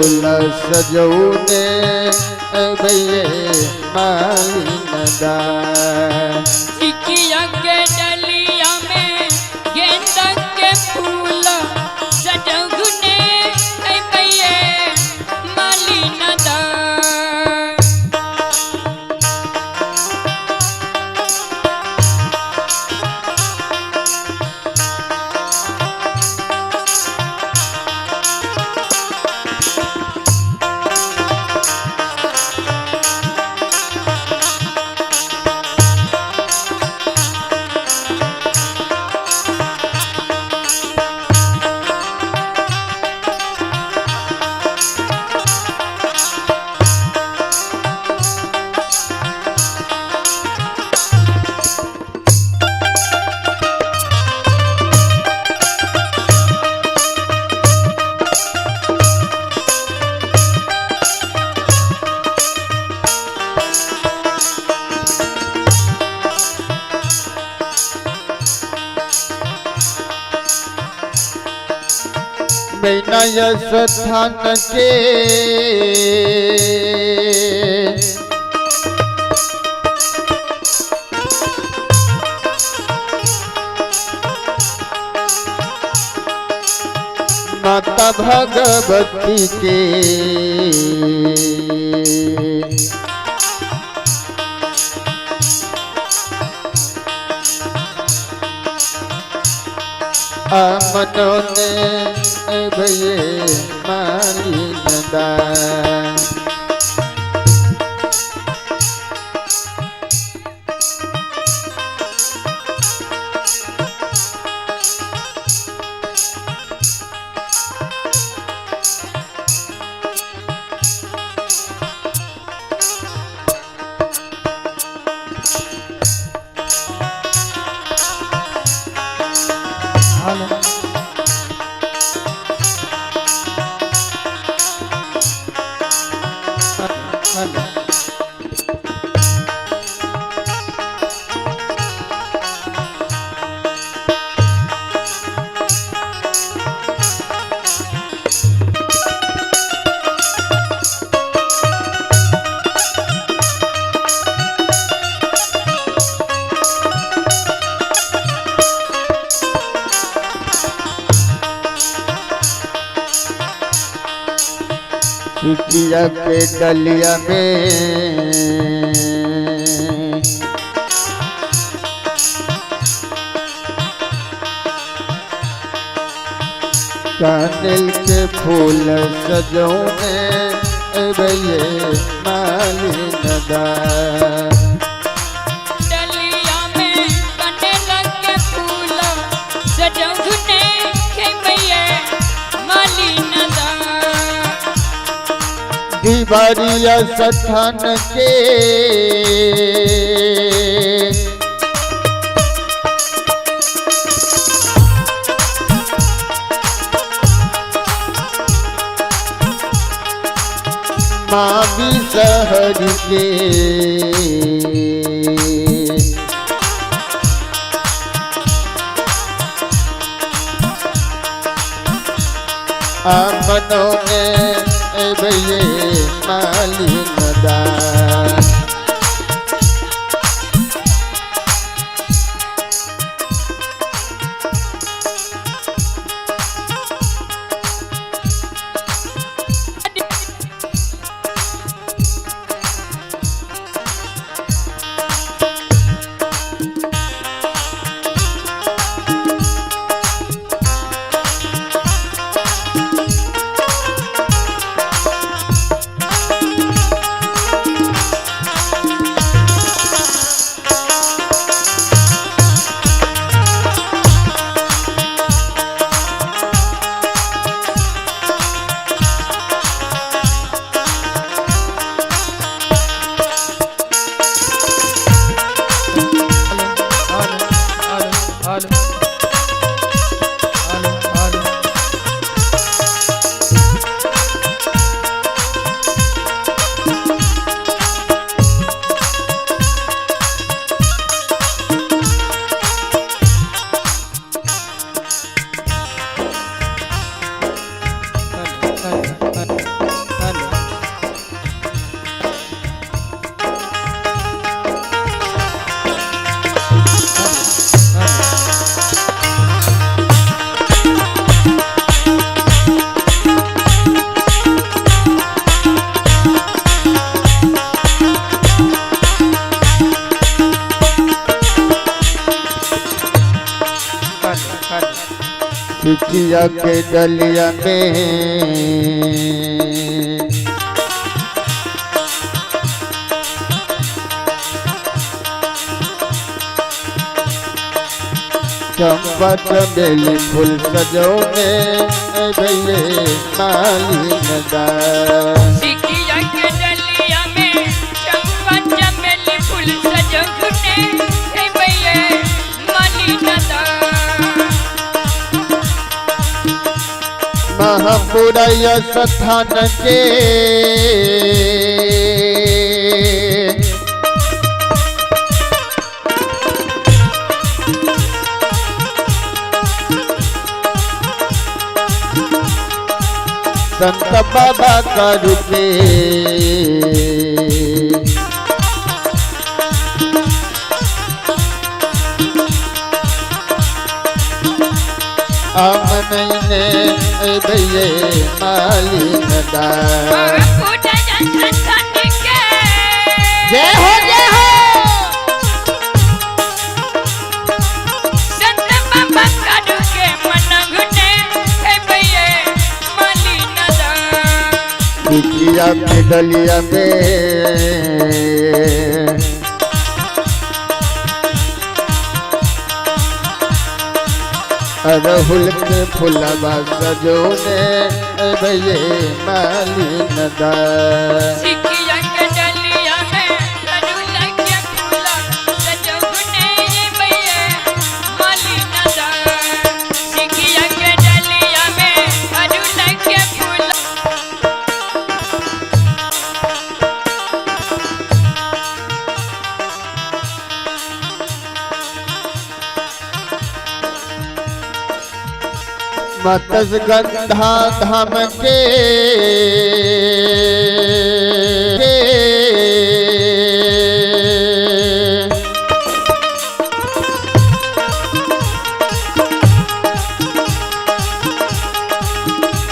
फूल सजौने भैये मालिन दा। चिकिया के डलिया में गेंदा के फूल सजौने भैये मालिन दा। बिना स्थान के माता भगवती के मनों ने भैये मालिन दा। चिकिया के डलिया में कनेल के फूल सजौने भैये मालिन दा। डलिया में कनेल के फूल सजौने भैये मालिन दा। दीवारिया स्थान के माँ भी शहर के मनों ने भैये मालिन दा। सिकिया के डलिया में। चंपा चमेली फूल सजौने भैये मालिन दा। सिकिया के डलिया में चंपा चमेली फूल सजौने हे भैये मालिन दा। महापुरय स्थान के संत बाबा करके आमने भैये मालिन दा। जय हो जय हो। संत बाबा करके मनगुने हे भैये मालिन दा। सिकिया के डलिया में अरहुल के फुलवा सजौने भैये मालिन दा। सिकिया के डलिया में अरहुल के फूला सजौने भैये मालिन दा। सिकिया के डलिया में अरहुल के फूला। मत्स्यगंधा धाम के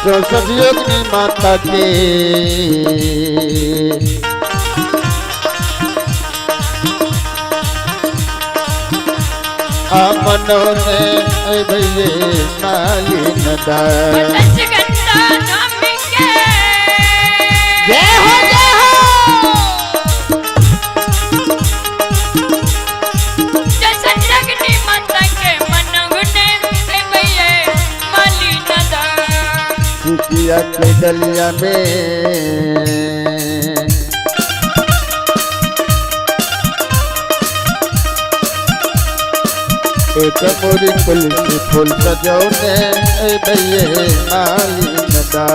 चौसठ योगिनी माता के मनोने भैये मालिन दा। मत्स्यगंधा धाम के जय हो जय हो। चौसठ माता के मनगुने हे भैये मालिन दा। सिकिया के डलिया में एक मोरी तुलसी फूल सजौने भैये मालिन दा।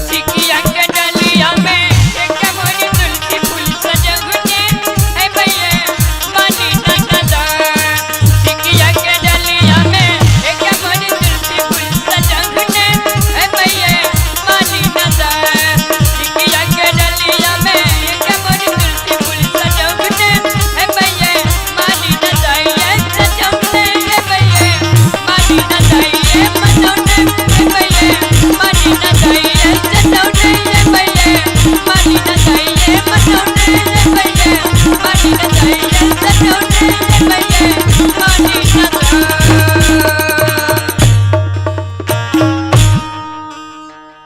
सिकिया के डलिया में एक मोरी तुलसी फूल सजौने हे भैये मालिन दा। सिकिया के डलिया में एक मोरी तुलसी फूल सजौने हे भैये मालिन दा। सिकिया के डलिया में एक मोरी तुलसी फूल सजौने हे भैये मालिन दा। ये सजौने हे भैये मालिन दा। ये मनौने हे भैये मालिन दा। ये सजौने हे भैये मालिन दा। ये मनौने हे भैये मालिन दा। ये सजौने हे भैये मालिन दा।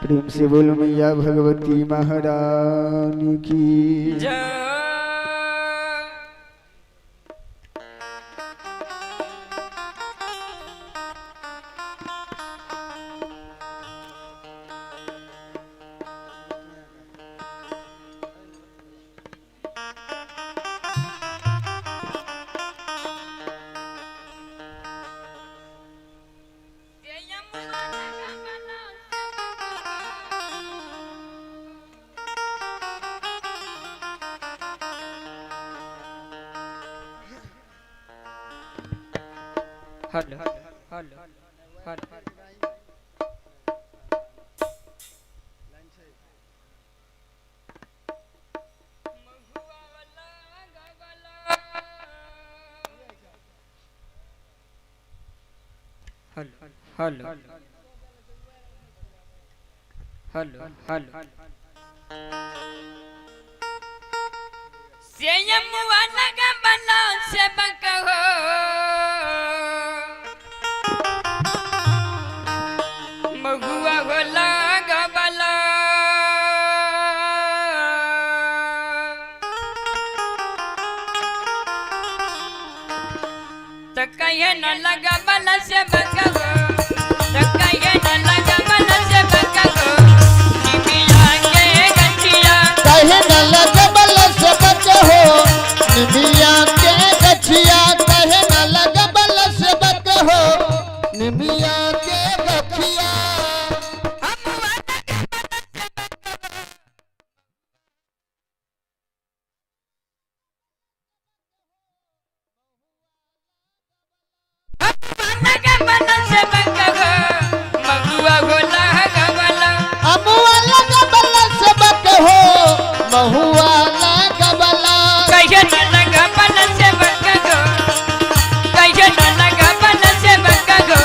प्रेम से बोलो मैया भगवती महारानी की जय। Hello hello hello. Hello hello hello hello. सेयमुआ लगा बना सेवक हो। तो कहिए न लगा बल से बकहो, तो कहिए न लगा बल से बकहो, निमिया के गछिया। कहे न लगबल से बचहो निमिया के गछिया, कहे न लगबल से बचहो निमिया के गछिया। लगा बल से बकहो, महुआ हो लगबल। अमुआ लगबल से बचहो महुआ लगबल। कहिए न लगा बल से बकहो, कहिए न लगा बल से बकहो,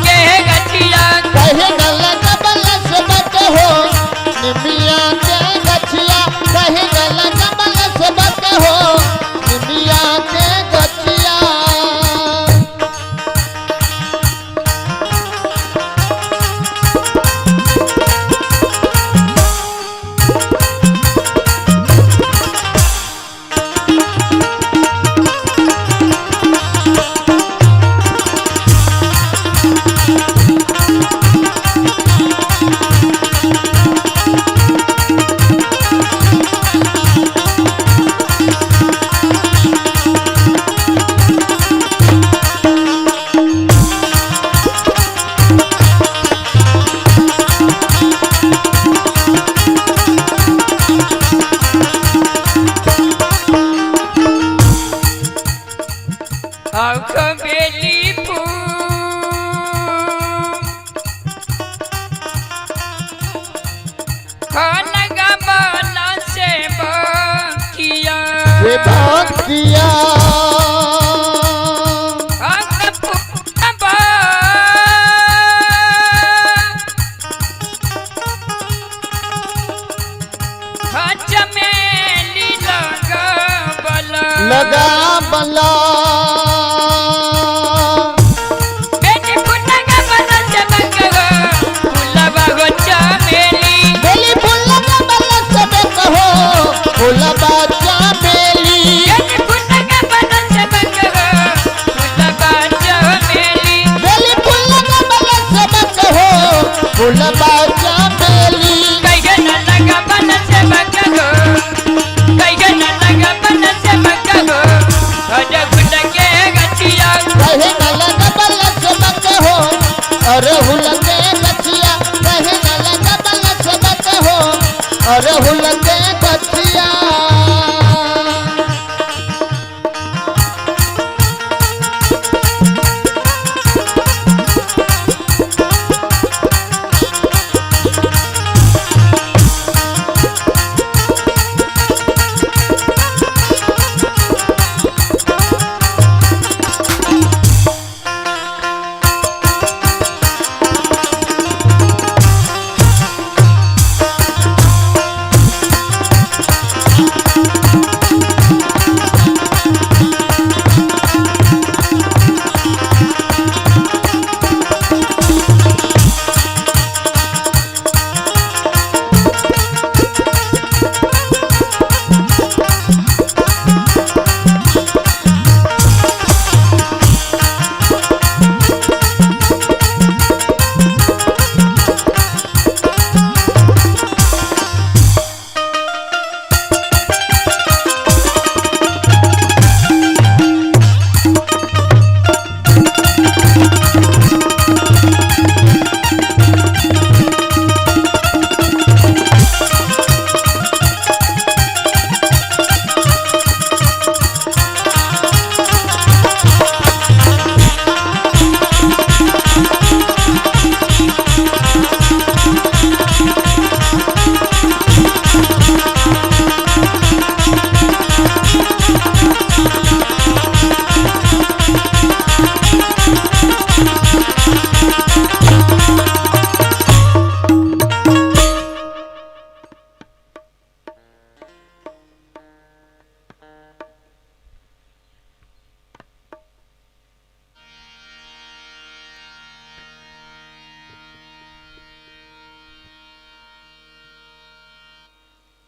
के गछिया। कहे न लगबल से बचहो निमिया के गछिया, कहे न लगबल से बचहो निमिया के गछिया। आँख बेली फूल लगा बाला से बकिया, से भक्तिया। आँख फूलबा चमेली लगा बला, लगा बला। बेटी फूल लगा बला से बकहो, फूलबा हो चमेली। बेली फूल लगबल से बचहो फूलबा चमेली। बेटी फूल लगा बला से बकहो, फूलबा चमेली। बेली फूल लगबल से बचहो फूलबा चमेली। कहिए न लगा बल से बकहो, कहिए न लगा बल से बकहो, अरे फूल के गछिया। कहे न लगबल से बचहो अरे हुल के गछिया, कहे न लगबल से बचहो अरे हुल के गछिया।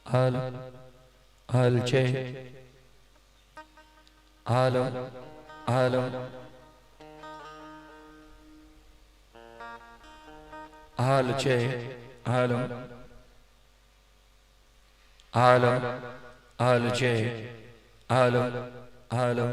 हल हल छे, हलो। Hello hello check hello hello hello check hello hello.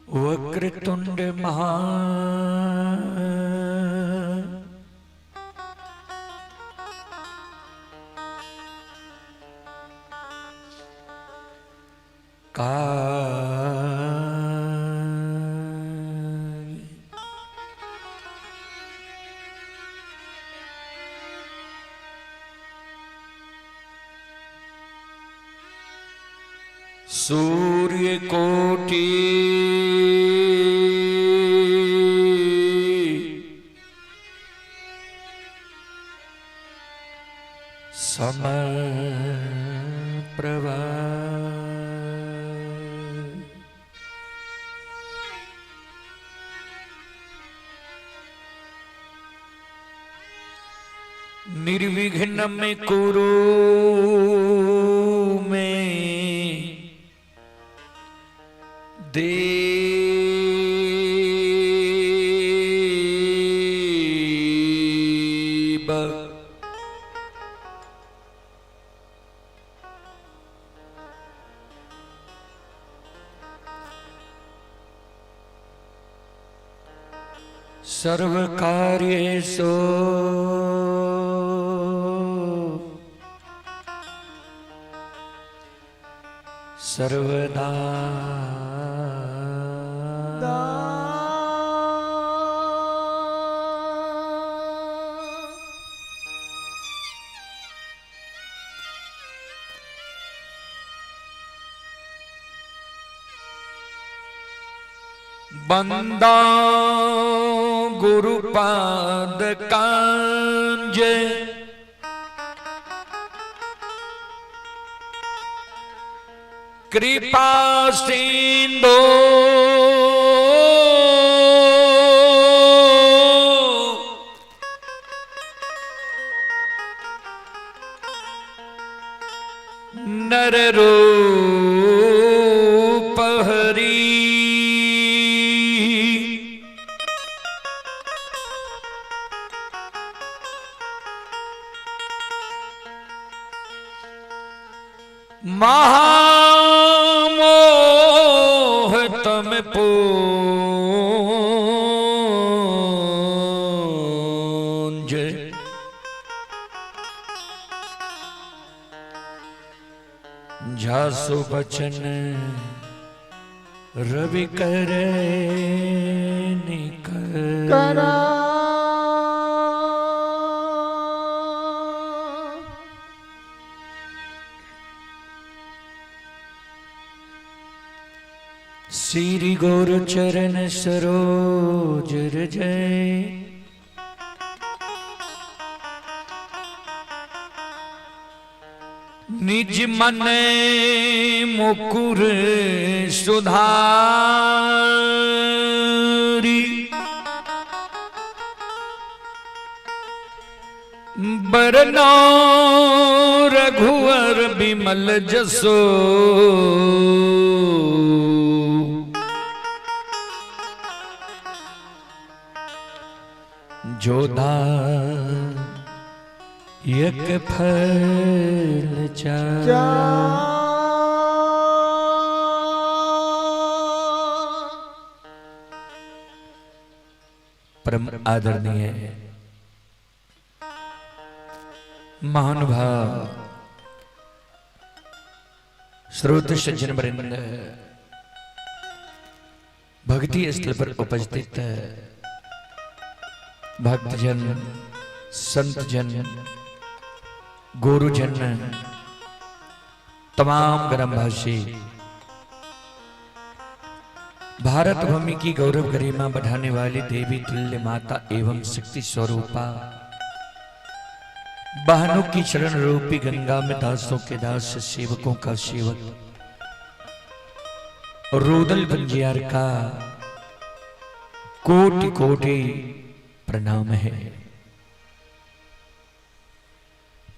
Vakratunda महा काय सूर्य कोटि समप्रभा। निर्विघ्न में कुरु में देव सर्वकार्येषु सर्वदा बंदा गुरुपाद कांज कृपा सिंधु नर रूप हरि। महामोह तम पूंज झासु बचन रवि करे निकर करा। श्री गुरु चरण सरोज रजय निज मन मुकुर सुधारी। बरनो रघुवर बिमल जसो, जोधा एक फल चार। परम आदरणीय महानुभाव श्रोत सज्जन वृंद, भक्ति स्थल पर उपस्थित भक्तजन, संतजन, गुरुजन, तमाम ग्रामवासी, भारत भूमि की गौरव गरिमा बढ़ाने वाली देवी तुल्य माता एवं शक्ति स्वरूपा बहनों की चरण रूपी गंगा में दासों के दास, सेवकों का सेवक रुदल पंजियार का कोटि कोटि प्रणाम है।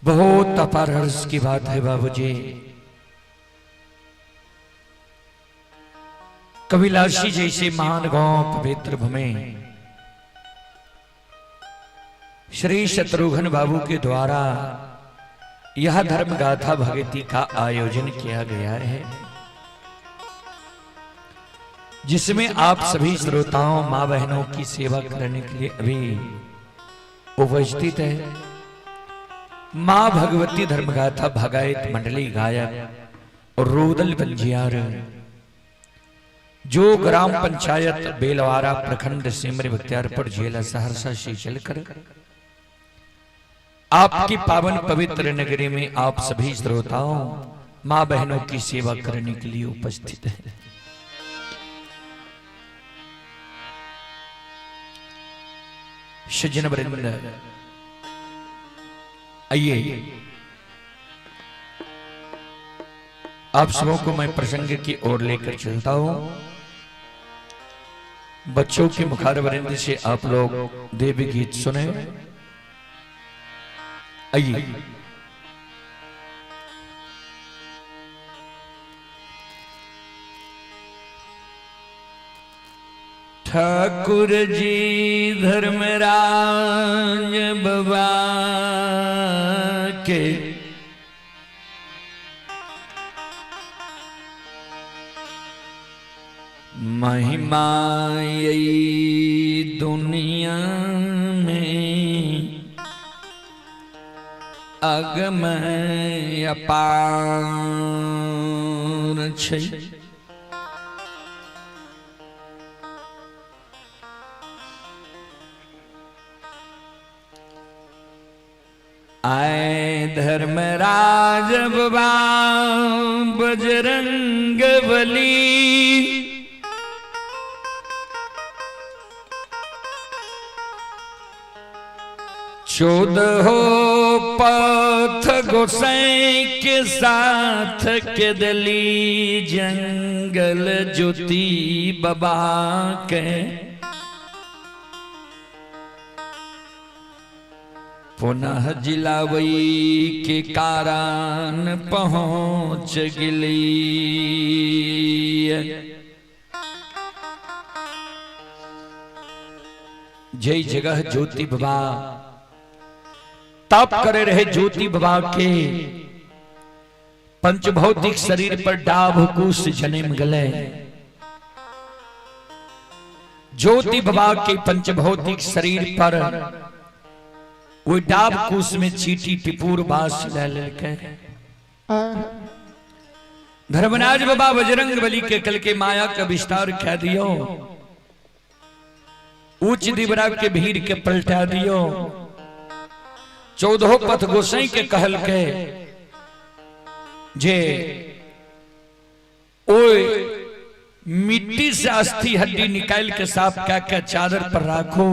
बहुत अपार हर्ष की बात है बाबूजी, कविलासी जैसे महान गांव पवित्र भूमि श्री शत्रुघ्न बाबू के द्वारा यह धर्म गाथा भगती का आयोजन किया गया है, जिसमें आप सभी श्रोताओं माँ बहनों की सेवा करने के लिए अभी उपस्थित है। माँ भगवती धर्मगाथा भगायत मंडली गायक और रोदल पंजियार, जो ग्राम पंचायत बेलवारा प्रखंड सिमरी बख्तियारपुर जिला सहरसा से चलकर आपकी पावन पवित्र नगरी में आप सभी श्रोताओं माँ बहनों की सेवा करने के लिए उपस्थित है। सज्जन वृंद, आइए आप सबों को मैं प्रसंग की ओर लेकर चलता हूं। बच्चों के मुखारवृंद से आप लोग देवी गीत सुने। आइए ठाकुर जी धर्मराज बाबा के महिमा यही दुनिया में अगम अपार छै। आए धर्मराज बाबा बजरंग बली, चौदह पथ गोसाई के साथ के दली जंगल ज्योति बाबा के पुनः जिलावई के कारण पहुंच गिली। जय जगह ज्योति बाबा तप करे रहे ज्योति बाबा के पंचभौतिक शरीर पर डाभ कुश जन्म गले। ज्योति बाबा के पंचभौतिक शरीर पर वो डाब कुश में चीटी टिपूर बास ले लेके धर्मराज बाबा बजरंग बली के कल के माया का विस्तार कह दियो, ऊंच दिबरा के भीड़ के पलटा दियो, चौदहो पथ गोसाई के कहल के जे ओए मिट्टी से अस्थि हड्डी निकाल के साफ क्या क्या चादर पर राखो।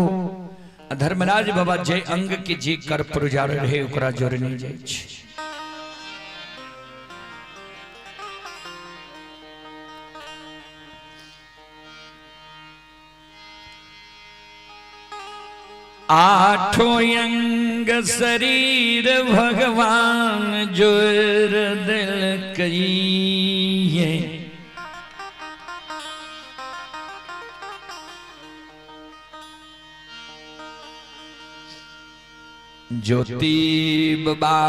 धर्मराज बाबा जय अंग के जे कर पुरजार रहे ओकरा जोड़ नहीं जाय छै। आठों अंग शरीर भगवान जोर दिल ये। ज्योति बाबा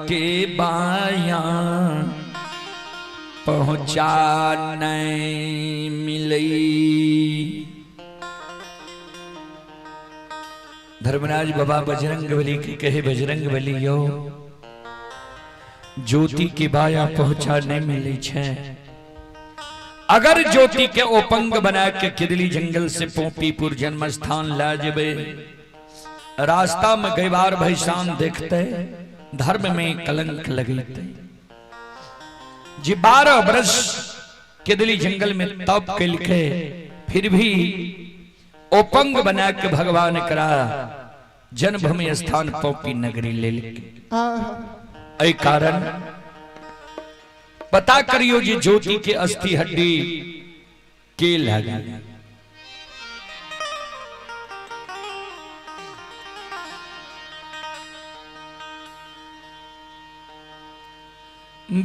के बाया पहुँचा नहीं मिली। धर्मराज बाबा बजरंग बली के कहे बजरंग बली यो ज्योति के बाया पहुंचा नहीं मिली छे। अगर ज्योति के ओपंग बना के किदली जंगल से पोपीपुर जन्म स्थान ला जबे, रास्ता में गैबार भैसान देखते धर्म में कलंक लगते। जी 12 बरस किदली जंगल में तप कलके फिर भी ओपंग बना के भगवान करा जन्मभूमि स्थान पोपी नगरी ले लेके। ऐ कारण पता करियो जी ज्योति के अस्थि हड्डी के लगा।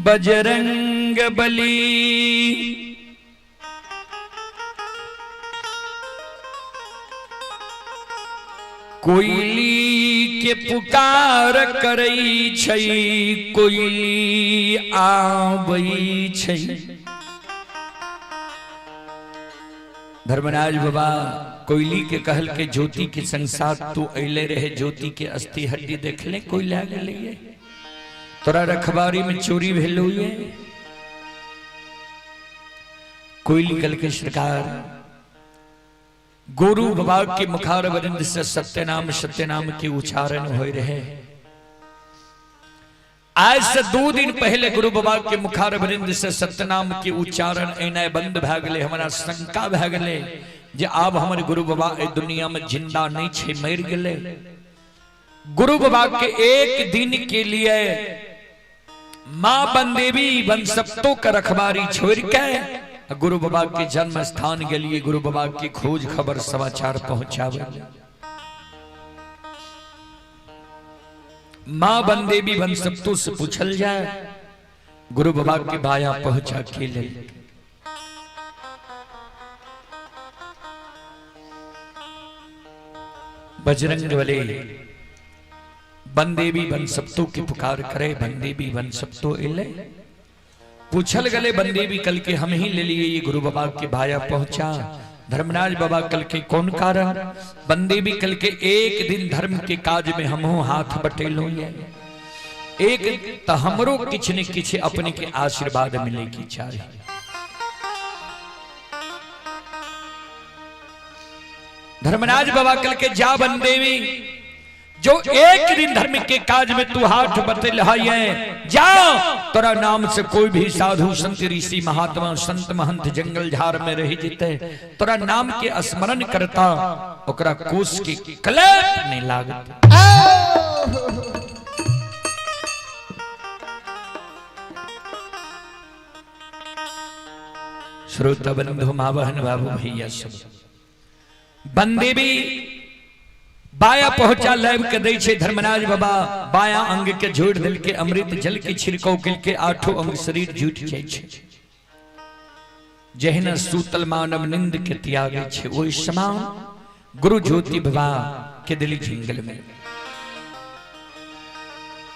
बजरंग बली कोयली के पुकार करई छई कोयली आवई छई। धर्मराज बाबा कोयली के कहल के ज्योति के संसार तू अले रहे ज्योति के अस्थि हड्डी देखले कोई लाग लिए तोरा रखबारी में चोरी भेलो ये। कोयली कल के सरकार गुरु बाबा के मुखार वरिंद से सत्यनाम सत्यनाम के उच्चारण हो रहे। आज से 2 दिन पहले गुरु बाबा के मुखार वरिंद से सत्यनाम के उच्चारण एना बंद भए गेलै। हमारा शंका भए गेलै जे आब हमर गुरु बाबा ए दुनिया में जिंदा नहीं छे, मर गेलै। गुरु बाबा के एक दिन के लिए मां बनदेवी बनसप्तो के रखबारी छोड़ के गुरु बाबा के जन्म स्थान के लिए गुरु बाबा की खोज खबर समाचार पहुंचावे। मां बनदेवी बनसप्तो से पूछल जाए गुरु बाबा के बाया पहुंचा के ले। बजरंग बली बनदेवी बनसप्तो की पुकार करे, बनदेवी बनसप्तो इले पूछल गले बनदेवी कल के हम ही ले लिए ये गुरु बाबा के भाया पहुंचा। धर्मराज बाबा कल के कौन कारण? बनदेवी कल के एक दिन धर्म के काज में हम हाथ बटेलो ये एक तो हमरो किछ ने किछ अपने के आशीर्वाद मिले की चाहिए। धर्मराज बाबा कल के जा बनदेवी जो एक दिन धर्म के काज में तू हाथ बतल है जाओ तोरा नाम से कोई भी साधु संत ऋषि महात्मा संत महंत जंगल झाड़ में रह जीते तोरा नाम के स्मरण करता ओकरा कोस के कलेप नहीं लागत। श्रोता बंधु माँ बहन बाबू भैया सब बनदेवी बाया पहुंचा लाइव के दै छे धर्मराज बाबा बाया अंग के जोड़ दिल के अमृत जल के छिड़काव के के आठों अंग शरीर जुट जाय छे। जहिना सूतल मानव निंद के त्यागे छे ओहि समान गुरु ज्योति बाबा के दिल जंगल में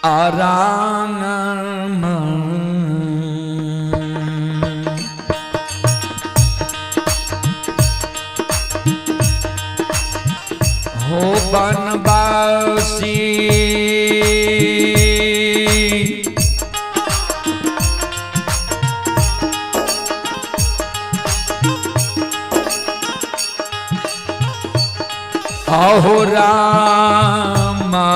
आराम हो बनवासी आहो रामा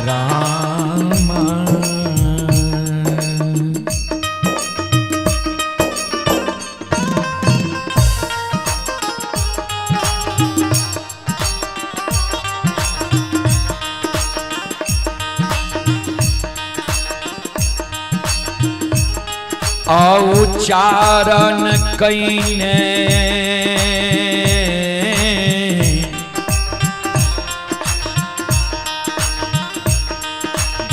रामा औ चारण कईने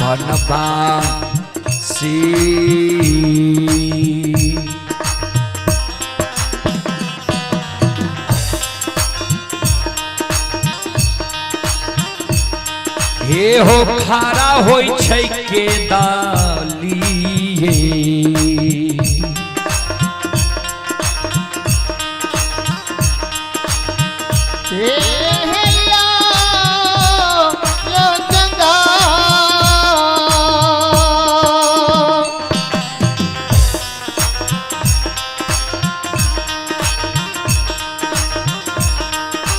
बनवासी। हे हो खारा होई छै के दालिए। हे हे या यो गंगा।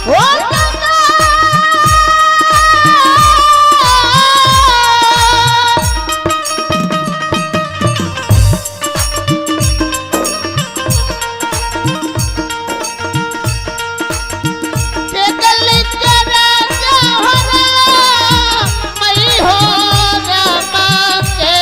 ओ गंगा। के गली के राजा हो मई हो रामा के।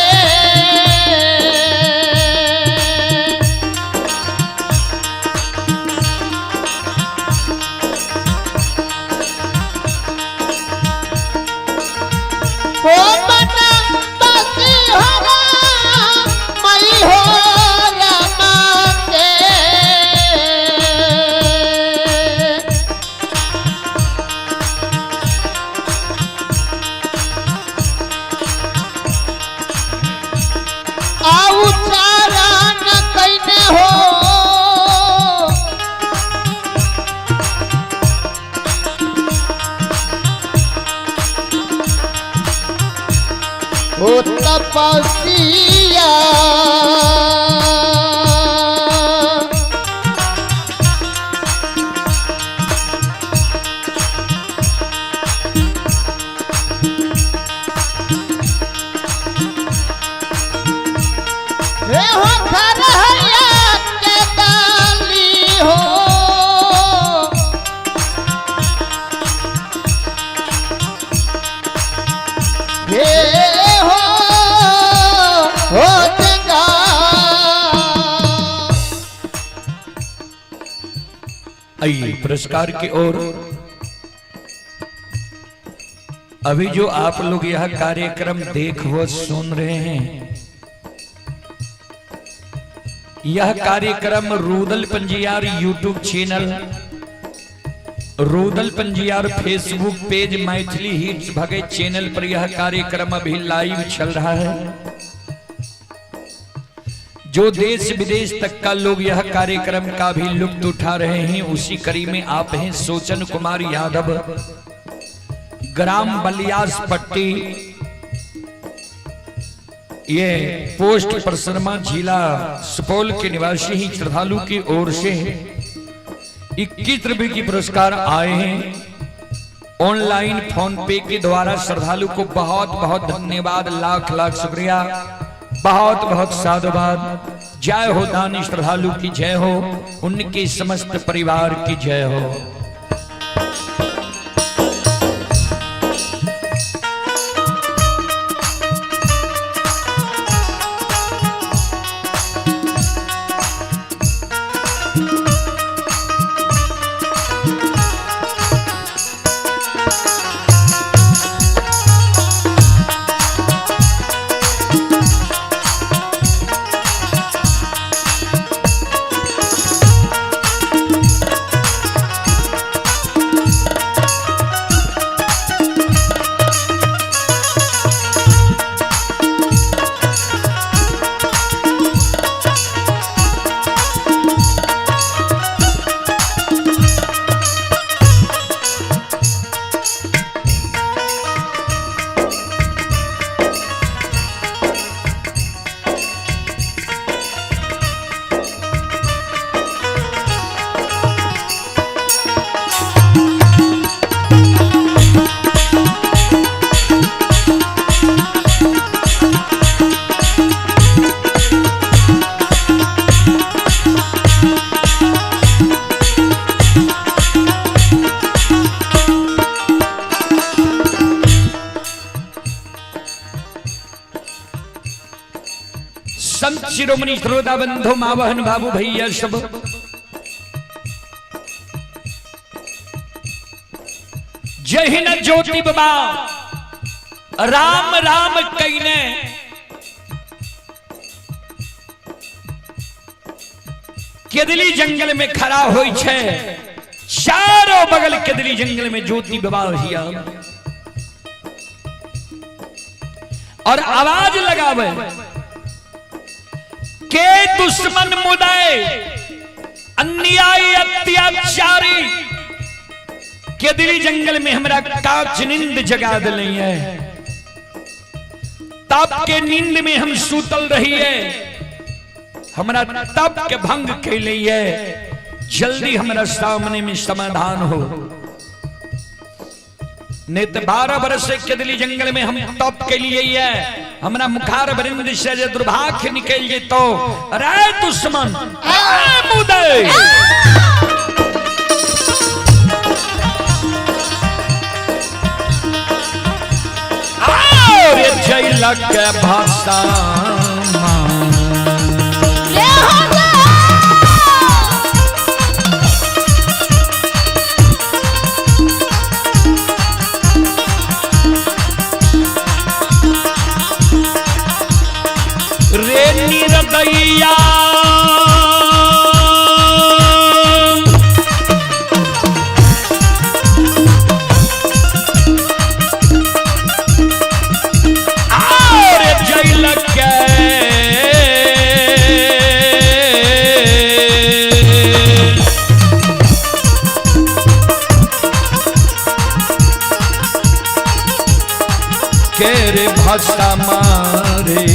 ओ मना बसी हो मई हो रामा के। आउ चारा न कइने हो ओ तपसिया। हे हो खरहैया के डाली हो। हे हो हो गंगा। आइए पुरस्कार की ओर। अभी जो आप लोग यह कार्यक्रम देख व सुन रहे हैं, यह कार्यक्रम Rudal Panjiyar YouTube channel, Rudal Panjiyar Facebook page, Maithili hits Bhagat channel पर यह कार्यक्रम अभी लाइव चल रहा है। जो देश विदेश तक का लोग यह कार्यक्रम का भी लुत्फ उठा रहे हैं, उसी कड़ी में आप हैं सोचन कुमार यादव, ग्राम बलियास पट्टी, ये पोस्ट परसरमा, जिला सुपौल के निवासी ही श्रद्धालु की ओर से 21 रुपए की पुरस्कार आए हैं। ऑनलाइन फोन पे के द्वारा श्रद्धालु को बहुत बहुत धन्यवाद, लाख लाख शुक्रिया, बहुत बहुत साधुवाद। जय हो दानी श्रद्धालु की जय हो, उनके समस्त परिवार की जय हो। संत शिरोमणि श्रोता बंधु माँ बहन बाबू भैया सब, जहिन ज्योति बाबा राम राम कईने केदली जंगल में खड़ा होई छे, चारों बगल केदली जंगल में ज्योति बाबा हिया और आवाज लगावे के दुश्मन मुदाए अन्यायी अत्याचारी केदली जंगल में हमरा कांच नींद जगा दिले है। तप के नींद में हम सूतल रही है, हमरा तप के भंग कैले है, जल्दी हमरा सामने में समाधान हो। नहीं तो 12 बरस से केदली जंगल में हम तप के लिए है, हमरा मुखार बरिंद से जे दुर्भाग्य निकल जेतो। अरे दुश्मन, अरे मुदई, अरे जैलक भाषा रे निरदैया, और जैलक के रे भाषा मारे।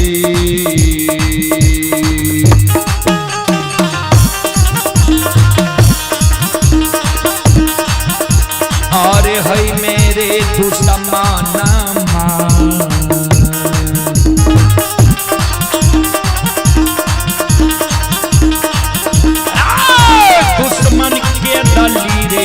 और है मेरे दुश्मन दुश्मन के दली रे।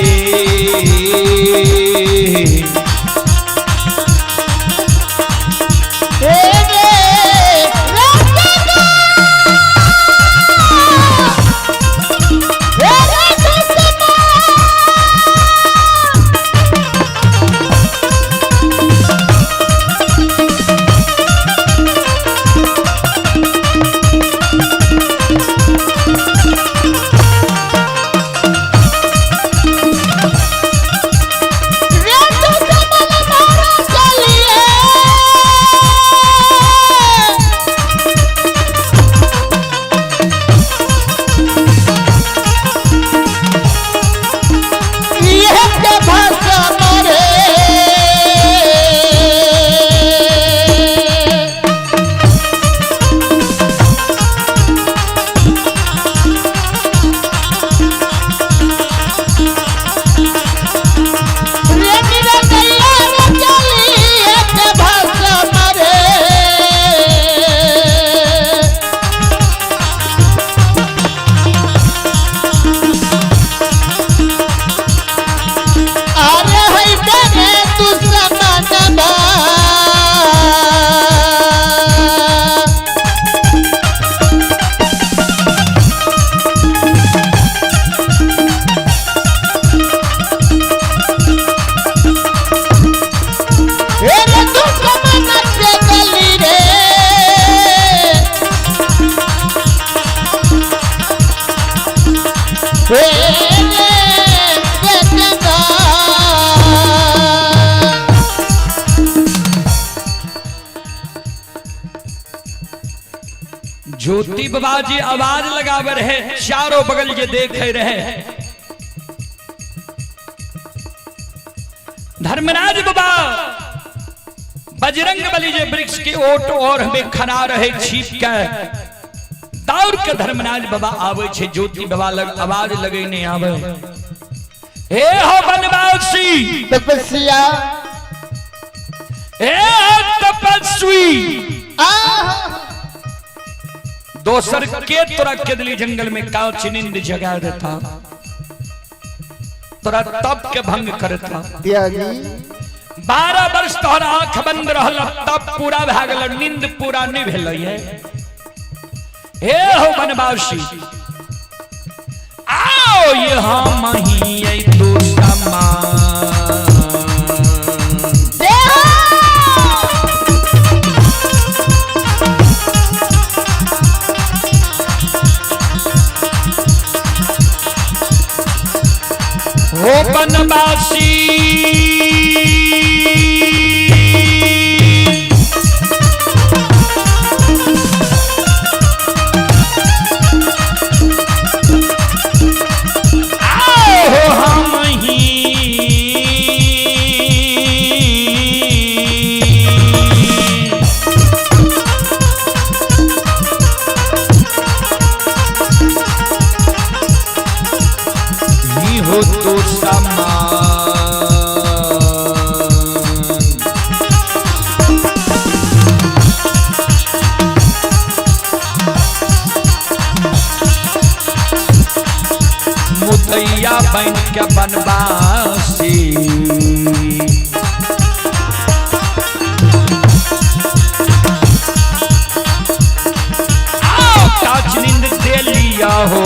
ज्योति बाबा जी आवाज लगावे रहे, चारों बगल के देखे रहे। धर्मराज बाबा बजरंग बली जे वृक्ष के ओट और हमें खड़ा रहे छिप के, दौड़ के धर्मराज बाबा आवे छे, ज्योति बाबा लग आवाज लगे नहीं आवे। हे हो बनवासी तपस्या, हे हो तपस्वी, दोसर के तोरा केदली जंगल में कांच नींद जगा देता, तोरा तप के भंग करता। त्यागी 12 वर्ष तोहरा आंख बंद रहल, तप पूरा भए गेल, नींद पूरा नहीं भेल है। हे हो बनवासी, आओ ये हम ही तू समान। हो बनवासी, आओ हम ही ही हो तो समान। मुदैया बन के बनवासी, आओ काच नींद दे लिया हो।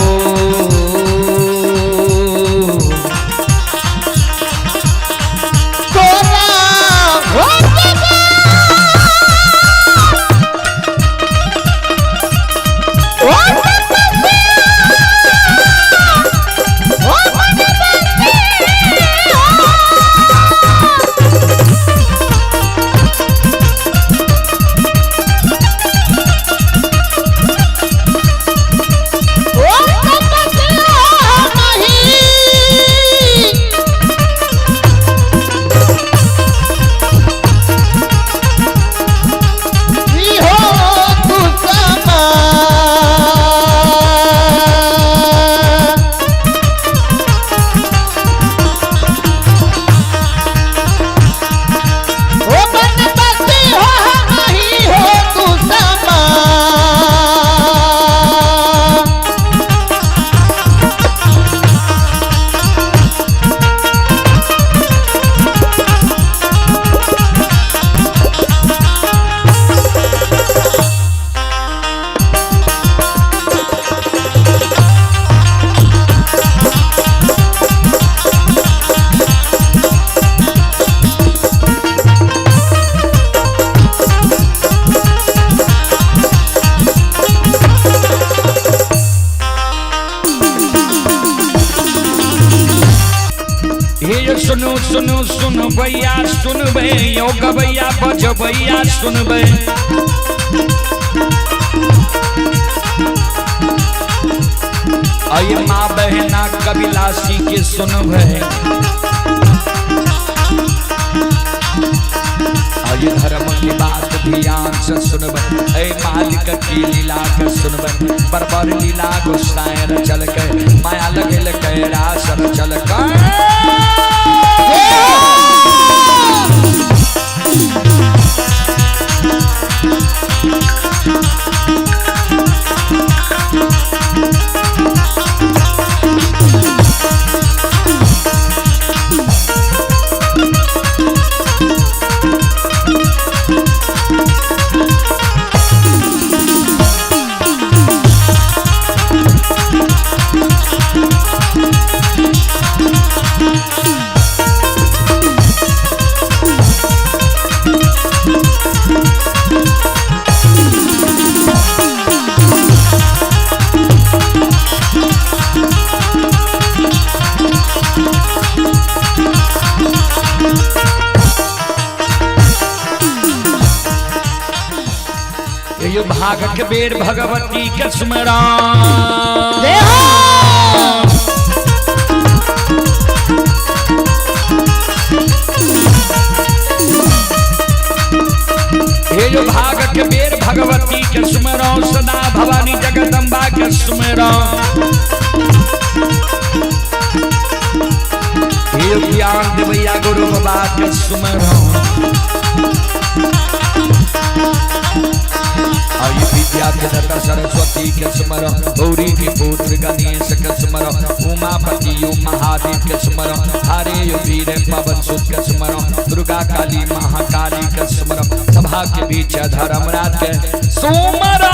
हे सुनु सुनु सुनु भैया सुनबे, यो गबैया बजबैया सुनबे। अय माँ बहना कबिलासी के सुनबे, अय धर्म की बात ध्यान से सुनबे, अय मालिक की लीला के सुनबे। बरबर लीला गोसाई रचल के, माया लगल के रास रचल के। यो भाग के बेर भगवती के सुमरान। हे जो भाग के बेर भगवती के सुमरान, सदा भवानी जगदम्बा के सुमरान। हे ज्ञान देवैया गुरु बाबा के सुमरान। विद्या के दाता सरस्वती के स्मरण, गौरी के पुत्र गणेश के स्मरण, उमापति महादेव के स्मरण, हरे वीर पवन सुत के स्मरण, दुर्गा काली महाकाली के स्मरण, सभा के बीच धर्मराज के सुमरण।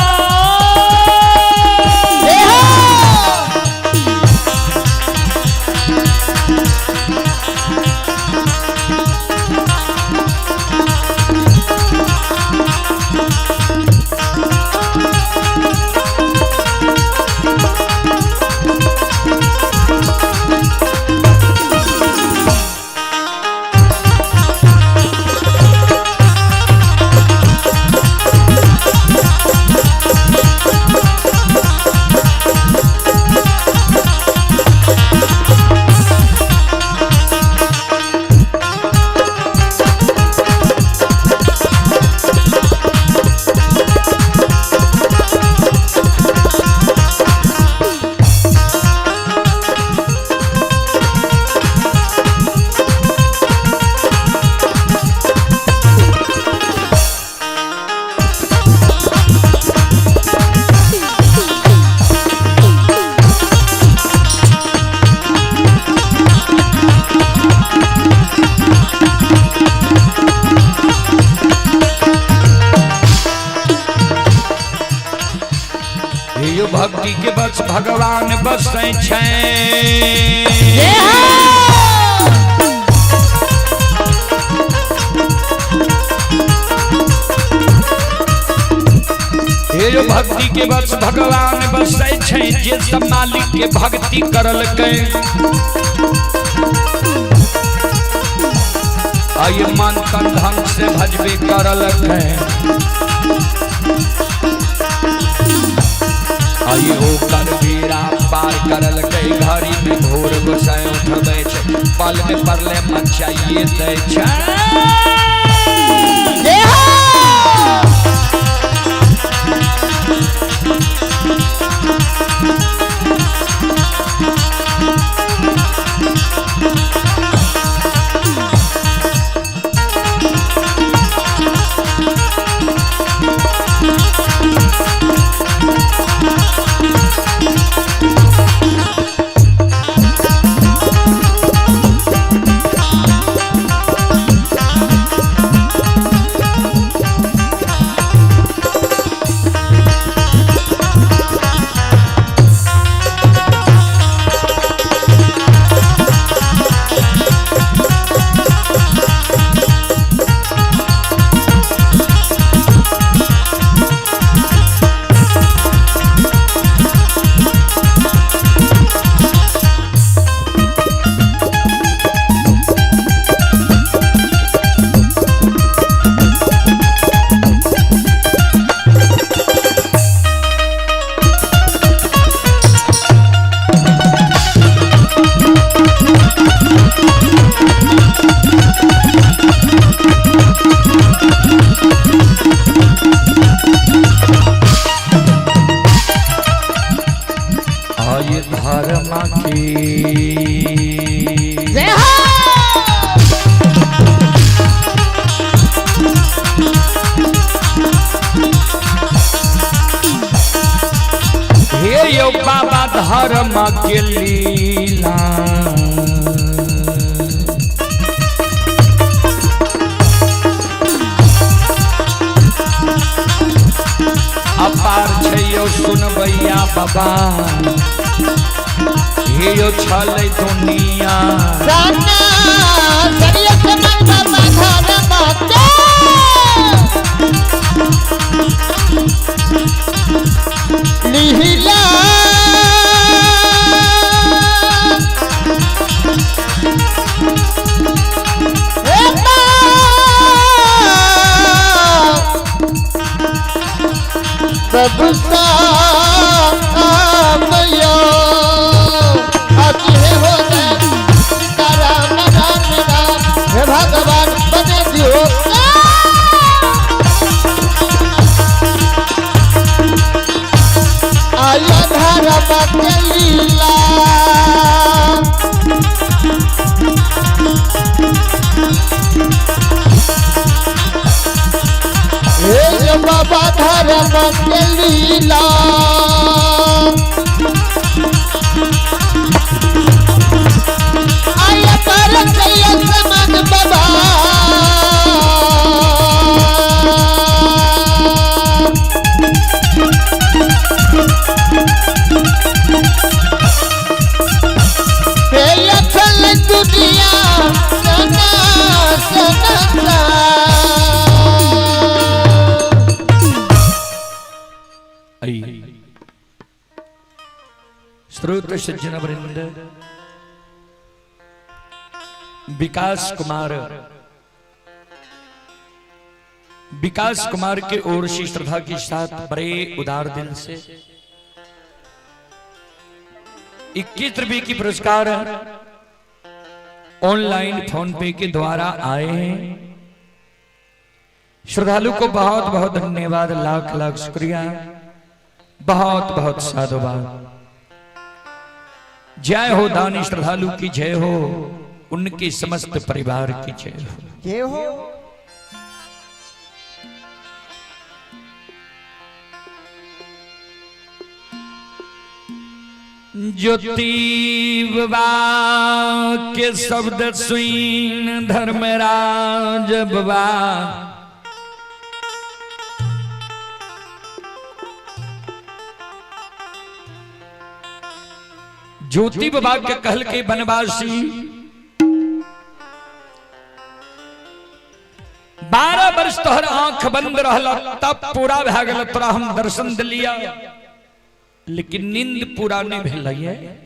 भगवान बसै छै। जय हो। हे यो भक्ति के बस भगवान बसै छै, जे सब मालिक के भक्ति करलकै। आइए मन तन धन से भजबे करलकै। आइए ओकर बेड़ा पार करलकै। घड़ी में भोर गोसाई उठबै छै, पल में परले मचाइए दै छै। जय हो। आइए धर्म की जय हो। हे यो बाबा धर्म के लीला, अपार छै यो सुनबैया बाबा, हे यो छलै दुनिया। सना सरिया समान बाबा धर्म के लीला। हे बबुसा आमयो अति हे हो सीताराम राम राम, हे भगवान बने दियो। आया धर्म के लीला। हे बाबा धर्म के लीला। आया पर समान बाबा। हे अखल दुनिया सना सना। श्रोत सज्जन वृंद, विकास कुमार, विकास कुमार के ओर से श्रद्धा के साथ बड़े उदार दिल से 21 रुपए की पुरस्कार ऑनलाइन फोन पे के द्वारा आए हैं। श्रद्धालु को बहुत बहुत धन्यवाद, लाख लाख शुक्रिया, बहुत बहुत साधुवाद। जय हो दानी श्रद्धालु की जय हो, उनके समस्त परिवार की जय हो। जय हो। ज्योति बाबा के शब्द सुन धर्मराज बाबा, ज्योति बाबा के कहल के बनवासी 12 वर्ष तोहर आंख बंद रहल तब पूरा भए गेल, तोरा हम दर्शन दिलिया, लेकिन नींद पूरा नहीं भेल है।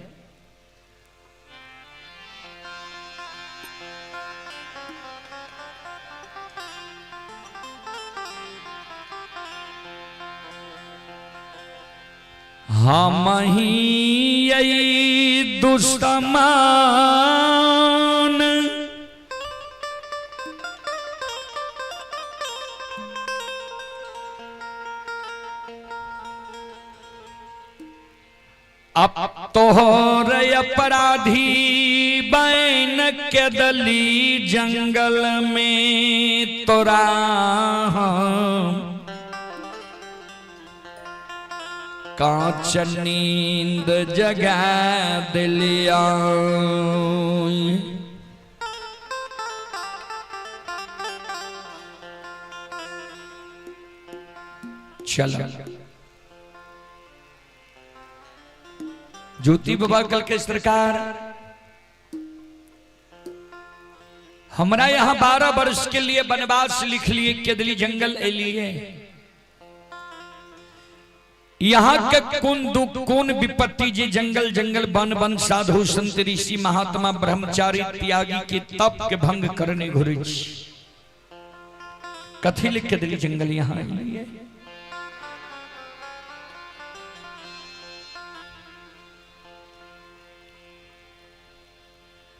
हम ही यही दुश्मन अब तोहर अपराधी बैन के दली जंगल में तोरा हम कांच नींद जगा दिलिया। चल ज्योति बाबा कल के सरकार हमरा यहाँ 12 वर्ष के लिए वनवास लिख लिए, केदली जंगल एलिए। यहाँ के कौन दुख कौन विपत्ति जे जंगल जंगल वन वन साधु संत ऋषि महात्मा ब्रह्मचारी त्यागी के तप के भंग करने घुरे छी। कथी लिख के दिली जंगल यहाँ एलिए?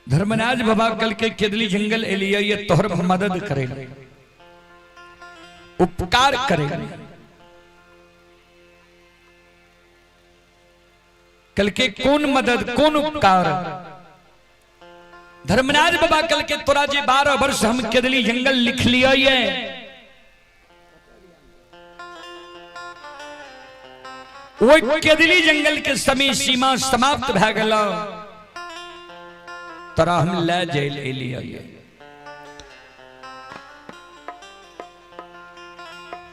धर्मराज बाबा कल के केदली जंगल एलिए, ये तोहर मदद करे, उपकार करे। कल के कौन मदद कौन उपकार? धर्मराज बाबा कल के तोरा जे 12 वर्ष हम केदली जंगल लिख लिया ये, वो केदली जंगल के समय सीमा समाप्त भए गेल, तोरा हम ले जाइल एलिए।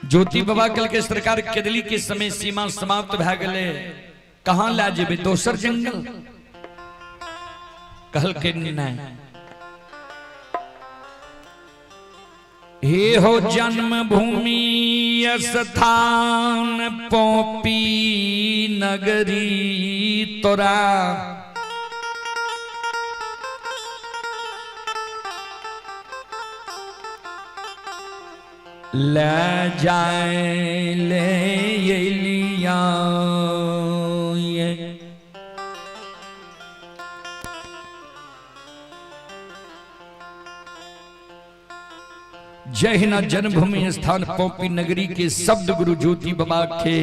ज्योति बाबा कल के सरकार केदली के समय सीमा समाप्त भए गेले, कहाँ ला जेबे दोसर जंगल? कहल के नहीं, हे हो जन्मभूमि स्थान पोपी नगरी तोरा ले जाए ले एलिया। जहिना जन्मभूमि स्थान पोपी नगरी के शब्द गुरु ज्योति बाबा के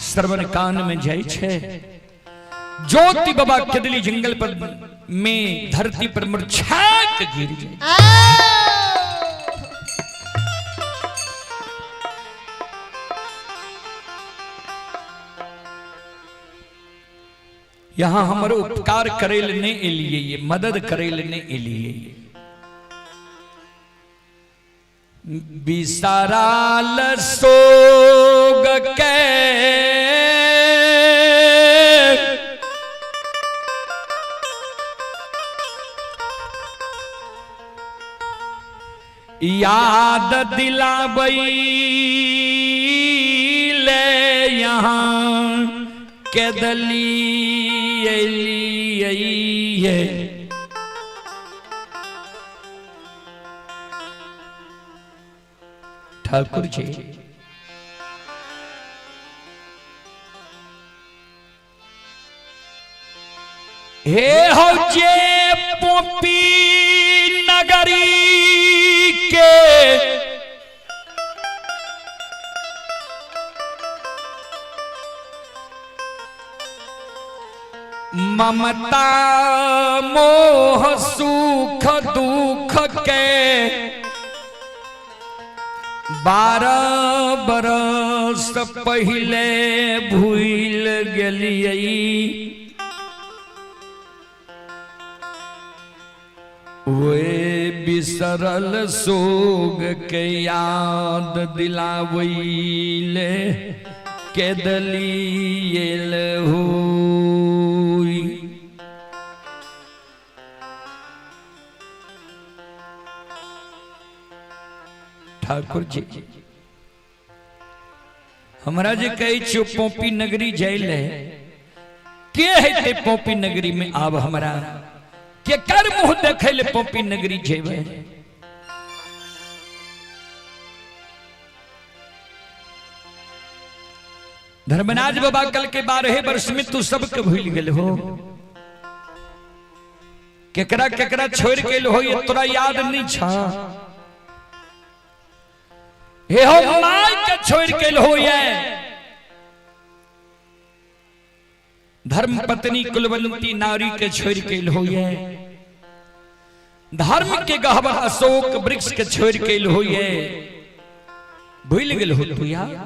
श्रवण कान में जाय छे। ज्योति बाबा केदली जंगल पर में धरती पर मुरझा के गिर जाए। यहाँ हमर उपकार करे ले नहीं एलिए, ये मदद करे ले नहीं एलिए। बिसराल सोग के याद दिलाबई ले यहाँ केदली एलिए। ठाकुर जी हे हो जे पोपी नगरी के ममता मोह सुख दुख के 12 बरस पहले भूल गेलिए। वे बिसरल सोग के याद दिलावैले केदलियल होय। ठाकुर जी हमरा जे कहै छियो पोपी नगरी जाय ले, के हेतै पोपी नगरी में आब हमरा के कर मुंह देखै ले पोपी नगरी जेबै? धर्मराज बाबा कल के 12 वर्ष में तू सबके भूल गेल हो, केकरा केकरा छोड़ के हो ये तोरा याद नहीं छा? हे हो my के छोड़ के हो ये धर्म पत्नी कुलवंती नारी के छोड़ के हो ये धर्म के गहबर अशोक वृक्ष के छोड़ के हो ये भूल गेल हो तू यार?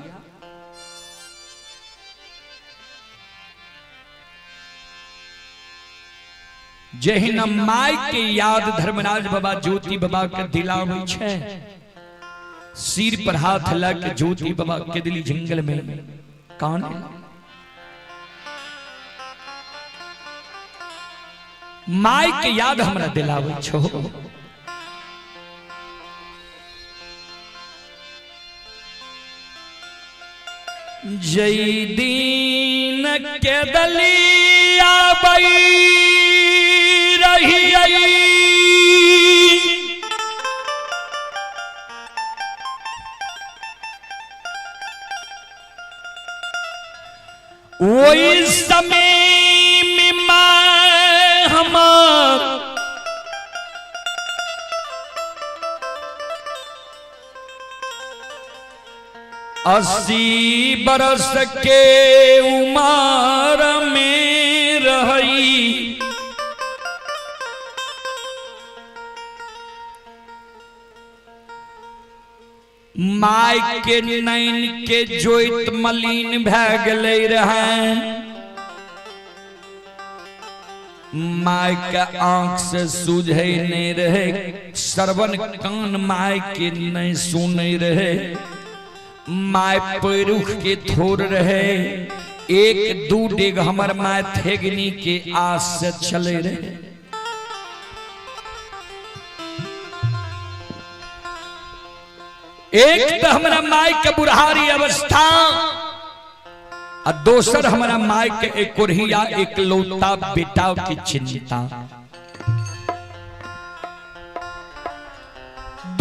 जहिना my के याद धर्मराज बाबा ज्योति बाबा के दिलाबै छै, सिर पर हाथ ला के ज्योति बाबा के दिली जंगल में कान my के याद हमरा दिलाबै छो। जई दीन के दलिया बई रही आई, वही समय में मैं हमार 80 बरस के उमर में रही, my के नैन के जोइत मलिन भै गेलै रहै, my के आंख से सूझै नहीं रहे, श्रवण कान my के नहीं सुनै रहे, my पैरुख के थोर रहे, एक दू डेग हमर my थेगनी के आस से चले रहे। एक तो हमरा my के बुढ़ारी अवस्था आ दोसर हमरा my के एक कोढ़िया एकलौता बेटा की चिंता।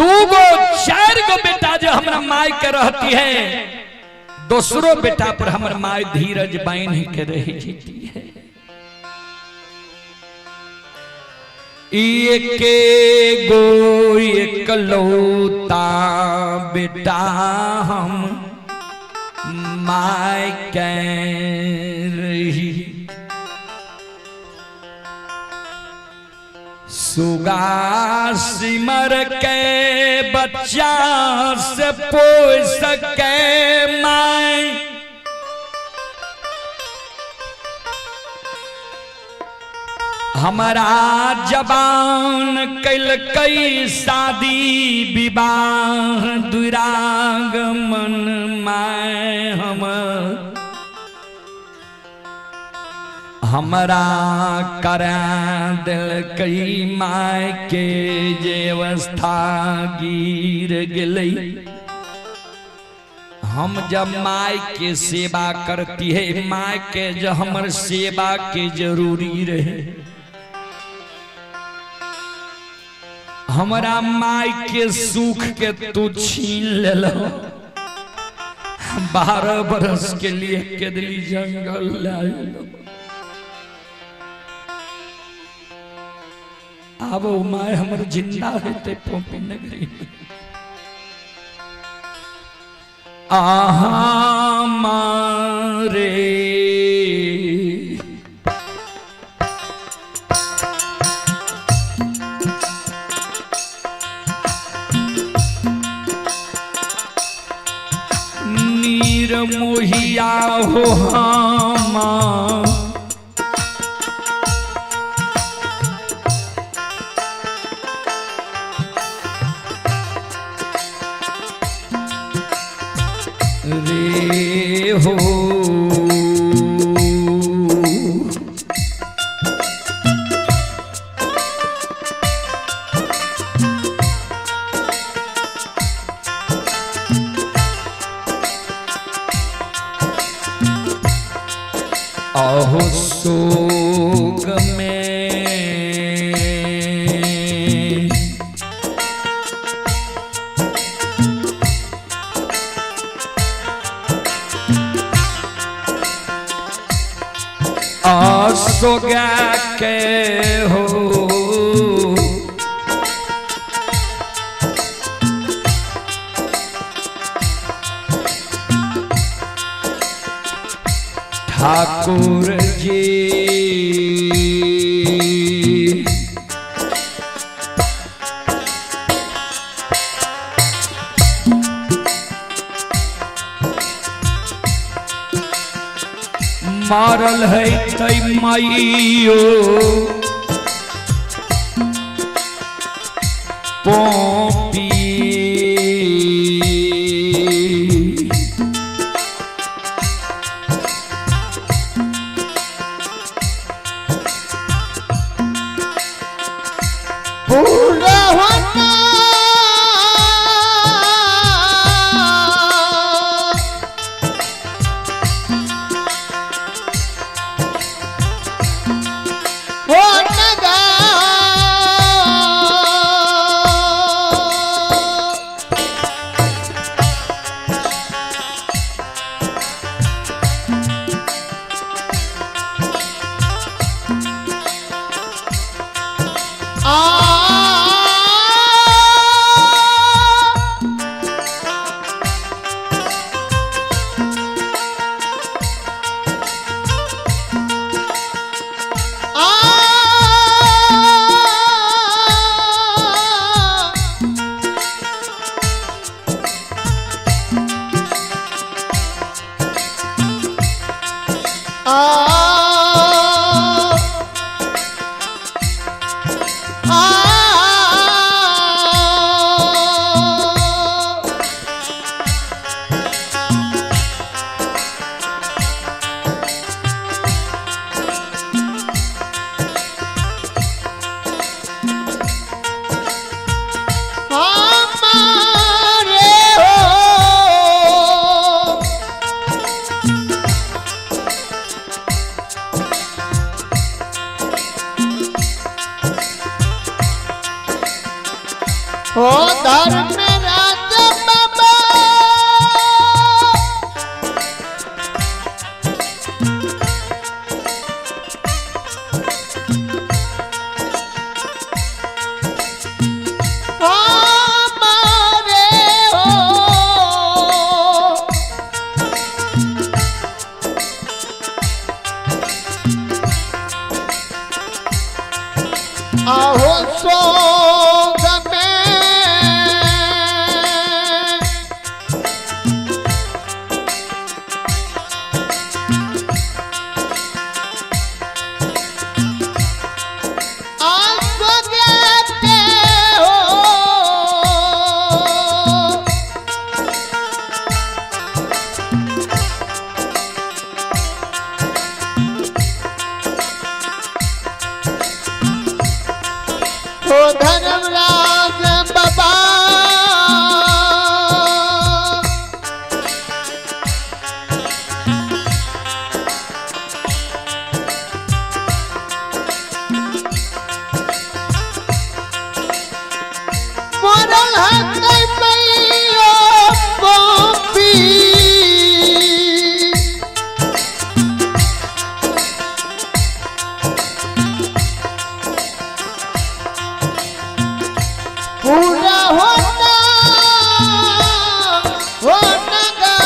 दूगो चार गो बेटा जो हमरा my के रहती है, दूसरो बेटा पर हमर my धीरज बांध के रह जाती है। एके गो एकलौता बेटा हम my के रही, सुगा सिमर के बच्चा से पोस सके my, हमारा जबान कैलकै शादी विवाह दुरागमन my हम हमरा करा दिलकै my के जे अवस्था गिर गेलै। हम जब my के सेवा करती है, my के जो हमर सेवा के जरूरी रहे, हमरा my के सुख के तू छीन लेलो, 12 बरस के लिए केदली जंगल लायलो। आब ओ my हमर जिंदा हेतै पोपी नगरी में। आहा मारे नीर मोहिया हो हमा रे हो आहो शोक में आसो गया के हो ठाकुर जी। मारल है तै माइयो पोपी। पूरा होना हो नगा आ आ आ हमारे हो हो धर्म राज बाबा हमारे हो आहो सोग में आंसू देते हो हो धर्मराज बाबा मरल हकै मैयो गोपी। पूरा होना होना गा।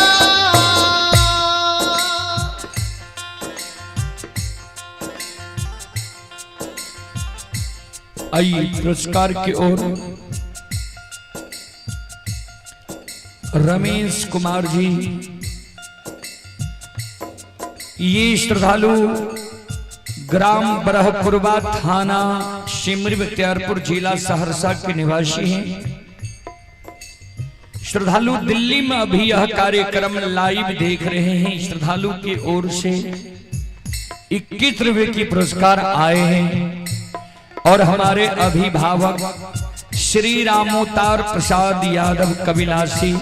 आई पुरस्कार की ओर रमेश कुमार जी, ये श्रद्धालु ग्राम बरहपुरवा थाना सिमरी बख्तियारपुर जिला सहरसा के निवासी हैं। श्रद्धालु दिल्ली में अभी यह कार्यक्रम लाइव देख रहे हैं। श्रद्धालु की ओर से 21 रुपए की पुरस्कार आए हैं और हमारे अभिभावक श्री रामोतार प्रसाद यादव कविलासी,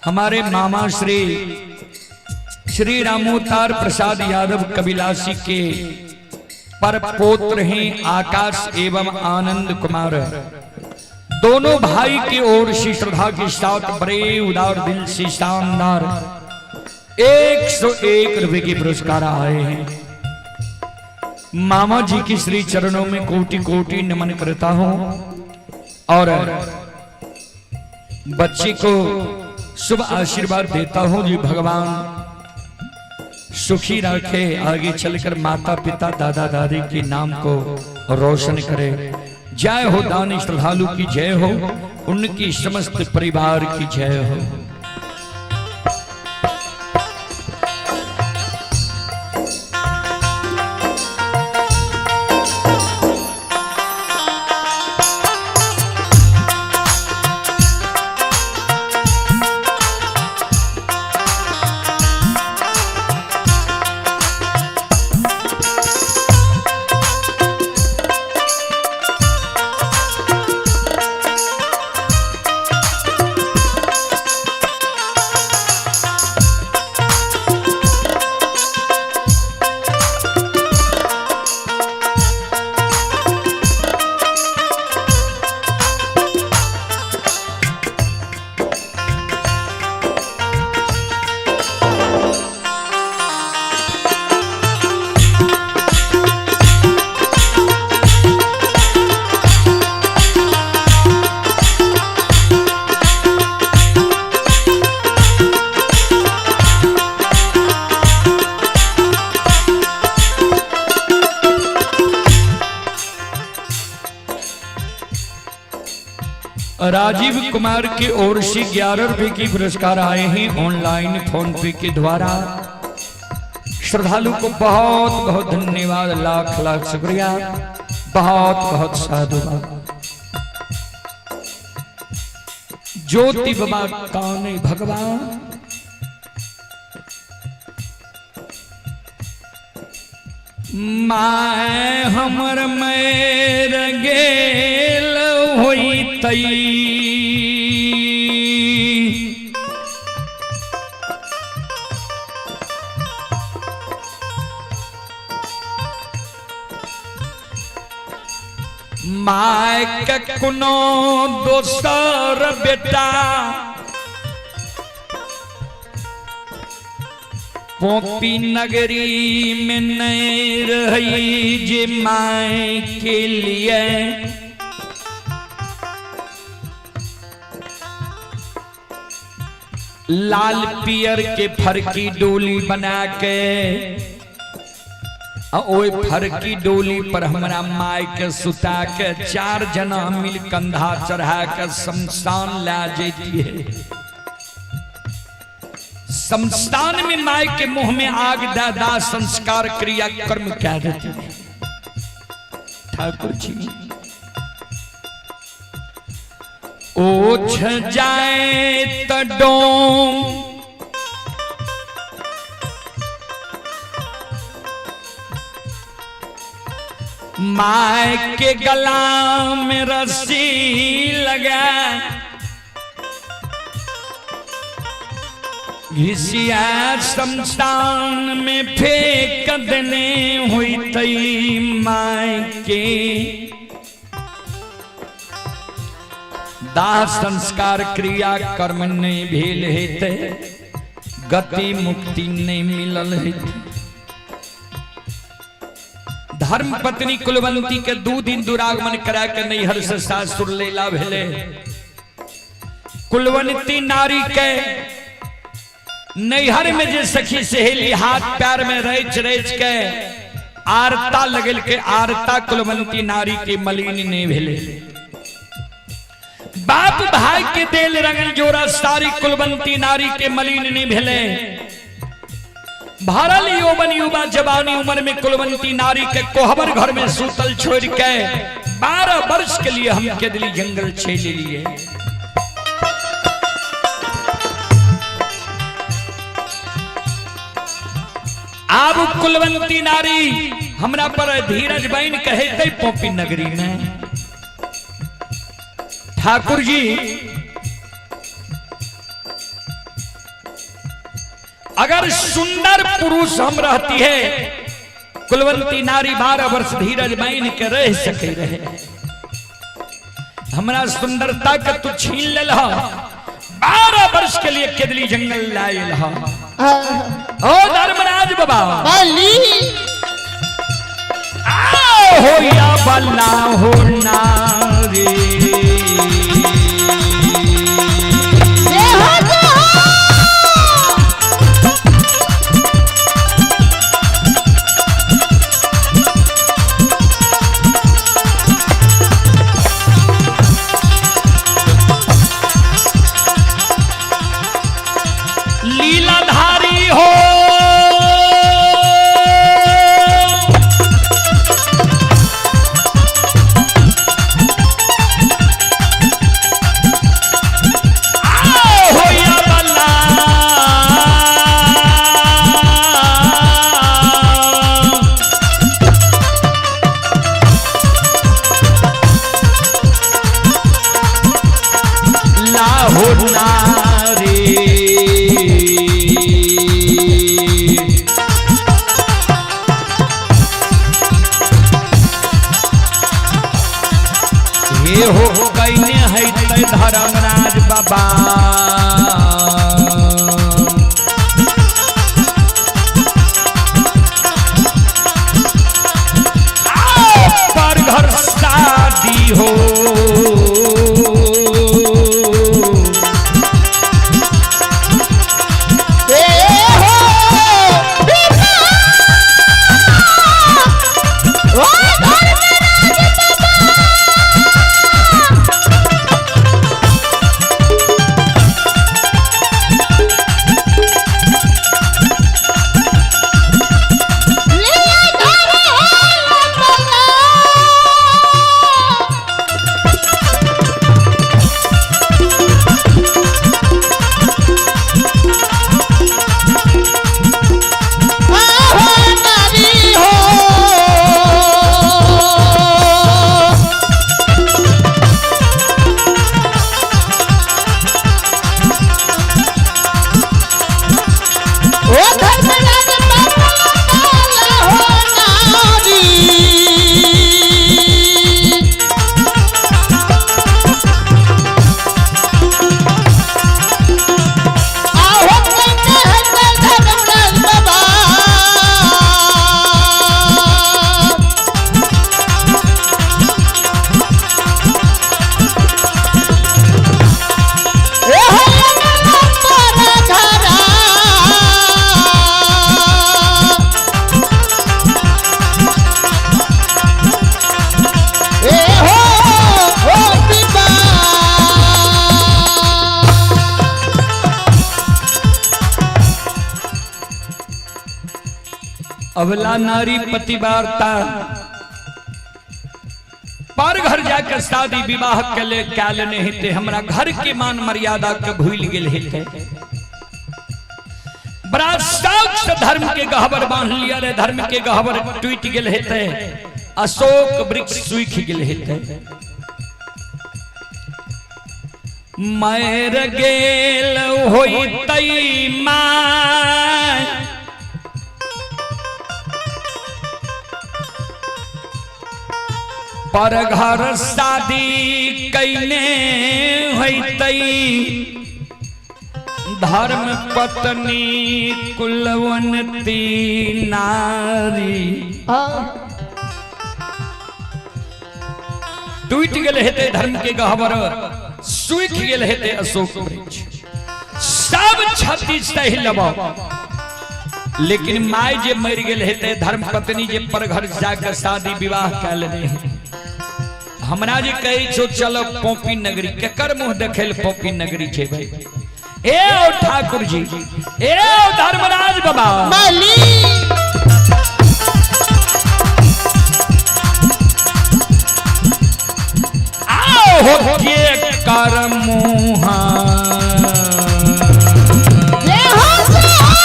हमारे मामा श्री श्री रामोतार प्रसाद यादव कबिलासी के पर पोत्र हैं आकाश एवं आनंद कुमार। दोनों भाई की ओर से श्रद्धा के साथ बड़े उदार दिल से शानदार 101 रुपए के पुरस्कार आए हैं। मामा जी की श्री चरणों में कोटि कोटि नमन करता हूं और बच्चे को शुभ आशीर्वाद देता हूं जी भगवान सुखी रखे, आगे चलकर माता पिता दादा दादी के नाम को रोशन करे। जय हो दानी श्रद्धालु की जय हो, उनकी समस्त परिवार की जय हो। राजीव कुमार की ओर से 11 रुपए की पुरस्कार आए हैं ऑनलाइन फोन पे के द्वारा। श्रद्धालु को बहुत बहुत धन्यवाद, लाख लाख शुक्रिया, बहुत बहुत साधुवाद। ज्योति बाबा काने भगवान my हमर मेर गेल होई तई, my के कोनो दोसर बेटा पोपी नगरी में नहीं रही जे my के लिए। लाल पियर के फरकी डोली बना के ओए फरकी डोली पर हमरा my के सुता के 4 जना मिल कंधा चढ़ा के शमशान ला जेती है। शमशान में my के मुंह में आग दादा संस्कार क्रिया कर्म क्या देती है। ठाकुर जी ओछ जाए त डोम my के गला में रस्सी लगा घिसिया शमशान में फेंक देने हुई तई my के। दाह संस्कार क्रिया कर्म नहीं भेल हेते, गति मुक्ति नहीं मिलल हेते। धर्म पत्नी कुलवंती के 2 दिन दुरागमन करा के नैहर से सासुर लेला भेले। कुलवंती नारी के नैहर में जे सखी सहेली हाथ पैर में रच रच के आरता लगल के आरता कुलवंती नारी के मलिन नहीं भेले। बाप भाई के देल रंगल जोरा सारी कुलवंती नारी के मलिन नहीं भेले। भरल यौवन युवा जवानी उम्र में कुलवंती नारी के कोहबर घर में सूतल छोड़ के 12 वर्ष के लिए हम के दिली जंगल छेले लिए। आब कुलवंती नारी हमरा पर धीरज बहन कहे पोपी नगरी में। ठाकुर जी अगर सुंदर पुरुष हम रहती है, कुलवंती नारी 12 वर्ष धीरज बांध के रह सके रहे। हमरा सुंदरता के तू छीन लेल, 12 वर्ष के लिए केदली जंगल लायल। ओ धर्मराज बाबा, बली आओ हो या बला हो नारी। जय हो, जय हो। लीलाधारी हो, आओ हो या बला। लाहो नारी। हे हो कैने है तै धर्मराज बाबा। आओ पर घर शादी हो, ए हो बीबा, ओ धर्मराज बाबा। लीलाधारी हो बला। आहो नारी हो। ओ धर्मराज बाबा हो नारी। आहो कहते हैं धर्मराज बाबा। ए हो पर घरा। ए हो ओ बीबा। अबला नारी पतिवार्ता पर घर जाकर शादी विवाह के ले काल नहीं थे, हमरा घर के मान मर्यादा के भूल गेल हेते। बड़ा शौक से धर्म के गहबर बांध लिया रे, धर्म के गहबर टूट गेल हेते, अशोक वृक्ष सूख गेल हेते। मर गेल होइतई माय, पर घर शादी कैने होइतई धर्म पत्नी कुलवंती नारी। टूट गेल हेते धर्म के गहबर, सूख गेल हेते अशोक वृक्ष, सब क्षति सहि लेब, लेकिन माय जे मर गेल हेते, धर्म पत्नी जे पर घर जाकर शादी विवाह कए लेने है। हमरा जे कहै छो चलो पोपी नगरी, केकर मुंह देखेल पोपी नगरी जेबै? ए ओ ठाकुर जी, ए ओ धर्मराज बाबा, माली आओ हो के कर मुहा। जय हो, जय हो।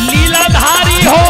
लीलाधारी हो।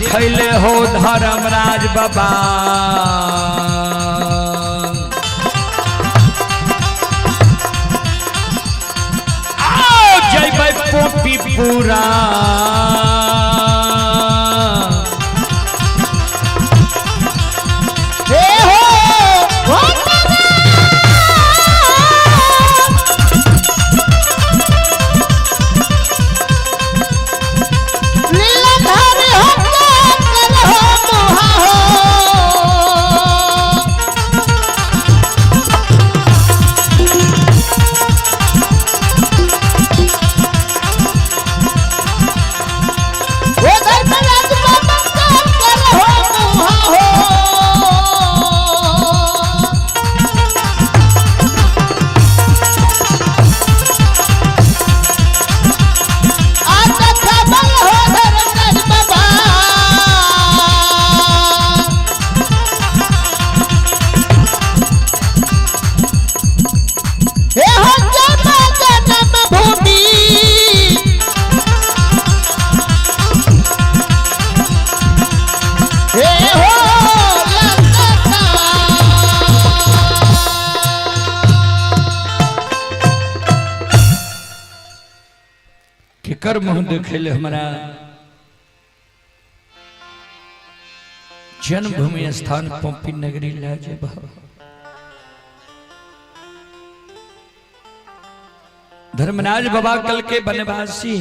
देखैले हो धर्मराज बाबा। आओ जयबै पोपी पूरा। हे हो हो लीलाधर हो कर हो मोहा हो। ओ धर्मराज बाबा कर हो मोहा हो। आता खबर हो धर्मराज बाबा। हे हो जन्म जन्म भूमि हे हो ललका। केकर मुंह देखैले हमरा जन्मभूमि स्थान पोपी नगरी लए जेबह। धर्मराज बाबा कल के बनवासी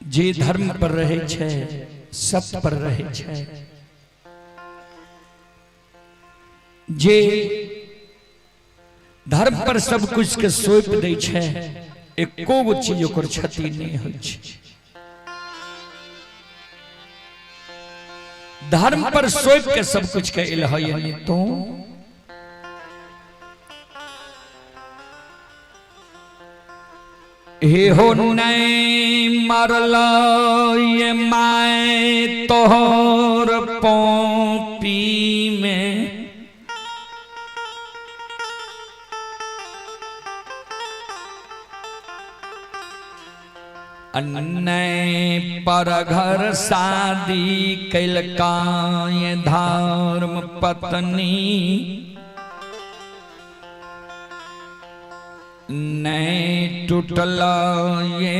जे धर्म पर रहे छै, सत्य पर रहे छै, जे धर्म पर सब कुछ के सौंप दै छै, एको गो चीज ओकर क्षति नहीं होइ छै। धर्म पर सौंप के सब कुछ के एल है यानी तो हे हो नहीं मरल ये my तोहर पोपी में अन्नय पर घर शादी कैलकाय धर्म पत्नी नहीं टूटल ये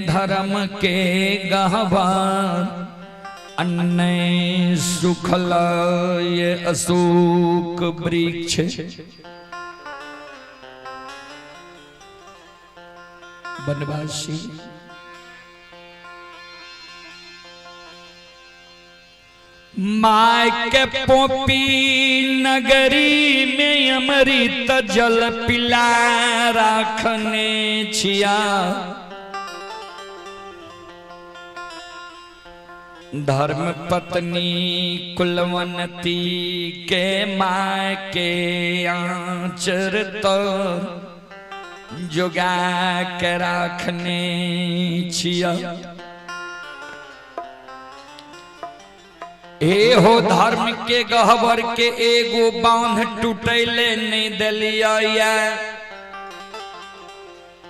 धर्म के गहवर अन्नय सुखल ये अशोक वृक्ष। बनवासी my के पोपी नगरी में अमृत जल पिला राखने छिया। धर्म पत्नी कुलवंती के my के आंचर तो जोगा के राखने छिया। हे हो धर्म के गहबर के एगो बांध टूटैले नहीं दलिया।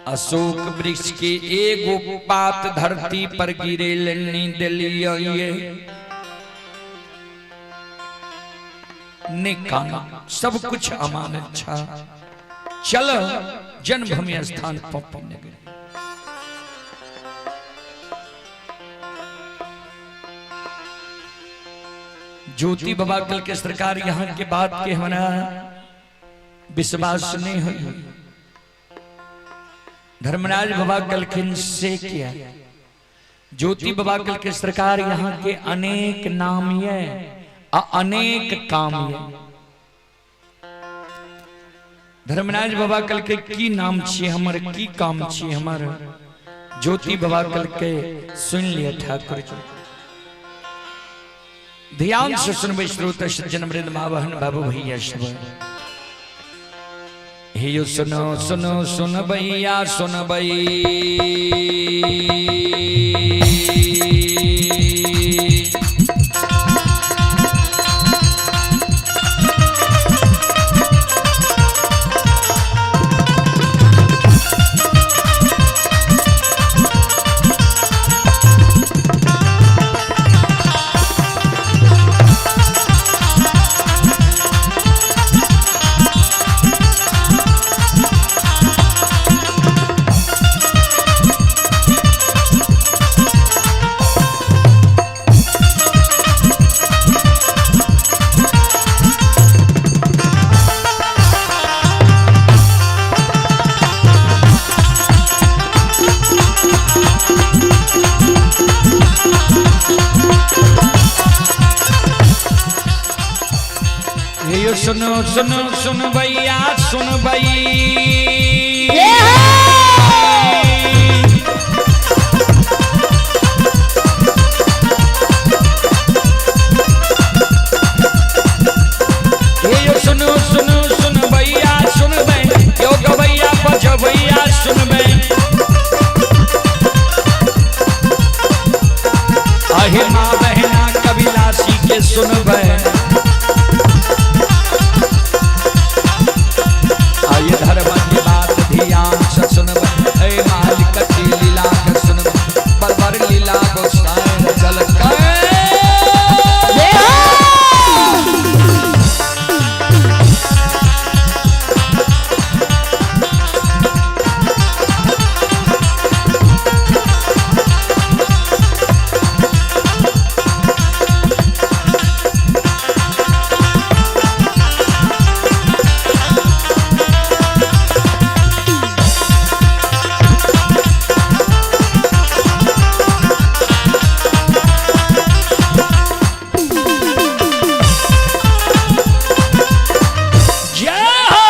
अशोक वृक्ष के एगो पात धरती पर गिरे नहीं दलिया। निकाना सब कुछ अमानत छा। चल जन्मभूमि स्थान पप्पी नगरी। ज्योति बाबा कल के सरकार यहाँ के बात के हमारा विश्वास नहीं हुई। धर्मराज बाबा कलखिन से किया। ज्योति बाबा कल के सरकार यहाँ के अनेक नाम ये अनेक काम ये। धर्मराज बाबा कल के की नाम छी हमर, की काम छी हमर। ज्योति बाबा कल के सुन लिया ठाकुर जी। ध्यान से सुनबै श्रोत सज्जन वृंद माँ बहन बाबू भैया सब। हे यो सुनो सुनो सुन भैया सुन भई। ये सुनो सुनो सुन भैया सुन भई। ये सुनो सुनो सुन भैया सुन बे, यो गवैया बजवैया सुन बे। आहे माँ बहना कबिलासी के सुन बे। आये धर्म की बात ध्यान से सुन बे, ऐ मालिक की लीला के सुन बे, बरबर लीला गोसाई जल के। जय हो।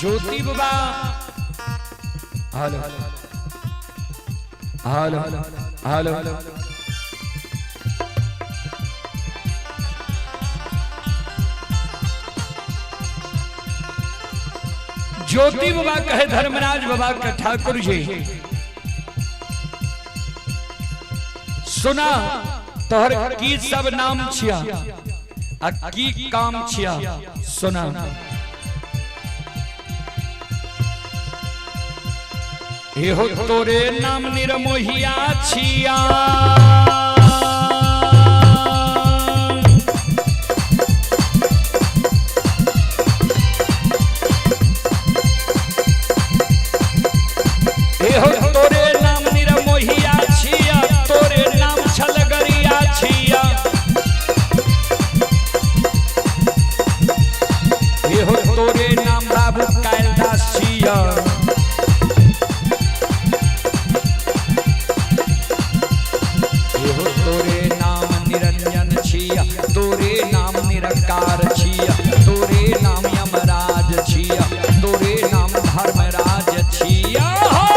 ज्योति बाबा हेलो हेलो हेलो। ज्योति बाबा कहे धर्मराज बाबा के ठाकुर जी सुना तोहर की सब नाम छिया आ की काम छिया सुना। एहो तोरे नाम निरमोहिया छिया, एहो तोरे नाम निरमोहिया छिया, तोरे नाम छलगरिया छिया, एहो तोरे नाम बाबू कायलदास छिया, एहो तोरे नाम निरंजन छिया, तोरे नाम निरंकार छिया, तोरे नाम यमराज छिया, तोरे नाम धर्मराज छिया। हो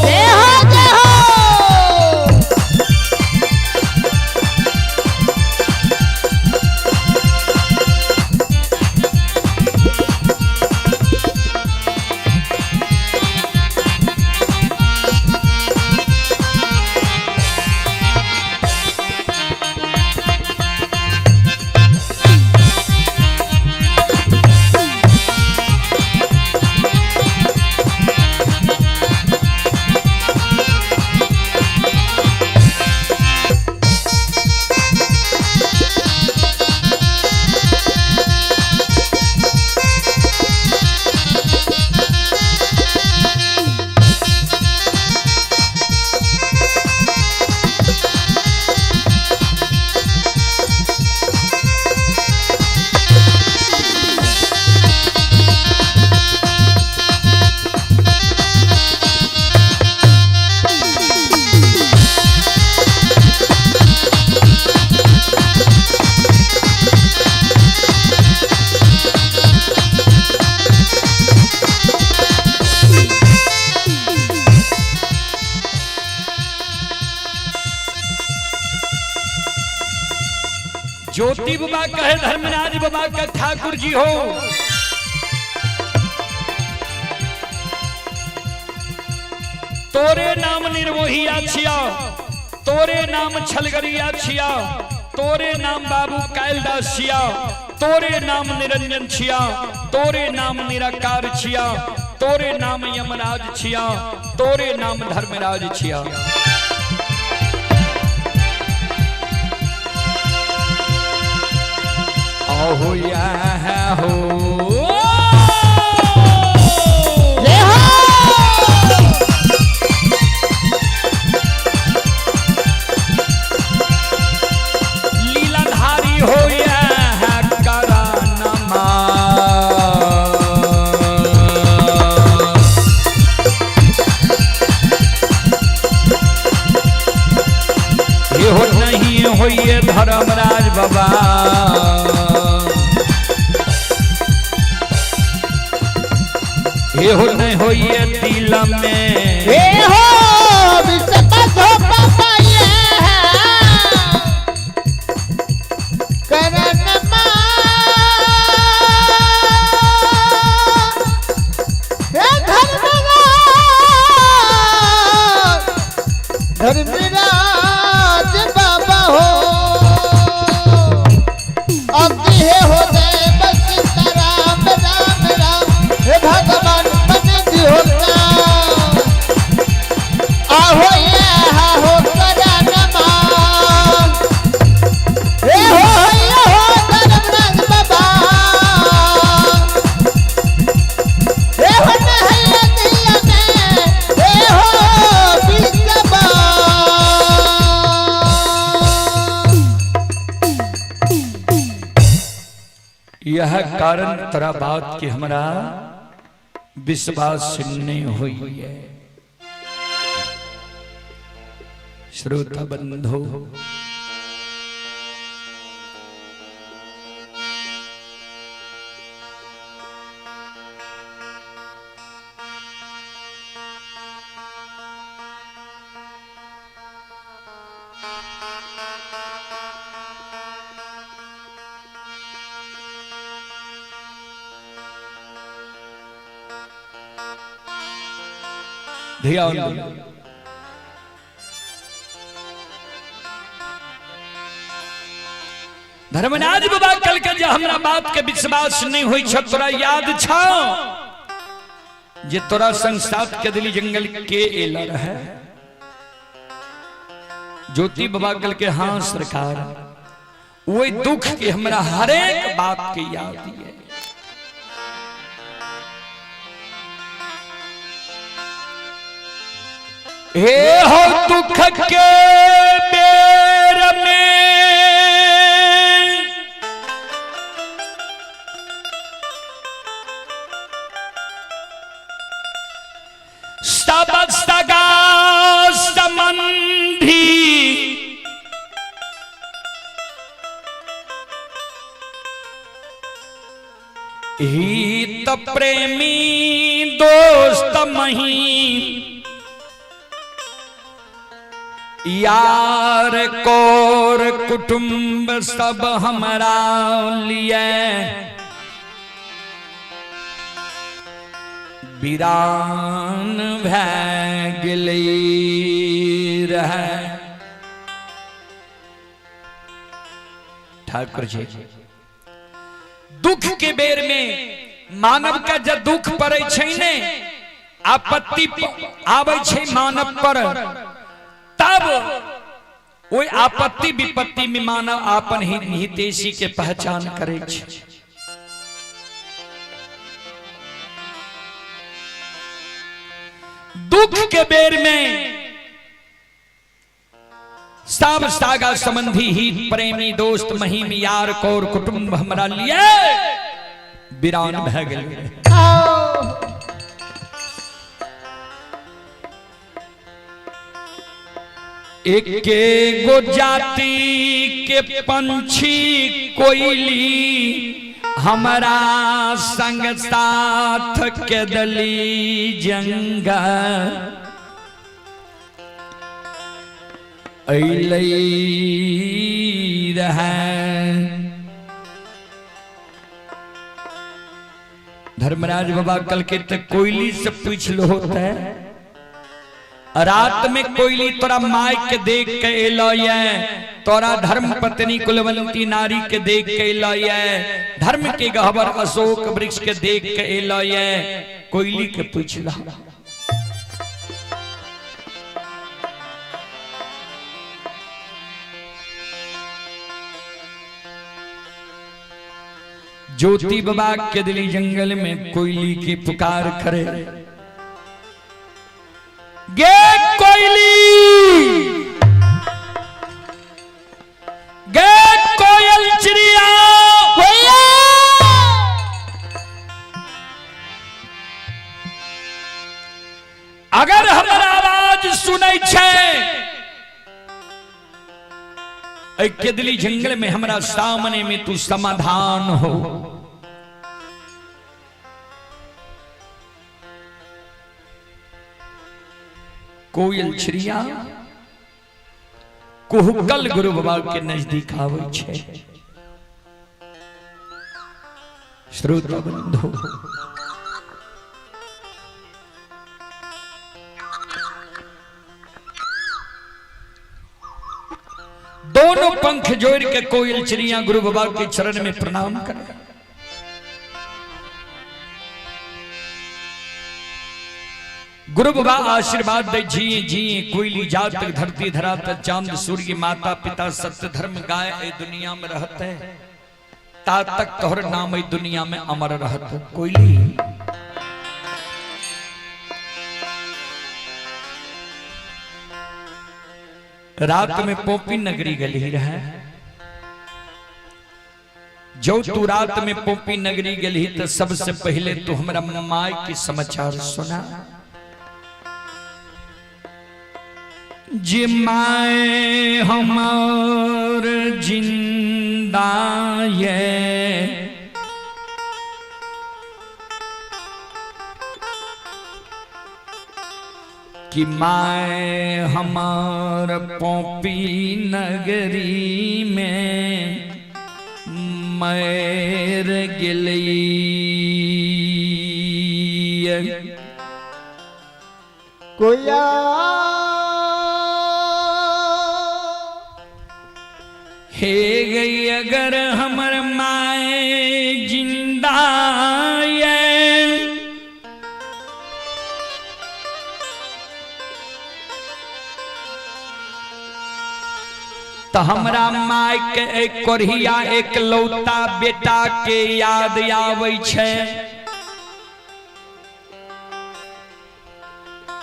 जय हो जय हो। ज्योति बाबा कहे धर्मराज बाबा का ठाकुर जी हो। तोरे नाम निर्मोहिया छिया, तोरे नाम छलगरिया छिया, तोरे नाम बाबू कायलदास छिया, तोरे नाम निरंजन छिया, तोरे नाम निराकार छिया, तोरे नाम यमराज छिया, तोरे नाम धर्मराज छिया। आहो या हो। जय हो। लीलाधारी हो या करानमा। ये हो नहीं होइए धर्मराज बाबा, ये हो नहीं होइए दिल में। हे हो विश्वास हो पापा ये करण माँ। हे धर्मराज, धर्मराज बाबा हो, अब हे हो जय बस राम राम राम, हे भगवान मन दिहो राम। आहो ये हो करण माँ। हे हो ये हो धर्मराज बाबा, हे हो नहैया दिया में, हे हो बिसबा। यह कारण तोरा बात के हमरा विश्वास नहीं हुई है। श्रोता बंधु, ध्यान दो। धर्मराज बाबा कल के जे हमरा बात के विश्वास नहीं होई छ, तोरा याद छ जे तोरा संग साथ के दिली जंगल के एला रहे? ज्योति बाबा कल के हाँ सरकार, वही दुख के हमरा हरेक बात के याद है। हे हो दुख के बेर में सब सगा संबंधी हित प्रेमी दोस्त मही यार कोर कुटुंब सब हमरा लिए वीरान भै गेलै रहै। ठाकुर जी, दुख के बेर में मानव का जब दुख पड़े छै ने, आपत्ति आबै छै मानव पर, तब ओहि आपत्ति विपत्ति में मानव अपन हितैषी के पहचान करे छै। दुख के बेर में सब सागा संबंधी हित प्रेमी दोस्त महीम यार कौर कुटुंब हमरा लिए वीरान भै गेलै। एके गो जाति के पंछी कोयली हमरा संग साथ के दली जंगा अइलै रहै। धर्मराज बाबा कल के त कोयली से पूछ लो होता है, रात में कोयली तोरा माय के देख के एलो ये, तोरा धर्म पत्नी कुलवंती नारी के देख के एलो ये, धर्म के गहबर अशोक वृक्ष के देख के एलो ये, कोयली के पूछ लो। ज्योति बाबा के दिली जंगल में कोयली की पुकार करे, गे कोयली, गे कोयल चिड़िया, अगर हमर आवाज सुनै छै केदली जंगल में हमरा सामने में तू समाधान हो। कोयल चिड़िया कुहकल गुरु बाबा के नजदीक आवे छे। श्रोता बंधु, दोनों पंख जोड़ के कोयल चिड़िया गुरु बाबा के चरण में प्रणाम कर। गुरु बाबा आशीर्वाद दे, जी जी कोयली जात धरती धरात चांद सूर्य माता पिता सत्य धर्म गाय ए दुनिया में रहते, ता तक तोहर नाम ए दुनिया में अमर रहत। कोयली रात में पोपी नगरी गली रहे, जो तू रात में पोपी नगरी गली तो सबसे पहले तू हमरा माय के समाचार सुना। जे my हमार जिंदा ये, कि my हमार पोपी नगरी में मर गेली। कोया हे गई अगर हमर my जिंदा ये, तो हमरा my के एक कोरिया एक लौता बेटा के याद आवे छे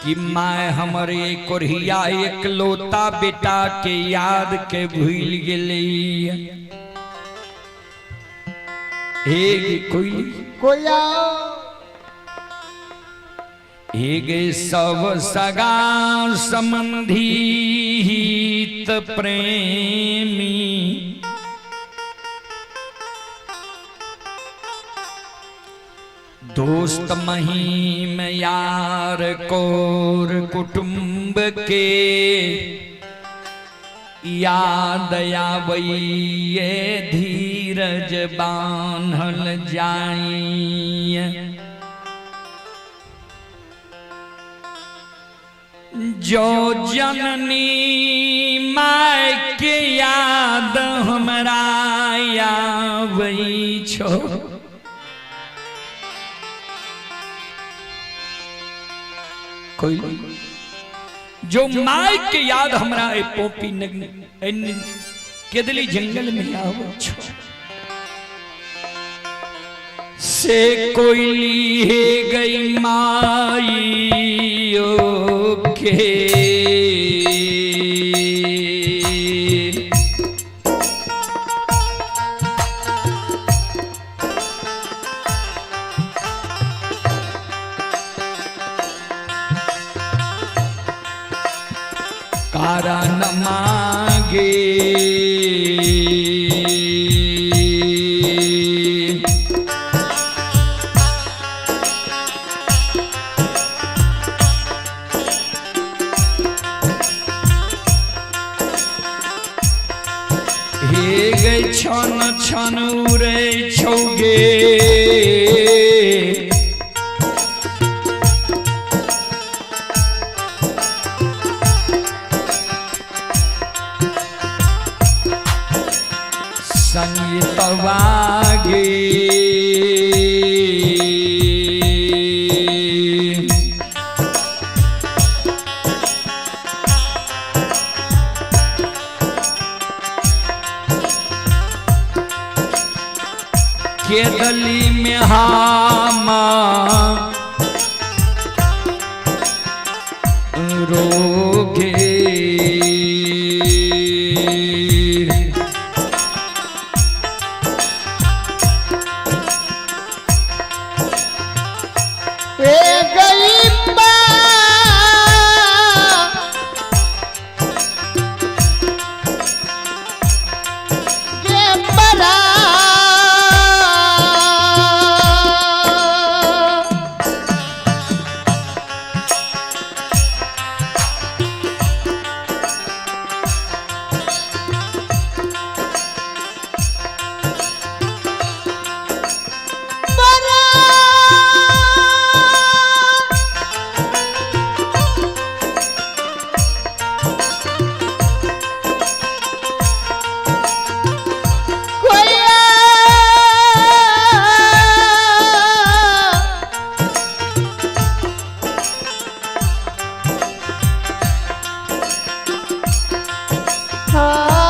कि my हमर एक कोरिया एक लौता बेटा के याद के भूल गेली। एक कोई कोया एक सब सगा संबंधी हित प्रेमी, दोस्त महीम यार कोर कुटुंब के याद आवैये धीरज बान्हल जाई। जो जननी my के याद हमरा आबै छो, कोई जो my के याद हमरा ए पोपी नगरी केदली जंगल में आबै छो, से कोयली हे गई माई के। कारण मांगे हे गई छन छन उड़े छौगे, बाबा गे। के गली में हामा रोगे। ए गई बा के बड़ा बड़ा कोया हाँ।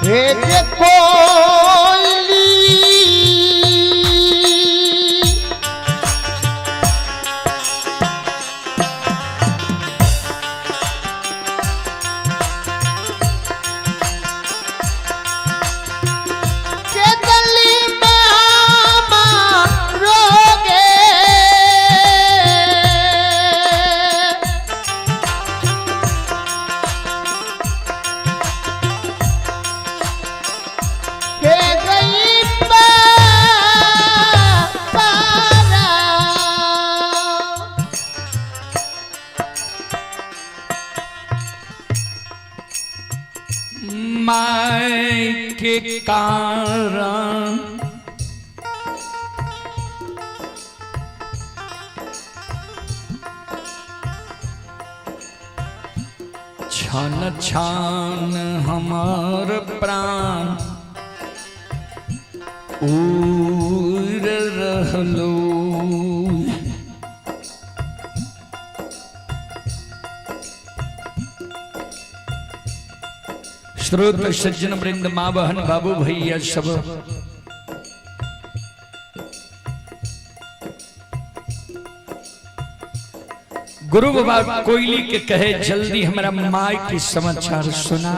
हे जे कोयली के गली में आमा रोगे। के गई पारा। My के कारण छन छान हमार प्राण उड़ रहलो। श्रोत सज्जन वृंद माँ बहन बाबू भैया सब गुरु बाबा कोयली के कहे जल्दी हमारा माई के समाचार सुना।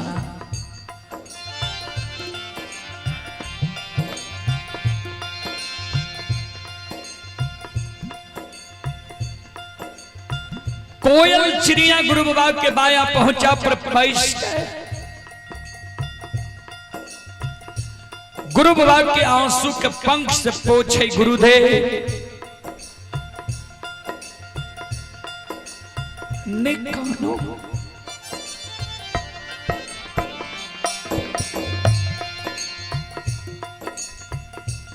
कोयल चिड़िया गुरु बाबा के बाया पहुंचा पर पैस गुरु बाबा के आंसू के पंख से पोछे गुरुदेव। निकालो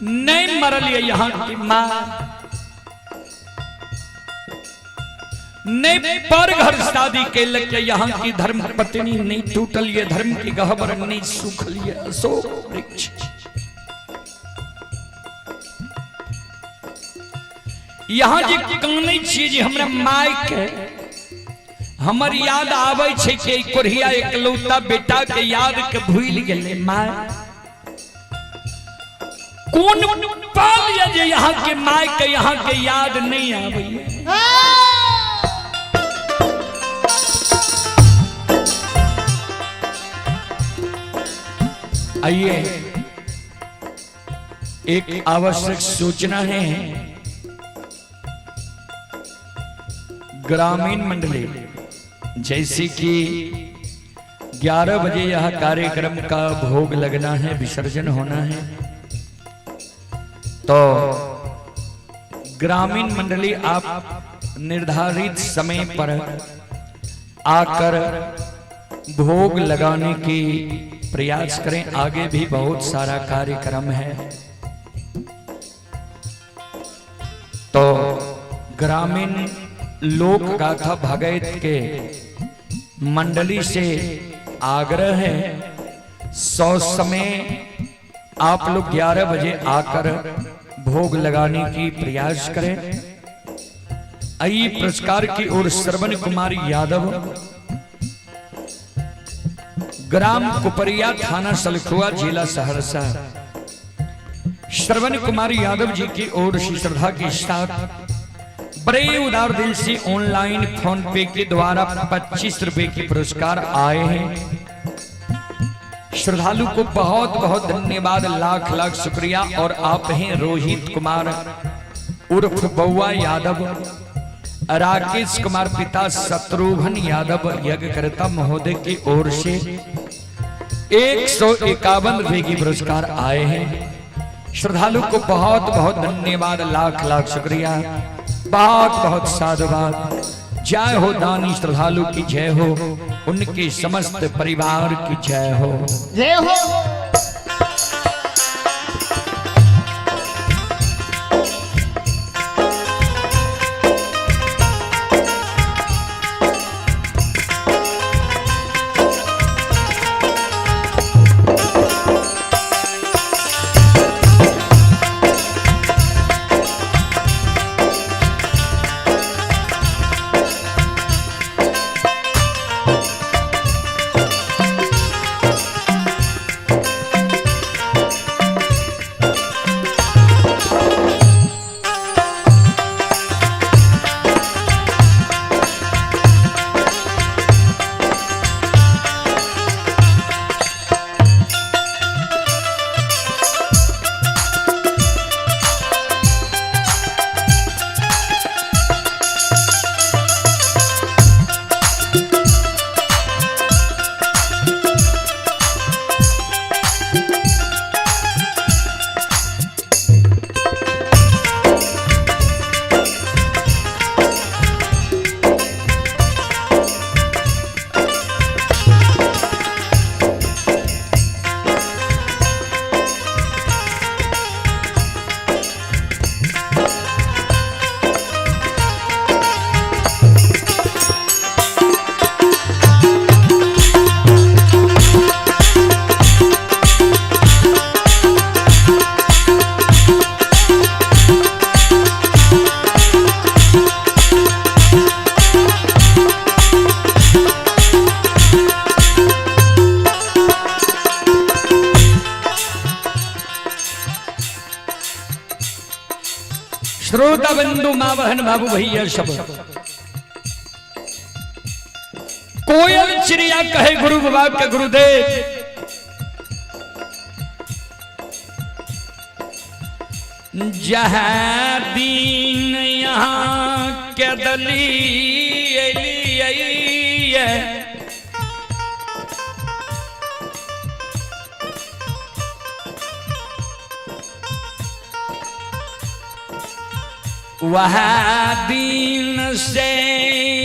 नहीं मरल ये यहाँ की माँ, नहीं पर घर शादी के लग यहाँ की धर्म पत्नी, नहीं टूटल ये धर्म की गहबर, नहीं सूखल ये अशोक वृक्ष। यहाँ जे कानै छियै जे हमरा माय के हमर याद आबै छै कि ई कोढ़िया एकलौता बेटा के याद के भूलि गेलै माय। कोन पाल ये जे यहाँ के माय के यहाँ के याद नहीं आबै। आइए एक आवश्यक सूचना है, ग्रामीण मंडली जैसे कि 11 बजे यह कार्यक्रम का भोग लगना है, विसर्जन होना है, तो ग्रामीण मंडली आप निर्धारित समय पर आकर भोग लगाने की प्रयास करें। आगे भी बहुत सारा कार्यक्रम है, तो ग्रामीण लोक गाथा भागवत के मंडली से आग्रह है, 100 समय आप लोग 11 बजे आकर भोग लगाने की प्रयास करें। आई पुरस्कार की ओर श्रवण कुमार यादव, ग्राम कुपरिया, थाना सलखुआ, जिला सहरसा। श्रवण कुमार यादव जी की ओर से श्रद्धा के साथ बड़े उदार दिल से ऑनलाइन फोन पे के द्वारा 25 रुपए के पुरस्कार आए हैं। श्रद्धालु को बहुत बहुत धन्यवाद, लाख लाख शुक्रिया। और आप हैं रोहित कुमार उर्फ बउआ यादव, राकेश कुमार पिता शत्रुघ्न यादव यज्ञकर्ता महोदय की ओर से 151 रुपए की पुरस्कार आए हैं। श्रद्धालु को बहुत बहुत धन्यवाद, लाख लाख शुक्रिया, बहुत बहुत साधुवाद। जय हो दानी श्रद्धालु की जय हो, उनके समस्त परिवार की जय हो, जय हो। श्रोता बंधु माँ बहन बाबू भैया सब, कोयल चिड़िया कहे गुरु बाबा के गुरुदेव, जहाँ दीन यहाँ के दली वह दिन से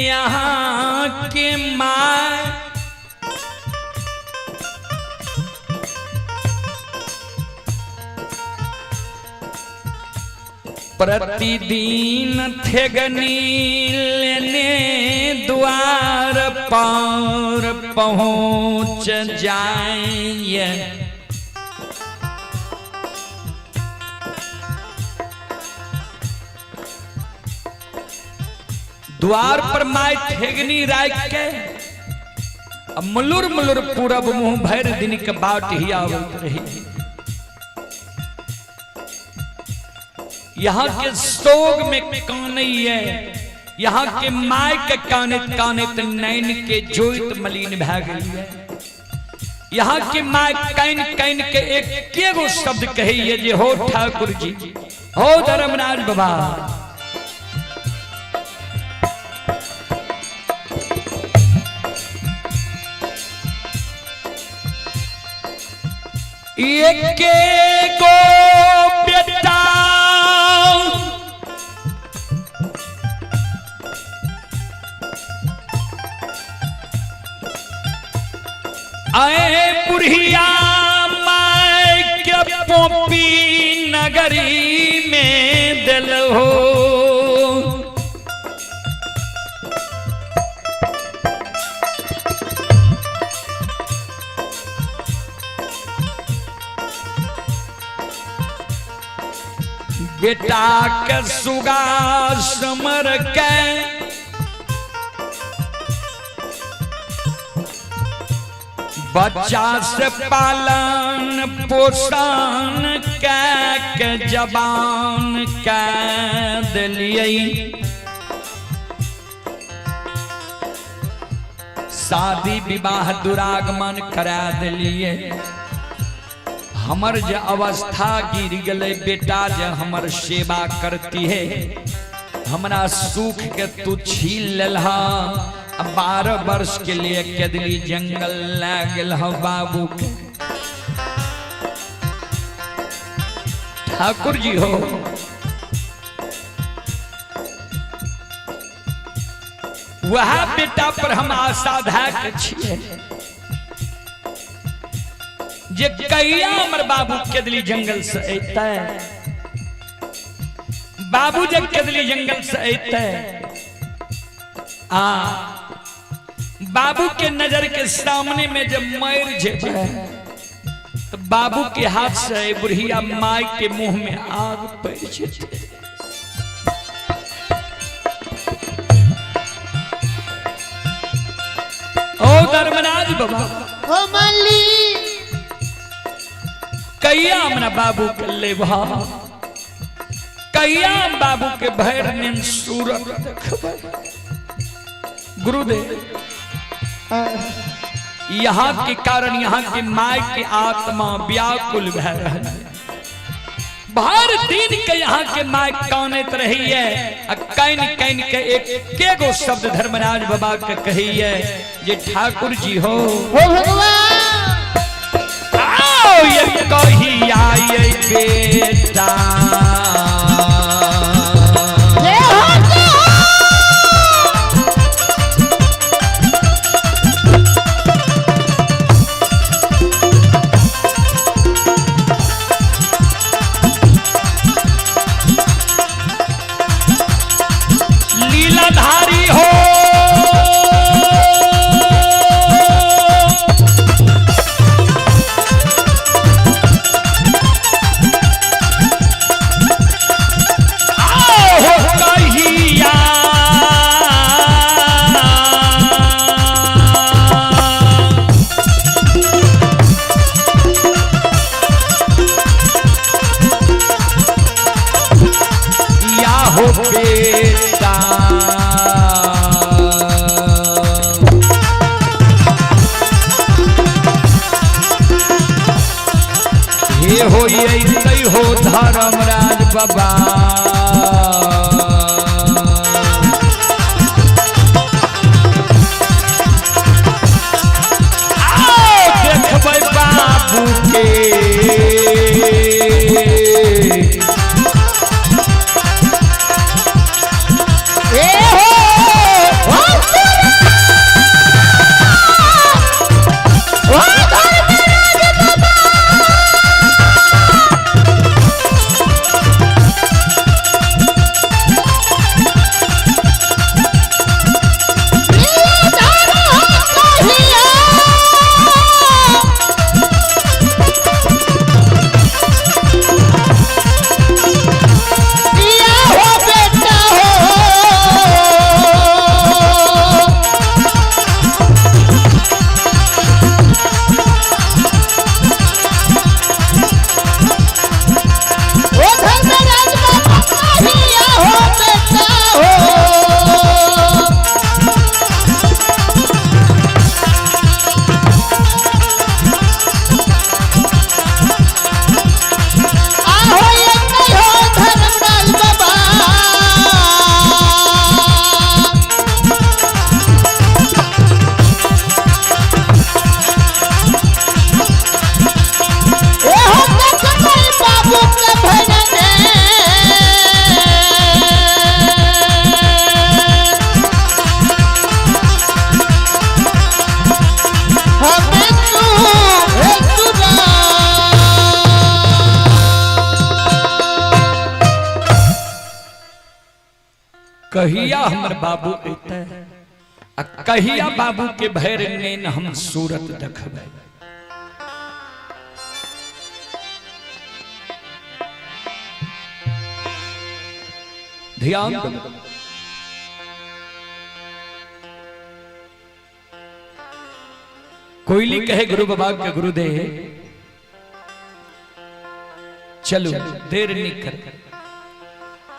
यहाँ के माँ प्रतिदिन ठेगनी लेने द्वार पर पहुँच जाए। द्वार पर my ठेगनी राख के आ मुलुर मुलुर पूरब मुंह भर दिन के बाट ही आवत रही। यहाँ के सोग में कानई है, यहाँ के my के कानित कानित नैन के जोइत मलिन भै गई है। यहाँ के my can can के एक के गो शब्द कही है जे हो ठाकुर जी, हो धर्मराज बाबा। एक गो बेटा आए बुढ़िया माय के पोपी नगरी में दिल हो। बेटा के सुगा समर के बच्चा से पालन पोषण के जबान के दिलियै। शादी विवाह दुरागमन करा दिलियै। हमर जे अवस्था गिर गेलै, बेटा जे हमर सेवा करती है, हमरा सुख के तू छीन लेलहा। 12 वर्ष के लिए केदली जंगल लै गेल ह बाबू के। ठाकुर जी हो, वह बेटा पर हम आशा धै के छियै जे कहिया हमर बाबू केदली जंगल से अयतै। बाबू जब केदली जंगल से अयतै आ बाबू के नजर के सामने में जब मर जेबै तो बाबू के हाथ से बुढ़िया माय के मुंह में आग पड़ जेतै। ओ धर्मराज बाबा, ओ माली, कहिया हमरा बाबू के लेबा, कहिया बाबू के भैर निन सूरत देखबै। गुरुदेव, यहाँ के कारण यहाँ के my के आत्मा व्याकुल भै रहल है। भर दिन के यहाँ के my कानैत रही है आ can can के एक के गो शब्द धर्मराज बाबा के कही है जे ठाकुर जी हो, हो भगवान, आओ ये कही आए बेटा। जय हो, जय हो। लीलाधारी हो, आओ हो कहिया या हो बेटा। हे हो ये हो धर्मराज बाबा। आओ देखबै बाबू के। ए हो, हो ओ धर्मराज बाबा। कहिया हमर बाबू एतै आ कहिया बाबू के भैर नेन हम सूरत देखबै। ध्यान दो। कोयली कहे गुरु बाबा के गुरुदेव चलो देर नहीं कर,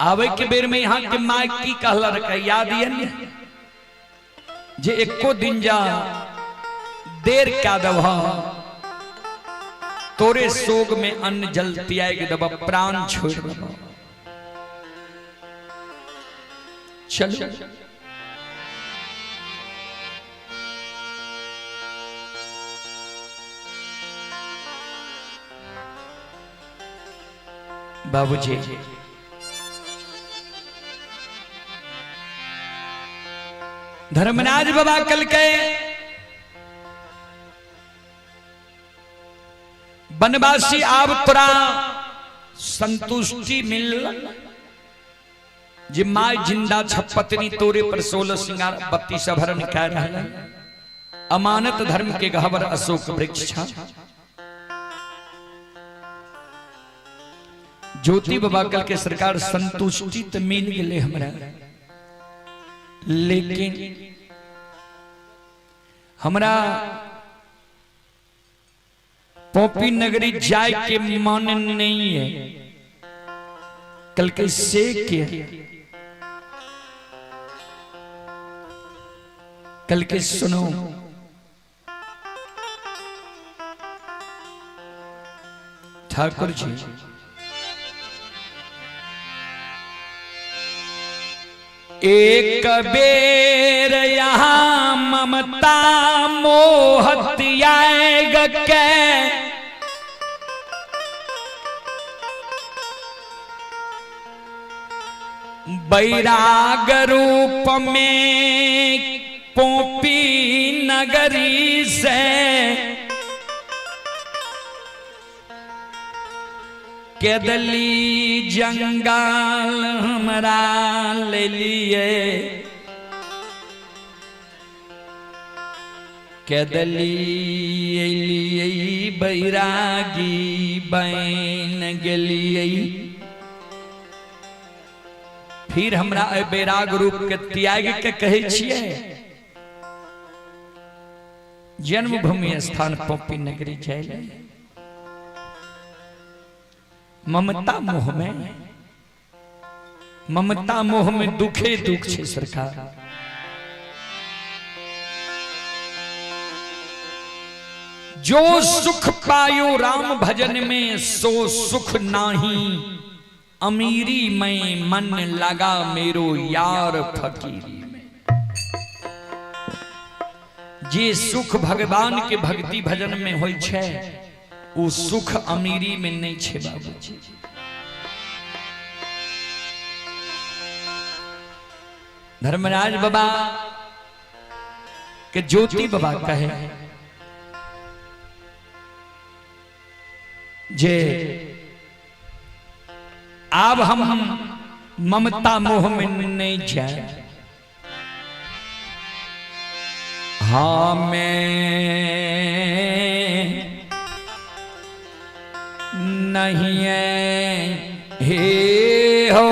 आवे के बेर में यहाँ के माँ की कहला रखा याद ये ने जे एको दिन जा देर क्या दवा तोरे सोग में अन्न जल त्याग दबा प्राण छोड़ दबा। चलो बाबूजी धर्मराज बाबा कल के बनवासी आब तोरा संतुष्टि मिल जे माय जिंदा छ पत्नी तोरे पर 16 सिंगार 32 आभरण कह रहल अमानत धर्म के गहवर अशोक वृक्ष छ। ज्योति बाबा कल के सरकार संतुष्टि तो मिल गए हमरा, लेकिन हमरा पोपी नगरी जाए के मन नहीं है। कल के से के कल के सुनो ठाकुर जी एक बेर यहाँ ममता मोह त्याग के बैराग रूप में पोपी नगरी से केदली जंगल हमरा ले लिए केदली लिए बैरागी बन गेलिए। फिर हमरा बैराग रूप के त्याग के कहे छियै जन्मभूमि स्थान पोपी नगरी जाय। ममता मोह में, ममता मोह में दुखे दुख छे सरकार। जो सुख पायो राम भजन में सो सुख नाही, अमीरी में मन लगा मेरो यार फकीरी में। जे सुख भगवान के भक्ति भजन में होय छे वो सुख अमीरी में नहीं छे बाबूजी। धर्मराज बाबा के ज्योति बाबा कहे जे अब हम ममता मोह में नहीं जाए, हाँ मैं नहीं है हे हो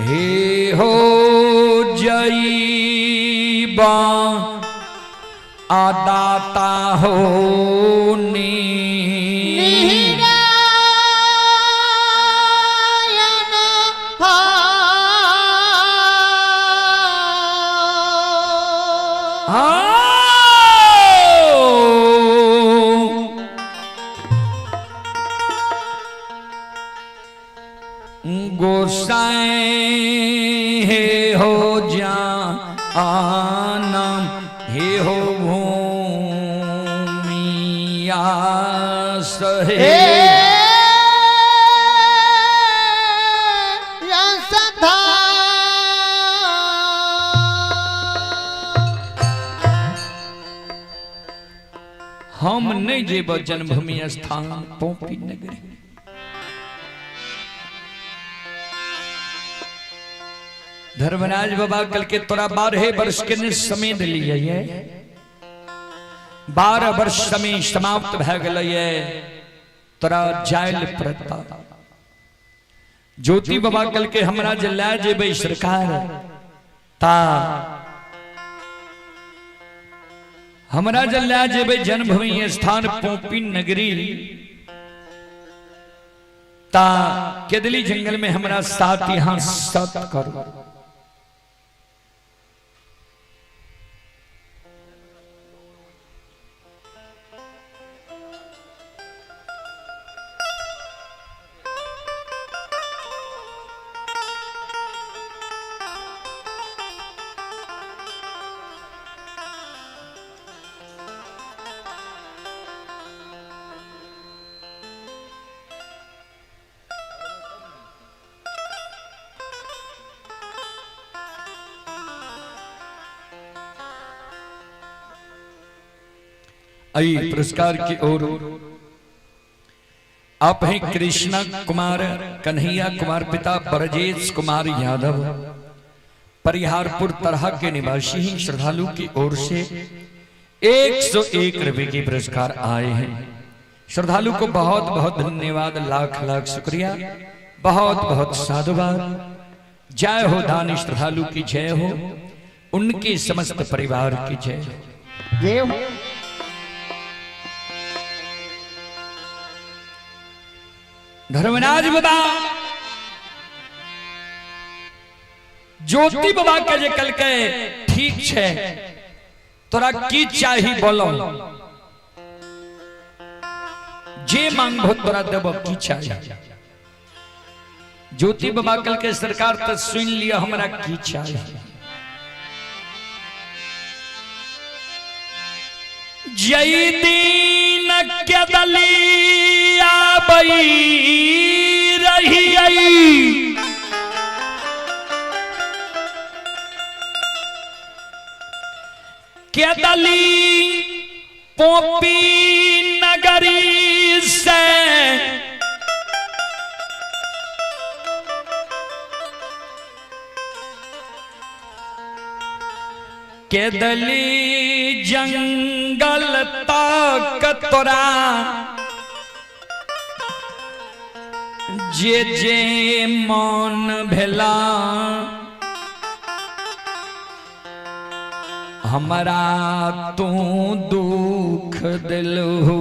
हे हो जईबा आदाता हो नी गोसाई हे हो जा आना हे हो भूमिया सहे हम नहीं नहीं जेब जन्मभूमि स्थान पोपी नगरी। धर्मराज बाबा कल के तोरा 12 वर्ष के ने समय दिलिए ये, 12 वर्ष समय समाप्त भए गेलै, तोरा जायल पड़ता। ज्योति बाबा कल के हमरा जे लए जेबै सरकार ता हमरा जे लए जेबै जन्मभूमि स्थान पोपी नगरी ता केदली जंगल में हमरा साथ यहां सत करो। आई पुरस्कार की ओर आप हैं कृष्णा कुमार कन्हैया कुमार पिता ब्रजेश कुमार यादव परिहारपुर तरह के निवासी हैं। श्रद्धालु की ओर से 101 रुपए के पुरस्कार आए हैं। श्रद्धालु को बहुत बहुत धन्यवाद, लाख लाख शुक्रिया, बहुत बहुत साधुवाद। जय हो दानी श्रद्धालु की जय हो, उनके समस्त परिवार की जय हो। जय हो। धर्मराज बाबा ज्योति बाबा के जे कल के ठीक छे तोरा की चाही बोलो, जे मांगबो तोरा देबो, की चाही। ज्योति बाबा कल के सरकार तो सुन लिया हमरा की चाही। जय दीन के दलिया बई रही आई के दली पोपी नगरी से केदली जंगल तक तोरा जे जे मन भेला हमरा तू दुख दिलहु।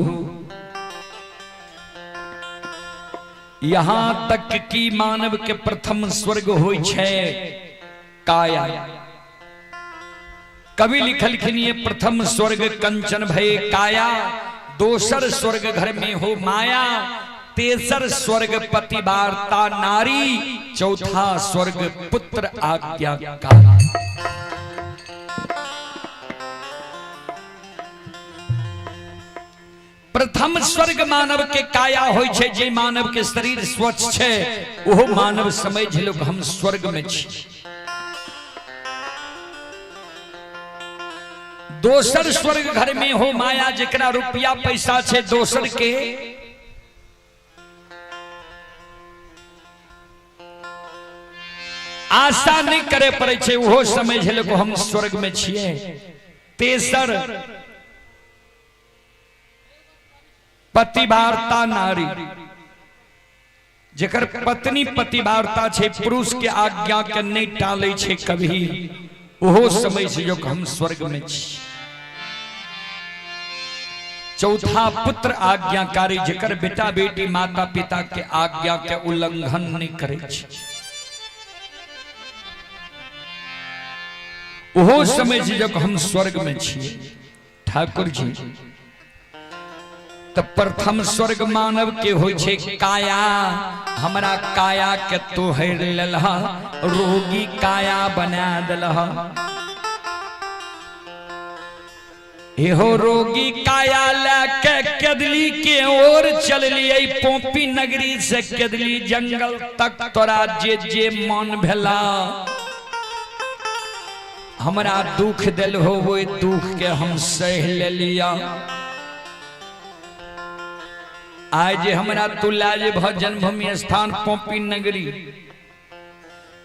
यहां तक कि मानव के प्रथम स्वर्ग होई छे काया। कवि लिखलखिन ये प्रथम स्वर्ग कंचन भय काया, दोसर स्वर्ग घर में हो माया, तेसर स्वर्ग पति वार्ता नारी, चौथा स्वर्ग पुत्र आज्ञाकारी। प्रथम स्वर्ग मानव के काया होई छे, जे मानव के शरीर स्वच्छ छे ओहो मानव समझ लोग हम स्वर्ग में छी। दोसर स्वर्ग घर में हो माया, जेकरा रुपया पैसा छे दोसर के आशा नहीं करे पड़े छे, ओहो समझ लोग हम स्वर्ग में छिए। तेसर पतिवार्ता नारी, जेकर पत्नी पतिवार्ता छे पुरुष के आज्ञा के नहीं टाले छे कभी, ओहो समझ जो हम स्वर्ग में छी। चौथा पुत्र आज्ञाकारी, जेकर बेटा बेटी माता पिता के आज्ञा के उल्लंघन नहीं करे छे, ओहो समझ जो हम स्वर्ग में छी। ठाकुर जी तो प्रथम स्वर्ग मानव के होई छे काया, हमरा काया के तोहर लेलह, रोगी काया बना देलह। एहो रोगी काया लेके केदली के ओर चललिए पोपी नगरी से केदली जंगल तक तोरा जे जे मन भेला हमरा दुख दिल हो, वो दुख के हम सह लेलिया। आइ जे हमरा तू लए जेबह जन्मभूमि स्थान पोपी नगरी,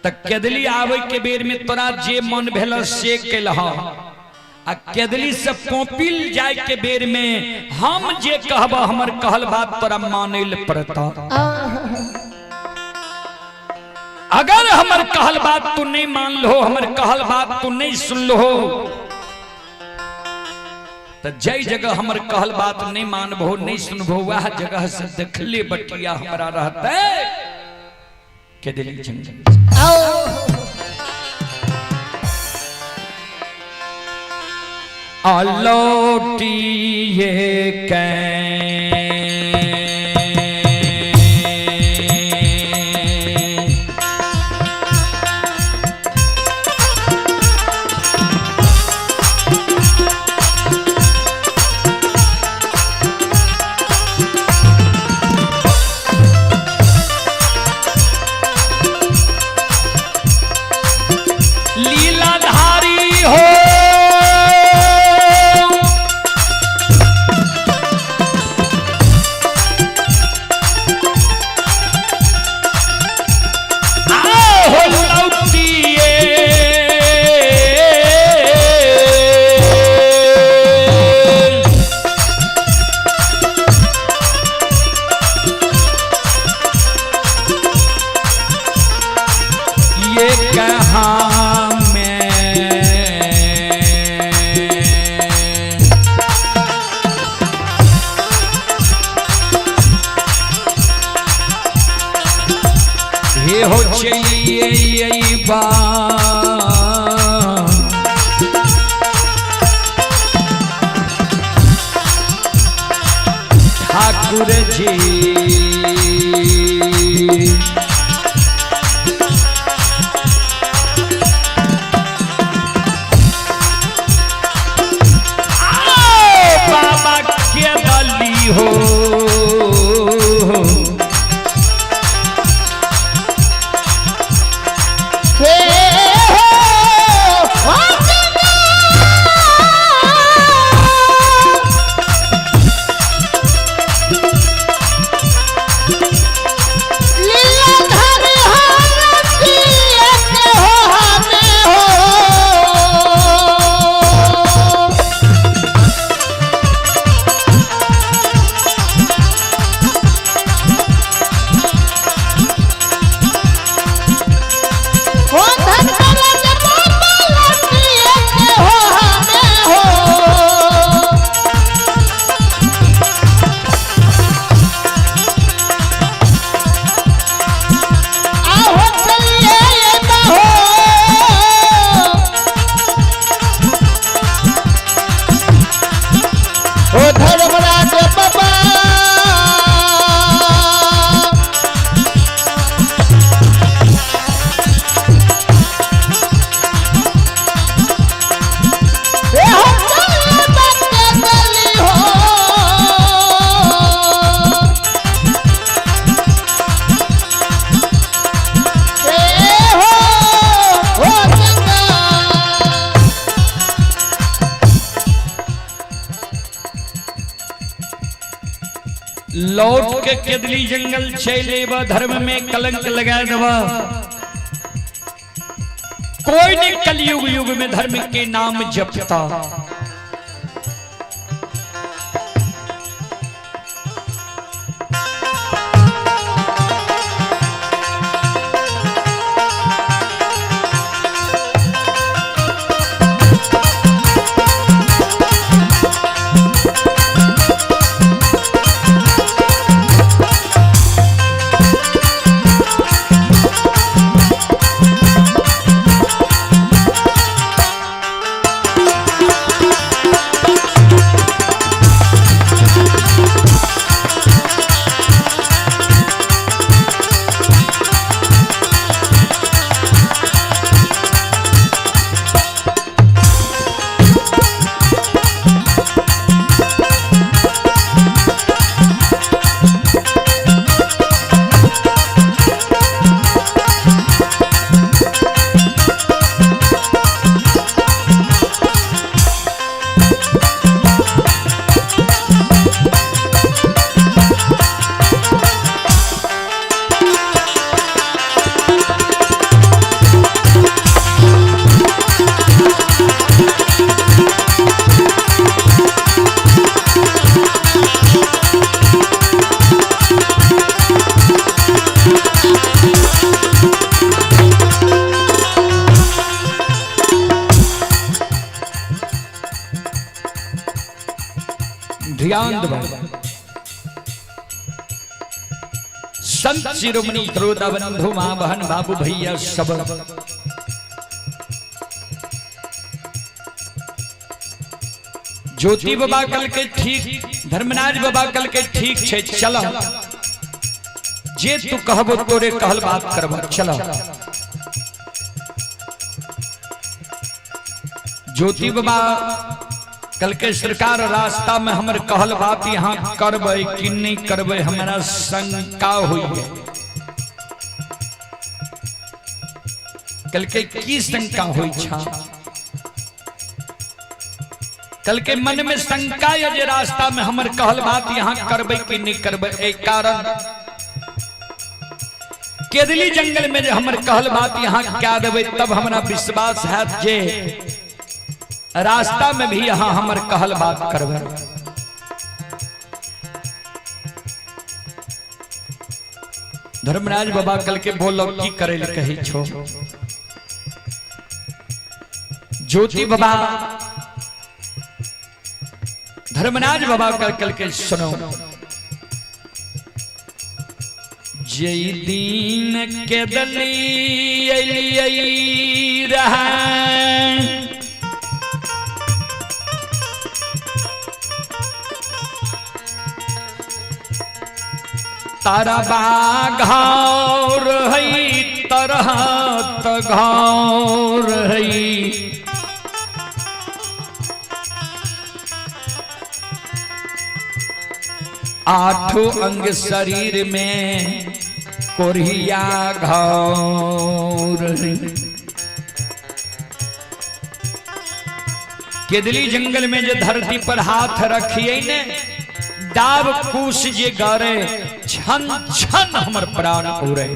त केदली आबै के बेर में तोरा जे मन भेल से केलह, आ केदली से पोपिल जाय के बेर में हम जे कहब हमर कहल बात तोरा मानै ल पड़ता। अगर हमर कहल बात तू नहीं मान लो, हमर कहल बात तू नहीं सुन लो, तो जय जगह हमर कहल बात नहीं मानबो नहीं सुनबो, वह जगह से देखले बटिया हमरा रहते केदली जंगल। आलौटिए कै लीलाधारी हो, आओ लौटिए ये कहाँ में हे हो चलिए ये बा ठाकुर जी। आओ बाबा के बली हो, हे हो हो गंगा। लीलाधर हो रतिया के हो हमें हो। हो धर्मराज बाबा लौटिए के हो हमें हो। आहो चलिए ये बहो। ओ धर्मराज बाबा ए हो चलिए बाटे गली हो। ए हो हो गंगा। लौट के केदली जंगल चल एबा, धर्म में कलंक लगा देबा। कोई नहीं कलयुग युग में धर्म के नाम जपता। ओ ध्यान देबै। संत शिरोमणि श्रोता बंधु माँ बहन बाबू भैया सब ज्योति बाबा कल के ठीक, धर्मराज बाबा कल के ठीक छे, चल जे तू कहबो तोरे कहल बात करब, चल। ज्योति बाबा कल के सरकार रास्ता में हमर कहल बात यहाँ करबै कि नहीं करबै, हमरा शंका हुई है। कल के की शंका हुई छा? कल के मन में शंका है जे रास्ता में हमर कहल बात यहाँ करबै कि नहीं करबै। एक कारण केदली जंगल में जे हमर कहल बात यहाँ क्या देबै तब हमरा विश्वास है जे रास्ता में भी यहाँ हमर कहल बात करबै। धर्मराज बाबा कल के बोलो की करे ले कही छो। ज्योति बाबा धर्मराज बाबा कल कल के सुनो, जय दीन के दली अली रहा तारा बाघार हई तरह तघार हई, आठों अंग शरीर में कोरिया घौर हई। केदली जंगल में जो धरती पर हाथ रखिए ने डाब कुश जे गरे छन छन हमर प्राण उड़े।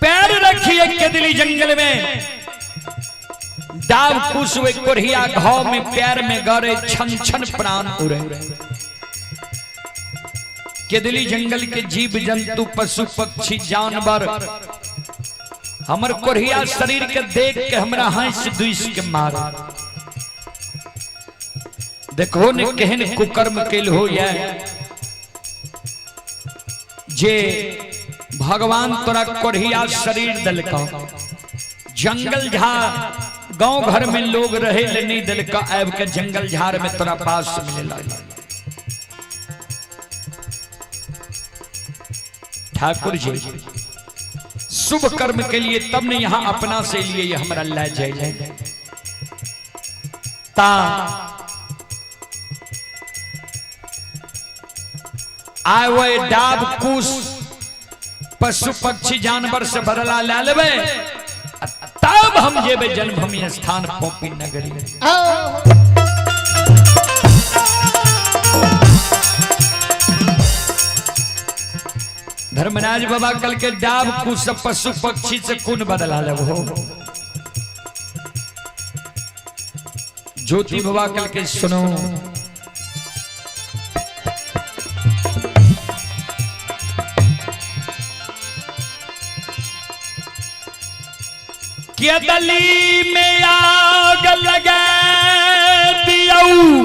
पैर रखिए केदली जंगल में डाब कुश वे कोरिया घाव में पैर में गरे छन छन प्राण उड़े। केदली जंगल के जीव जंतु पशु पक्षी जानवर हमर कोरिया शरीर के देख के हमरा हंस दुइस के मार। देखो ने केहन कुकर्म केल हो या जे भगवान तोरा कोरिया शरीर दिलका, जंगल झाड़ गांव घर में लोग रहे ले नहीं दिलका, आब के जंगल झाड़ में तोरा पास मिले। ठाकुर जी शुभ कर्म के लिए तब ने यहां अपना से लिए ये हमरा ला जाए ता आवे डाब कुश पशु पक्षी जानवर से बदला ले लेबे तब हम जेबे जन्मभूमि स्थान पोपी नगरी। धर्मराज बाबा कल के डाब कुश पशु पक्षी से कौन बदला लेबो। ज्योति बाबा कल के सुनो, केदली में आग लगा दियऊ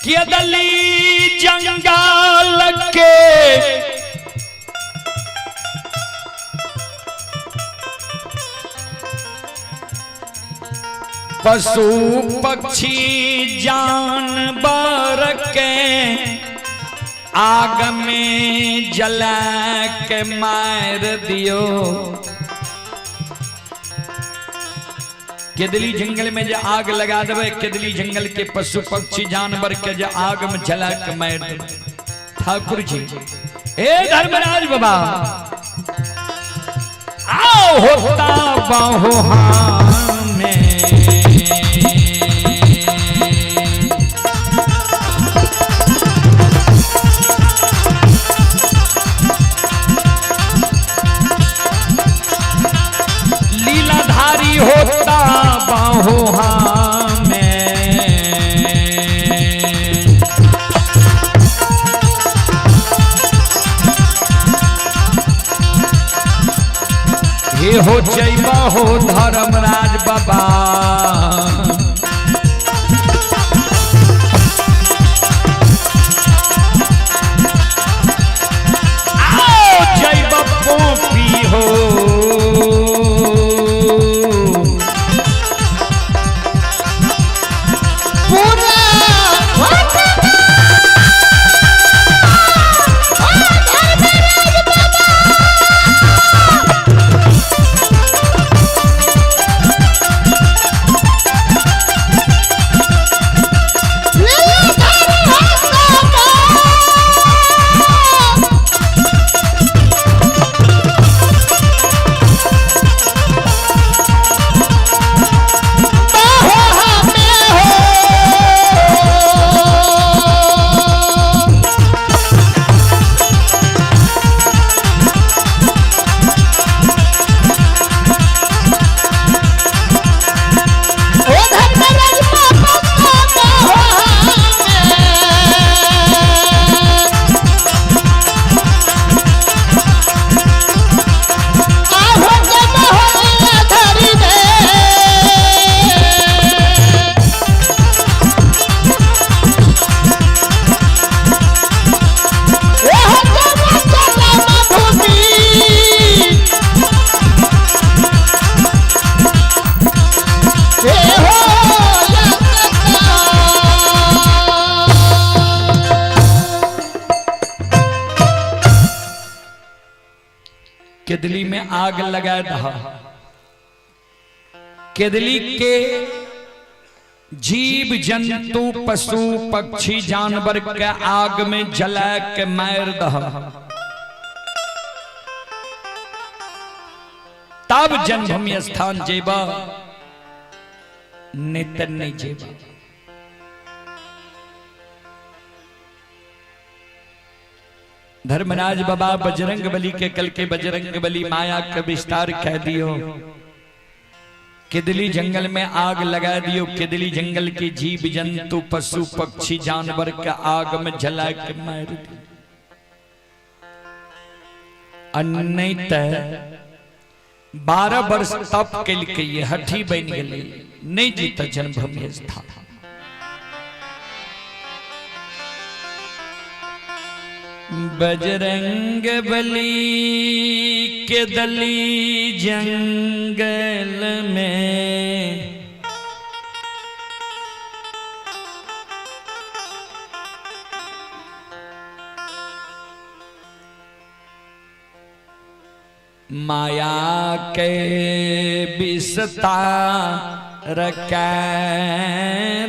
केदली जंगल के पशु पक्षी जानवर के आग में जला के मार दियो। केदली जंगल में जो आग लगा देवे, केदली जंगल के पशु पक्षी जानवर के जो आग में जला के मार देवे। ठाकुर जी हे धर्मराज बाबा आओ होता बाहो में लीलाधारी होता बाहो में। हो जैबा हो धर्मराज बाबा। आओ जैबा पोपी हो। पूरा केदली में आग लगा दहा। केदली के जीव जंतु पशु पक्षी जानवर के आग में जला के मार दहा, तब जन्मभूमि स्थान जेबा, नितन नहीं जेबा। धर्मराज बाबा बजरंग बली के कल के बजरंग बली माया के विस्तार कह दियो, केदली जंगल में आग लगा दियो, केदली जंगल के जीव जंतु पशु पक्षी जानवर के आग में जला के मार दियो। अन्य 12 वर्ष तप के लिए हठी बन गई, नहीं जीता जन्मभूमि स्थान। बजरंग बली के दली जंगल में माया के विस्तार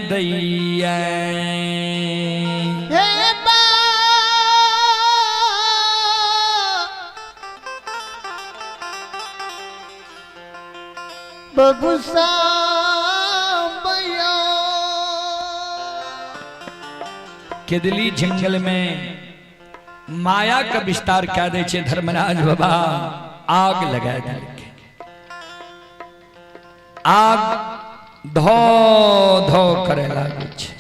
दैया। केदली जंगल में माया का विस्तार क्या दे छे धर्मराज बाबा आग लगा दे, आग धो धो करे लागे छे।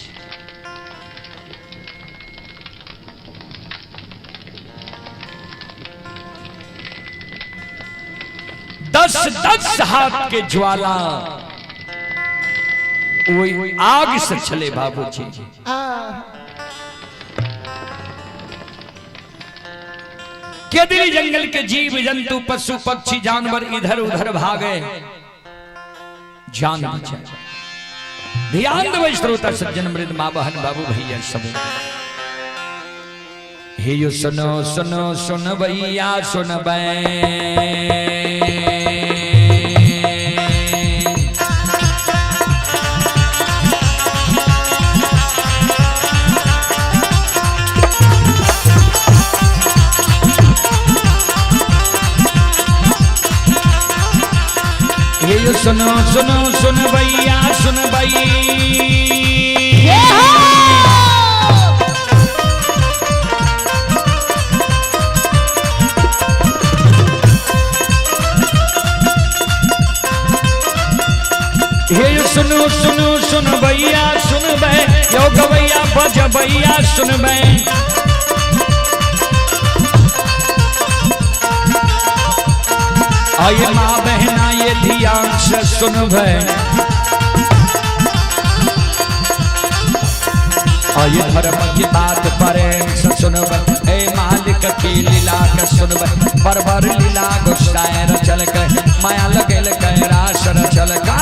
दस दस हाथ के ज्वाला वही आग से चले बाबूजी। केदली जंगल के जीव जंतु पशु पक्षी जानवर इधर उधर भागे, जान बचाए। ध्यान दो श्रोता सज्जन मृद माँ बहन बाबू भैया सब। हे यो सुनो सुनो सुन भैया सुन बे, सुनो सुनो सुन भैया सुन भैया। हे सुनो सुनो सुन भैया सुन बे, यो गवैया बज भैया सुन बे। आये माँ बहना ये ध्यान से सुनबै। आये धर्म की बात प्रेम से सुनबै, ए मालिक की लीला के सुनबै। बरबर लीला गुस्साए रचल के, माया लगेल के रास रचल का।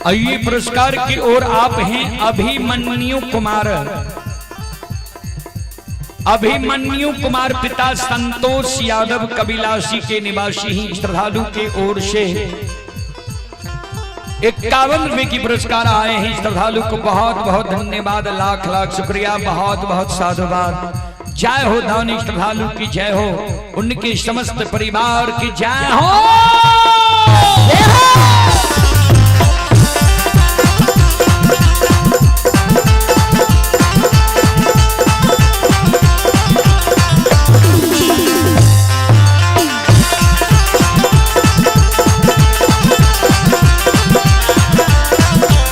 आइए पुरस्कार की ओर आप हैं अभिमन्यु कुमार। अभिमन्यु कुमार पिता संतोष यादव कबिलासी के निवासी ही श्रद्धालु के ओर से 51 रुपए की पुरस्कार आए हैं। श्रद्धालु को बहुत बहुत धन्यवाद, लाख लाख शुक्रिया, बहुत बहुत साधुवाद। जय हो दानी श्रद्धालु की जय हो, उनके समस्त परिवार की जय हो।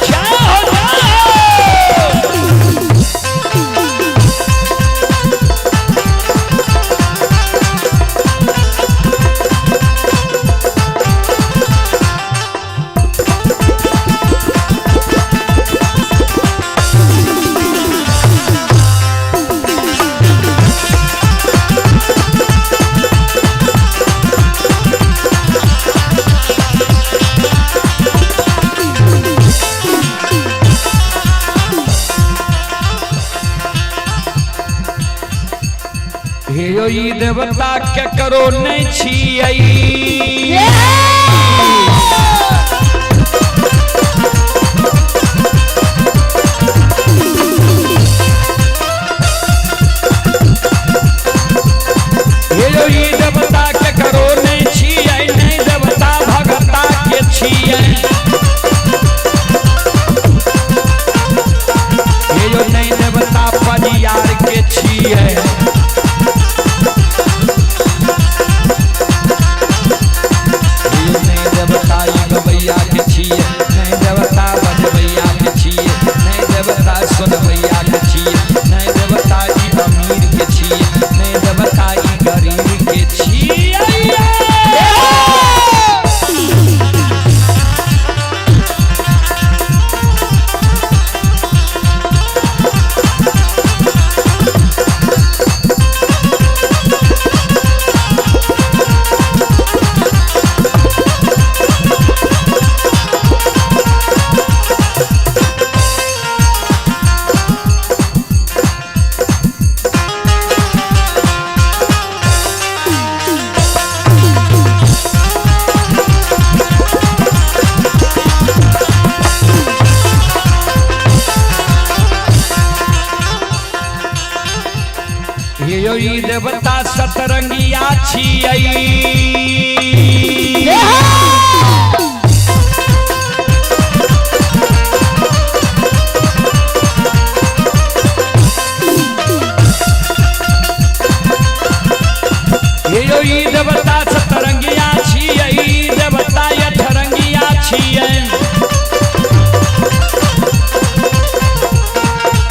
जय हो, जय हो। हे यो ई देवता के करो नहीं छियै। हे यो ई देवता के करो नहीं छियै, नहीं देवता भगता के छियै। हे यो नहीं देवता परियार के छियै। नहीं देवता ई गवैया के छियै, नहीं देवता बजबैया के छियै, नहीं देवता सुनबैया के छियै, नहीं देवता ई अमीर के छियै, नहीं देवता ई गरीब के छियै। हे यो ई देवता सतरंगिया छियै। हे यो ई देवता सतरंगिया छियै, देवता अठरंगिया छियै।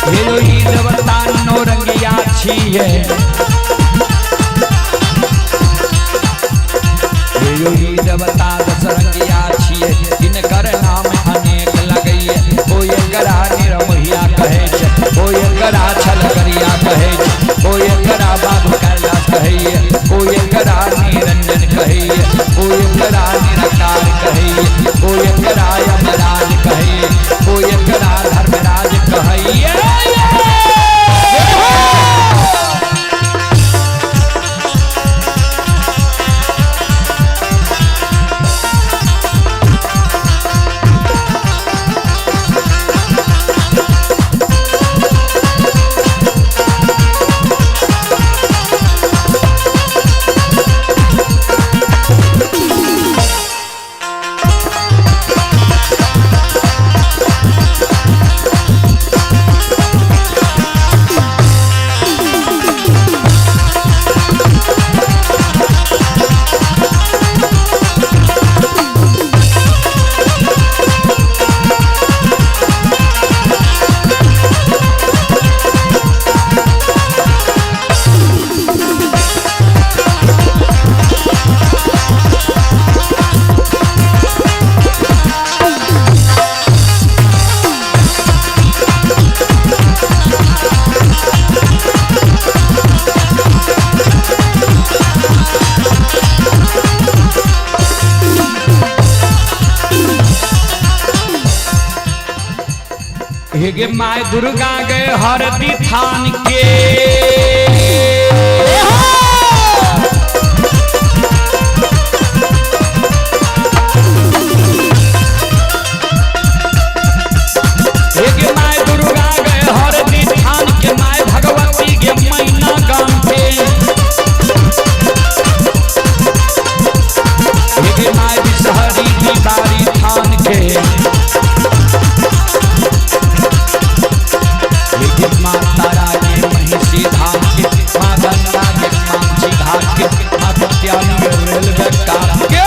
हे यो ई देवता नौरंगिया छियै। यो ई देवता दशरंगिया छियै, हिनकर नाम अनेक लगैये। ओ एकरा निरमोहिया कहै छै, ओ एकरा छलगरिया कहै छै, ओ एकरा बाबू कैलाश कहैये, ओ एकरा निरंजन कहैये, ओ एकरा निराकार कहैये, ओ एकरा यमराज कहैये, ओ एकरा धर्मराज कहैये। हे गे my Durga गए हरदी थान के। हे गे my Durga गए हरदी थान के, my Bhagwati गे मैना गाम के। हे गे my Bishahari की बारी थान के, हे माँ तारा के महिषी धाम के, माँ गंगा के मांझी घाट के, माँ सत्यानी के रेलवे काट के।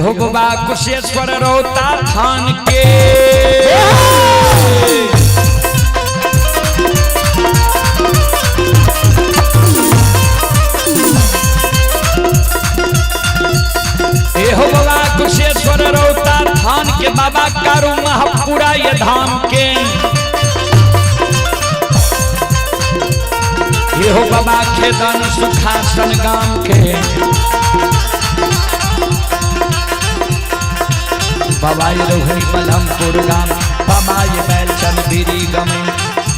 हो बाबा कुशेश्वर रोता थान के। हो बाबा कुशेश्वर रोता थान के, बाबा कारू महापुरा ये धाम के। ये हो बाबा खेदन सुखासन गाम के, बाबा ये रोहरी मलमपुर गाम, बाबा ये बैलचंद बीरी गमे,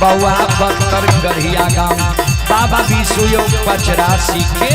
बउआ बख्तर गढ़िया गाम, बाबा विसुयो पचरासी के।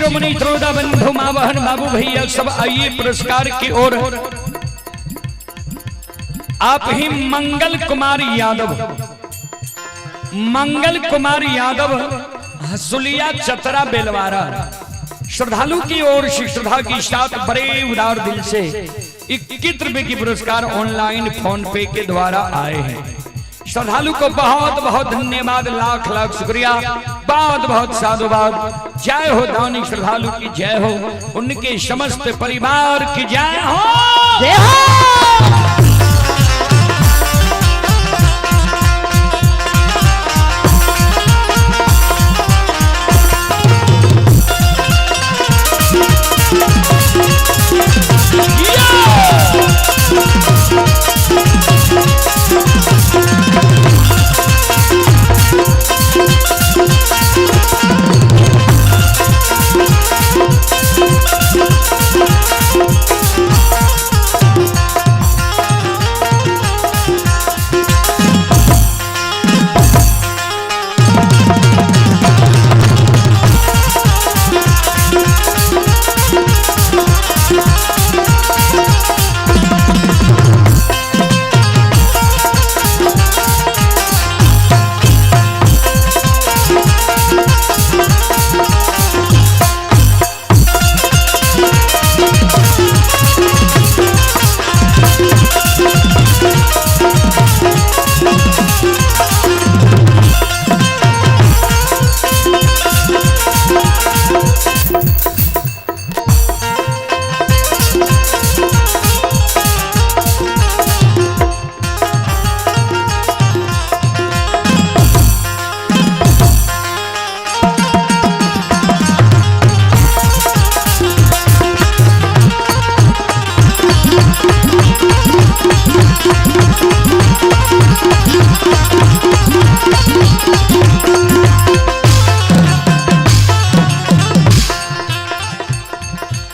शिरोमणि श्रोता बंधु माँ बहन बाबू भैया सब आइए पुरस्कार की ओर। आप ही मंगल कुमार यादव, मंगल कुमार यादव हसुलिया चतरा बेलवारा, श्रद्धालु की ओर से श्रद्धा की साथ बड़े उदार दिल से 21 रुपए की पुरस्कार ऑनलाइन फोन पे के द्वारा आए हैं। श्रद्धालु को बहुत बहुत धन्यवाद, लाख लाख शुक्रिया, बहुत बहुत साधुवाद। जय हो दानी श्रद्धालु की जय हो, उनके समस्त परिवार की जय हो। जय हो।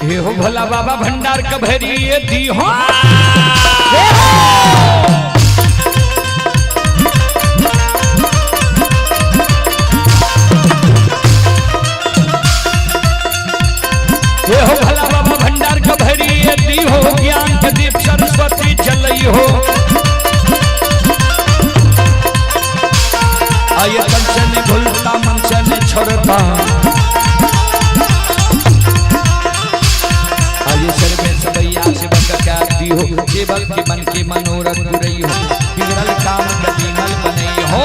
हे हो भोला बाबा भंडार कभरी ये दी हो। हे हो भोला बाबा भंडार कभरी ये दी हो, ज्ञान के दीप सरस्वती जलई हो। आये कंचन भूलता मंचन छोड़ता, आये सर में सबैया सेवक क्या दी हो, सेवक के मन के मनोरथ पुरई हो, बिगड़ल काम कदीमल बनई हो।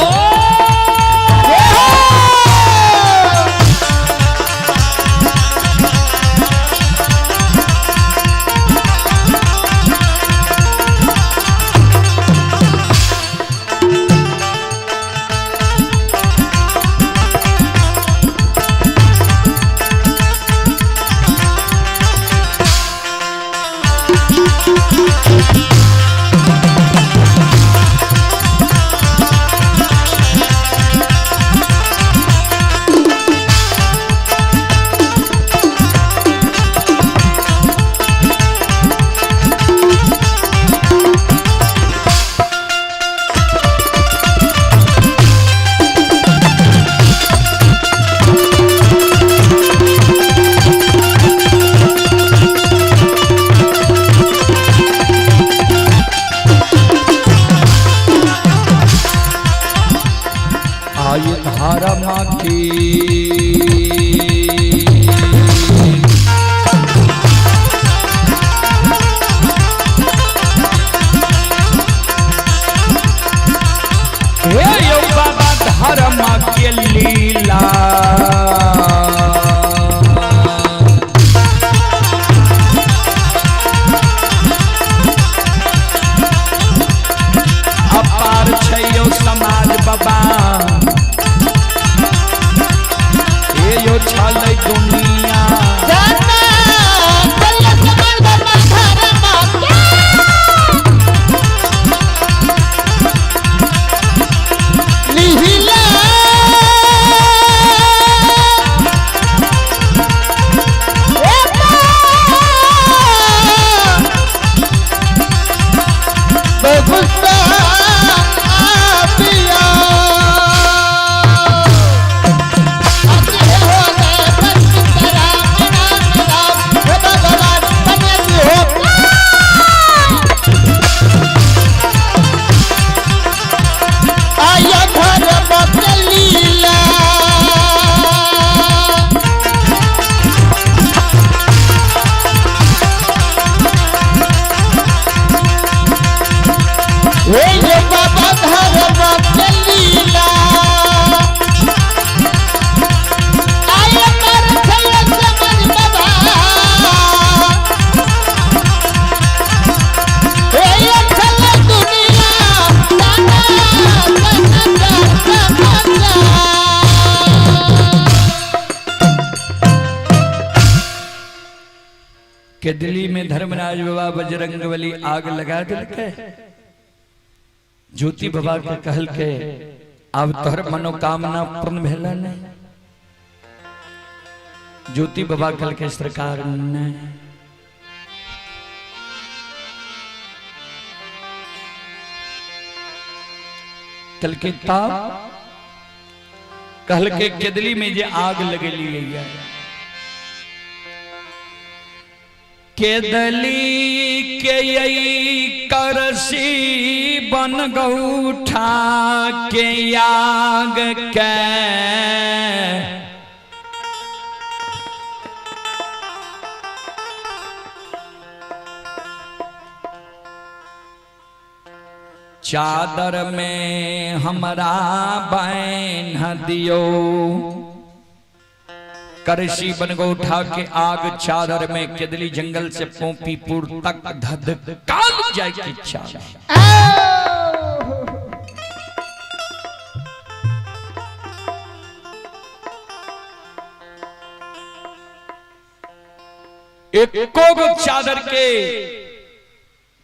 आये धारा माँ की हे यो बाबा धर्म के लीला, अपार छै यो समाज बाबा, हे यो छलै दुनिया। जाना चल समाज बाबा धर्म के लीला। केदली में धर्मराज बाबा बजरंगबली आग लगा दिलके। ज्योति बाबा के कहल के अब तोहर मनोकामना पूर्ण भेला नहीं। ज्योति बाबा कहल के सरकार नहीं। कल के ताप कहल के केदली में जे आग लगेली है, केदली के यही करसी बन गौठा के आग के चादर में हमरा बान्ह दियो। करसी बनगौठा के आग चादर में केदली जंगल से पोपीपुर तक धधकाल जाए की इच्छा। एको गो चादर के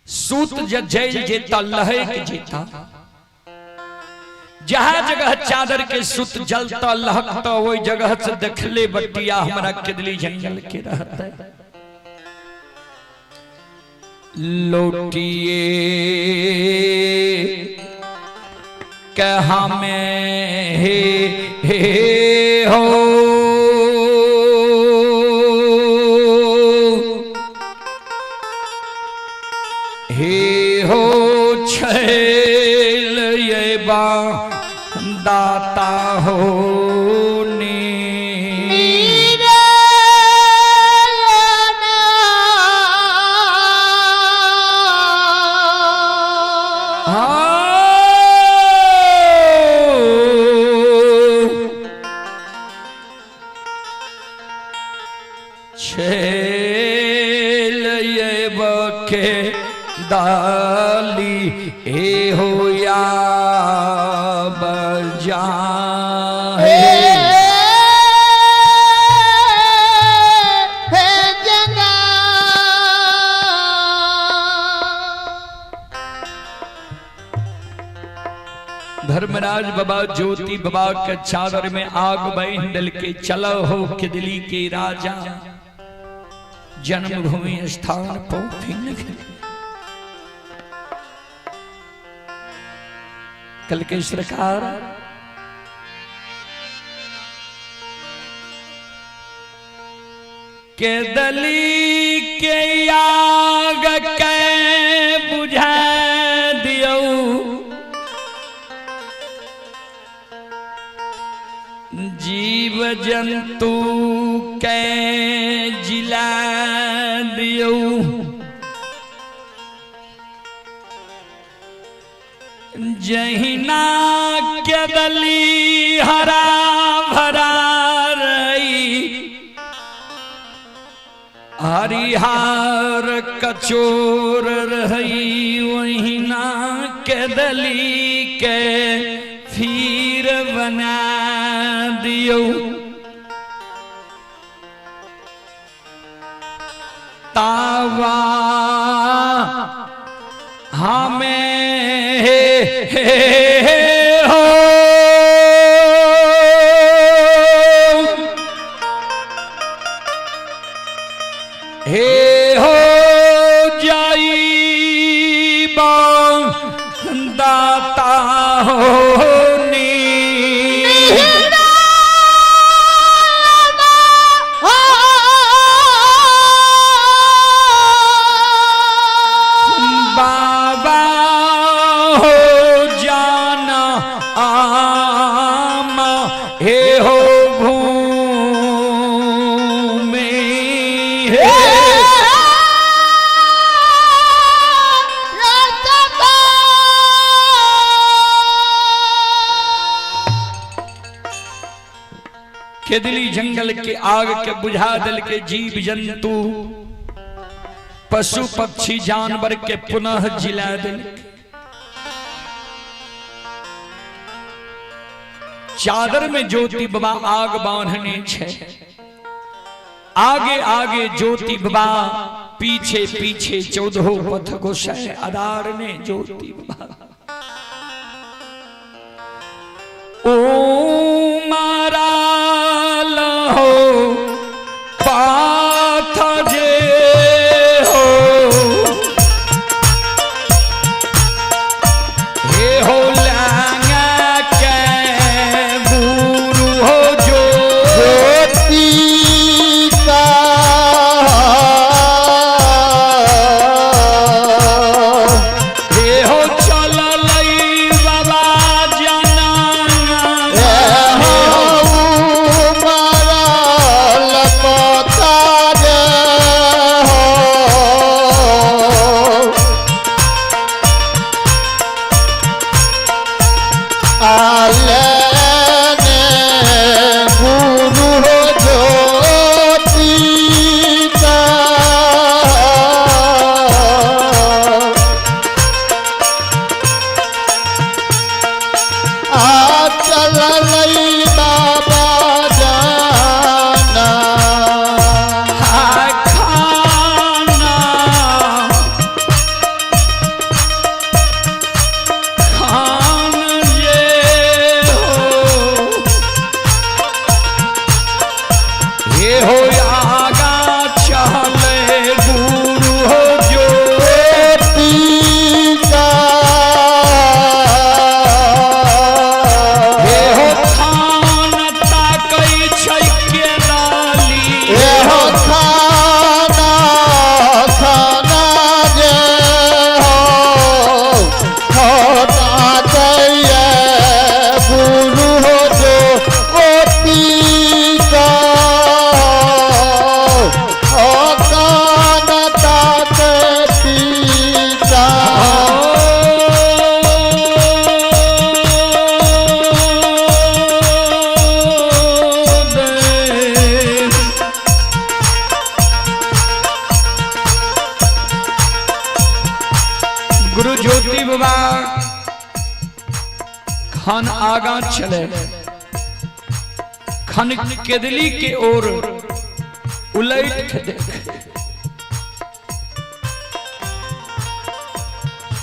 सूत जल जेता लहक जेता, जहां जगह चादर के सूत जलता लहकता वही जगह से देखले बटिया हमारा केदली जंगल के रहता है। लोटिए कहा में हे हे हो, हे हो छैल ये बा दाता हो नी। छैल ये बके दाली हे हो या बजा हे। धर्मराज बाबा ज्योति बाबा के चादर में आग बहन के चलो हो केदली के राजा जन्मभूमि स्थान पहुंची। कल के सरकार केदली के आग के बुझा दियो, जीव जंतु के जिला दियो, जहिना केदली हरा भरा रही हरिहार कचोर रही, वहिना केदली के फिर बना दियो। तावा हमें हे, हे, हे हो, हे हो जाई दाता हो नी। बाबा हो जाना आमा हे हो भूमि हे। केदली जंगल के आग के बुझा दल के जीव जंतु पशु पक्षी जानवर के पुनः जिला दिल। चादर में ज्योति बाबा आग बांधने छे, आगे आगे ज्योति बाबा पीछे पीछे चौदहो पथ गोसाई आधार ने ज्योति बाबा। ओ मारा लहो पाथ जे हो, हे हो लांगा के गुरु हो जो ज्योति का। हे हो चल लई बाबा जाना। हे हो मारा लपता रे हो। आले गुरु हो ज्योति का। आ चल लई बाबा जाना। खाना खान ये हो, हे हो आगा चले गुरु हो जो ज्योति का। हे हो खान ताकै छै के लाली। हे हो खाना खाना जे हो, खाना चाहिए गुरु हो ज्योति का। हो खाना ताके पीता। गुरु ज्योति बाबा खान आगा चले, खन केदली के ओर उलट के देख,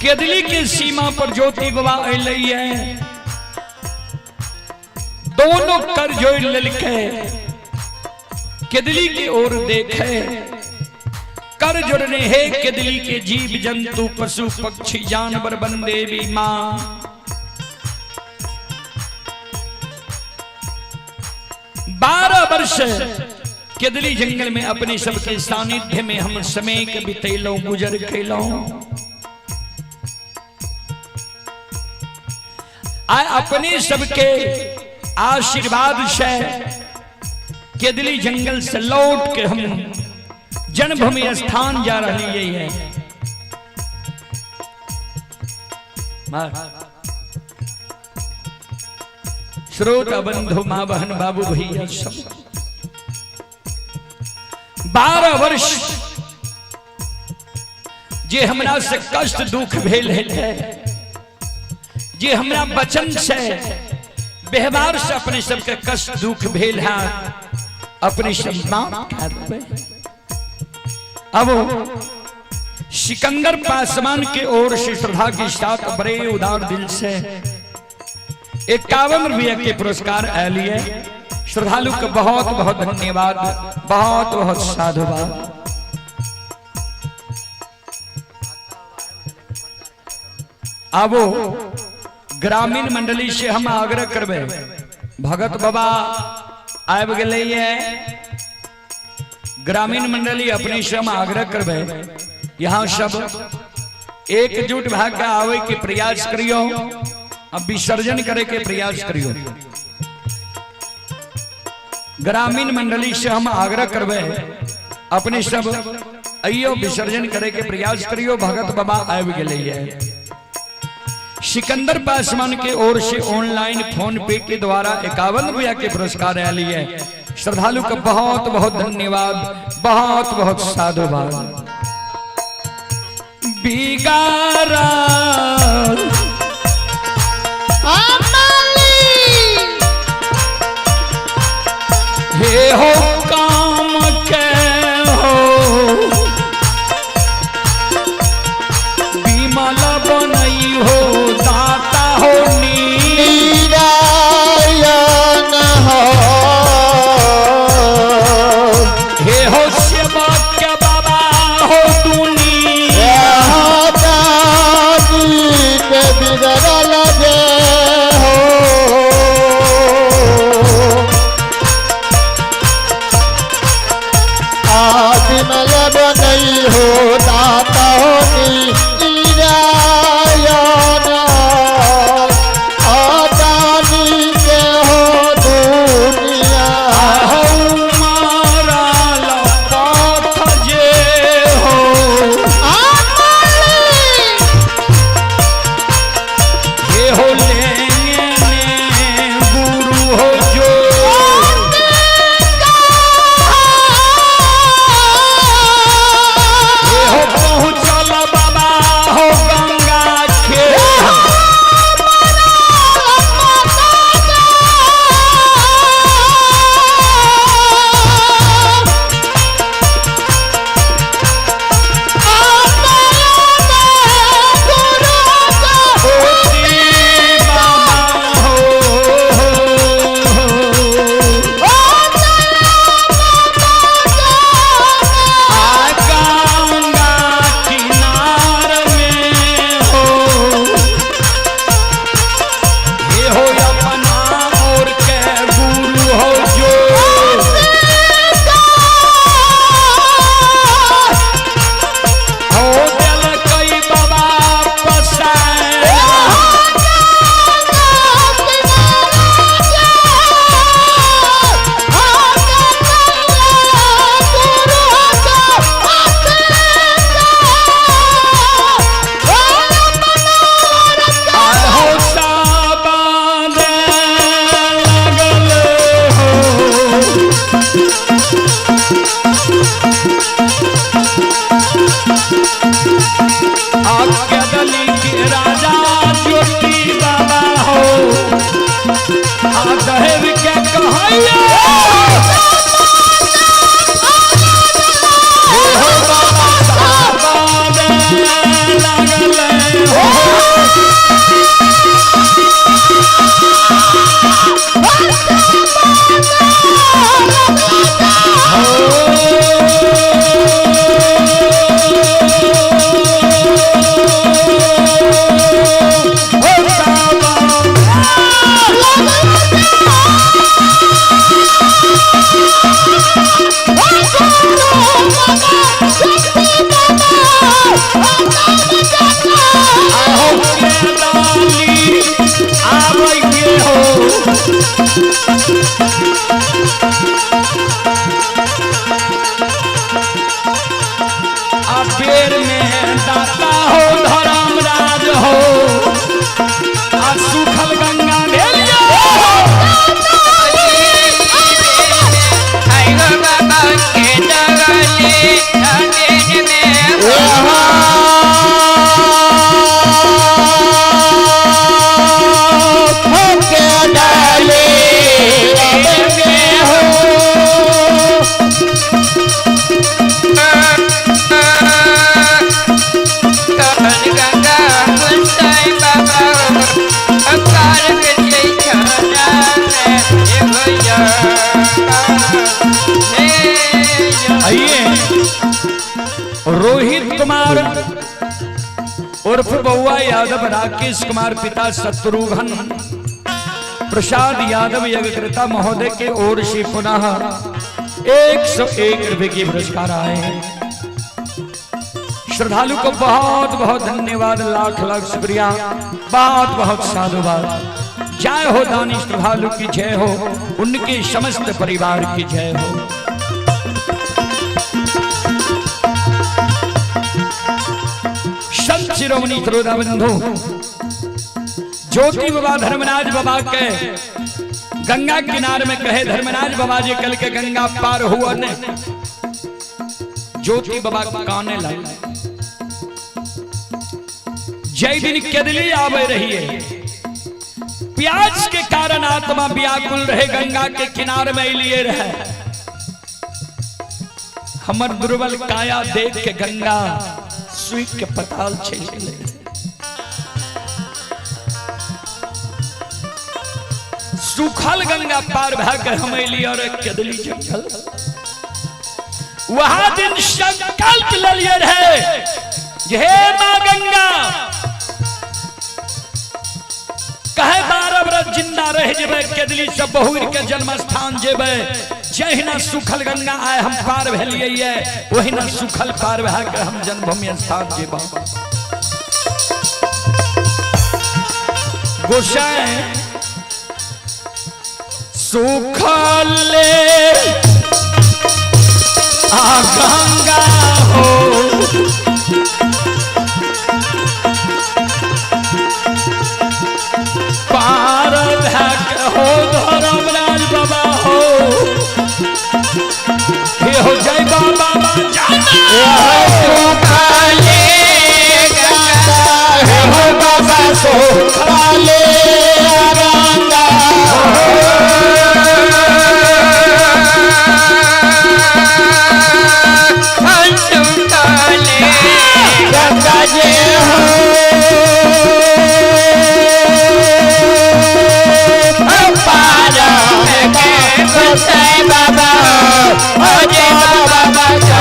केदली के सीमा पर ज्योति बाबा अलै है, दोनों कर जोड़ ललके केदली के ओर देखे, कर जुड़ने हे केदली के जीव जंतु पशु पक्षी जानवर बन देवी मां। 12 वर्ष केदली जंगल में अपने सबके सानिध्य में हम समय के बितेलो गुजर खेलो। आय अपने सबके आशीर्वाद से केदली जंगल से लौट के हम जन्मभूमि स्थान जा रही है। श्रोता बंधु माँ बहन बाबू भैया सब 12 वर्ष जे हमरा से कष्ट दुख भेल है, जे हमरा वचन से व्यवहार से अपने सबके कष्ट दुख भेल है, अपने सब माफ कर देबै। अब सिकंदर पासवान के ओर से श्रद्धा के साथ बड़े उदार दिल से 51 रुपया के पुरस्कार आलिए। श्रद्धालु का बहुत बहुत धन्यवाद, बहुत बहुत साधुवाद। अब ग्रामीण मंडली से हम आग्रह करबे, भगत बाबा आबि गेलै है, ग्रामीण मंडली अपने से हम आग्रह करबे, यहाँ सब एकजुट भऽ के आवे के प्रयास करियो, अब विसर्जन करे के प्रयास करियो। ग्रामीण मंडली से हम आग्रह करबे, अपने सब अइयो विसर्जन करे के प्रयास करियो। भगत बाबा आबि गेलै है। सिकंदर पासवान के ओर से ऑनलाइन फोन पे के द्वारा 51 रुपया के पुरस्कार आयल है। श्रद्धालु का बहुत बहुत धन्यवाद, बहुत बहुत साधुवाद। बिगारा हे हो काम के हो लेंगे ने गुरु हो जो ये हो पहुँचल बाबा हो गंगा के। होती बाबा हो, आ गंगा किनार में हो, ये हो अपना और के गुरु हो जो हो दिल कई बाबा पसाए। आहो साबान लगल हो। आज्ञा दली के राजा ज्योति बाबा हो, आ दहेब के कहैया हे हो बाबा साबान लगल हो। पेड़ में दाता हो धर्मराज हो, आ सूखल गंगा भेलिया। आई हो बाबा के दवाले आवेर में हो। कहल गंगा गुंसाई बाबा अकाल के छाना में हे भैया हे आइए रोहित कुमार उर्फ बउआ यादव, राकेश कुमार पिता शत्रुघ्न प्रसाद यादव यज्ञकृता महोदय के ओर से पुनः 101 रुपए की पुरस्कार आए हैं। श्रद्धालु को बहुत बहुत धन्यवाद, लाख लाख शुक्रिया, बहुत बहुत साधुवाद। जय हो दानी श्रद्धालु की जय हो, उनके समस्त परिवार की जय हो। संत शिरोमणि श्रोता बंधु ज्योति बाबा धर्मराज बाबा के गंगा किनारे में कहे धर्मराज बाबा जी कल के गंगा पार हुआ ने, ज्योति बाबा काने लगे। जय दिन केदली आवे रही है, प्यास के कारण आत्मा व्याकुल रहे, गंगा के किनारे में लिए रहे। हमर दुर्बल काया देख के गंगा सुई के पताल चल गए। सूखल गंगा पार भा हम अलियै और केदली जंगल। वहां दिन संकल्प लिये रहे जे हे मां गंगा, कहे 12 बरस जिंदा रह जेबै, केदली से बहुर के जन्म स्थान जेबै। जहिना सूखल गंगा आए हम पार भेलियै, ओहिना सूखल पार भए के हम जन्मभूमि स्थान जेबै। गोसाई सूखल आ गंगा हो, काले गंगा काले गंगा जे हो पार के गोसाई बाबा हो जे बाबा बाबा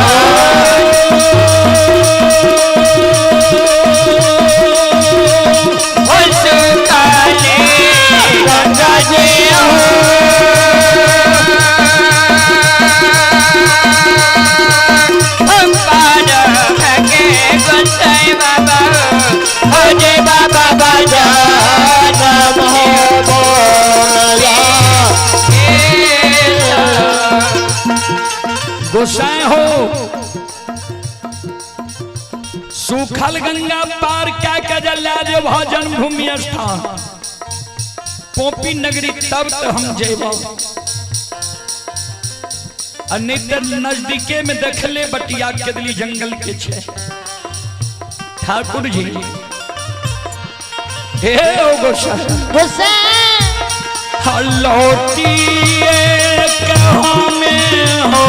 काले गंगा जे हो पार के गोसाई बाबा हो जे बाबा बाबा नमः बोलया गोसाई हो सूखल गंगा पार क्या के जला जे भजन भूमि स्थान पोपी नगरी तब तो हम जेब नहीं तो नजदीके में देखले बटिया केदली जंगल के छे ठाकुर जी हे ओ गोसाई गोसाई लौटी कहाँ में हो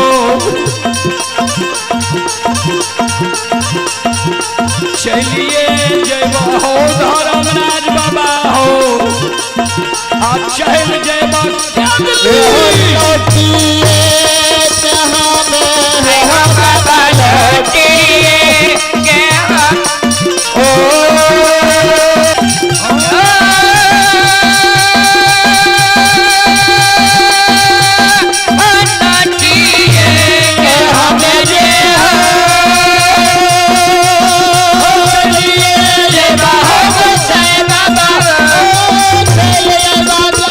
चलिए जय हो धर्मराज बाबा हो आ चल जय लौटिए कहाँ में हो बाबा लौटिए के हमें जे हो चलिए जय बाबा चलिए बाबा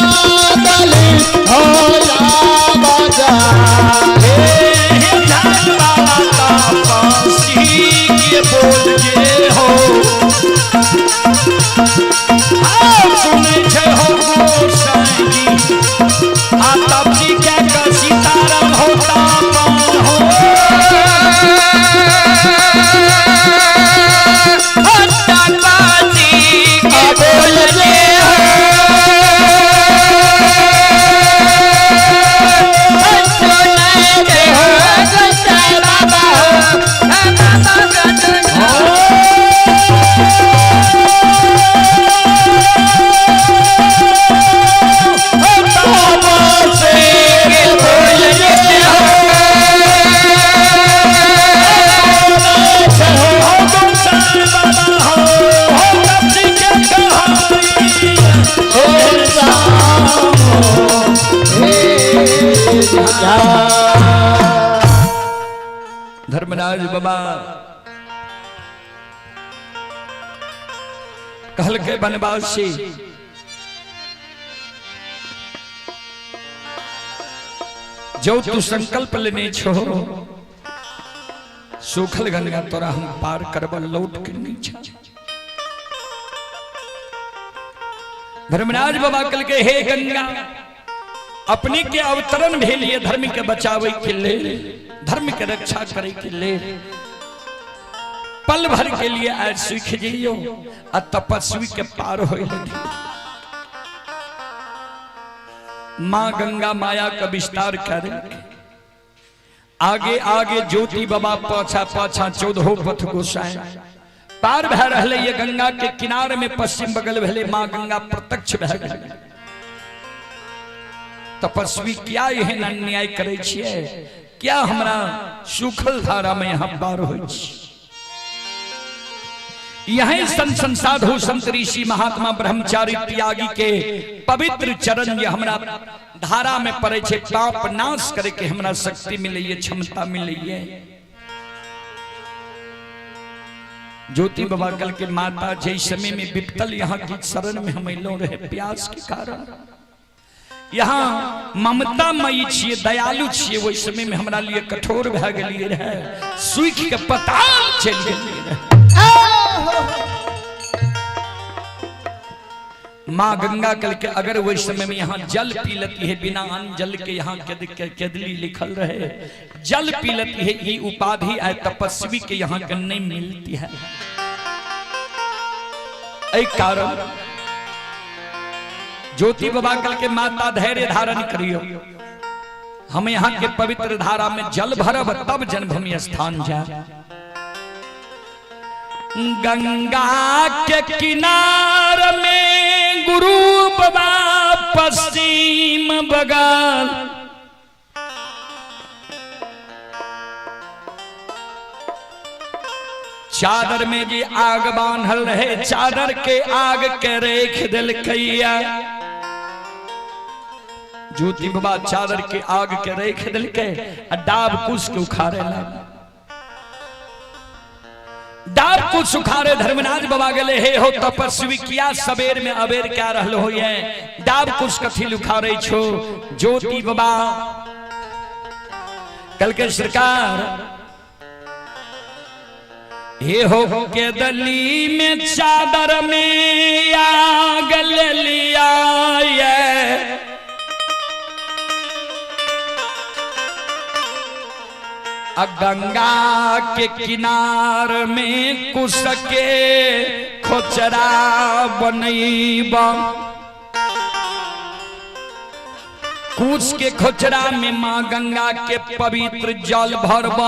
बलि हो या बाजा बोल जे हो सुनै छै हो गोसाई जी आ तब जी के का सीताराम हो तापन हो बोल जे हो हो गोसाई बाबा हो हो तब जी के कहाई धर्मराज बाबा कहल के बनवासी जो तू संकल्प लेने छो सूखल गंगा तोरा हम पार करब लौट के नहीं छो धर्मराज बाबा कल के हे गंगा अपने के अवतरण भेल ये धर्म के बचावे के लेल धर्म के रक्षा करे के लेल पल भर के लिए आज सीख जइयो आ तपस्वी के पार हो माँ गंगा माया का विस्तार करे आगे आगे ज्योति बाबा पाछा पाछा चौदहो पथ गोसाई पार भै रहले ये गंगा के किनारे में पश्चिम बगल भेले माँ गंगा प्रत्यक्ष भै गेलै। तपस्वी क्या एहन अन्याय करे छियै क्या हमरा सूखल धारा में यहाँ पार होइ छी यही संत संत साधु संत ऋषि महात्मा ब्रह्मचारी त्यागी के पवित्र चरण ये हमरा धारा में पड़े छे पाप नाश करे के हमरा शक्ति मिलैये क्षमता मिलैये ज्योति बाबा कल के माता जय समय में विपतल यहाँ की शरण में हम अयलहुं रहे प्यास के कारण यहाँ ममता मई छिए दयालु छिए ओहि समय में हमरा लिए कठोर भए गेलिए रहे सूखि के पताल चलि गेलिए रहे माँ गंगा कल के अगर वही समय में यहाँ जल पी लेती है बिना अन्न जल के यहाँ केदली लिखल रहे जल पी लेती है ये उपाधि आय तपस्वी के यहाँ के नहीं मिलती है। एहि कारण ज्योति बाबा कल के माता धैर्य धारण करियो, हम यहाँ के पवित्र धारा में जल भरब तब जन्मभूमि स्थान जाए। गंगा के किनार में गुरु बाबा पश्चिम बगल, चादर में जी आग बांधल रहे, चादर के आग के रेख दिलकैया। ज्योति बाबा चादर के आग के रेख दिलकै आ डाब कुश के उखाड़े लगा। डाब कुश उखाड़े धर्मराज बाबा गेले, हे हो तपस्वी किया सबेर में अबेर क्या रहल हो ये डाब कुश कथी उखाड़े छो। ज्योति बाबा कल के सरकार हे हो के दली में चादर में आग ले लिया ये, गंगा के किनार में कुश के खोचरा बनैब, कुश के खोचरा में माँ गंगा के पवित्र जल भरब,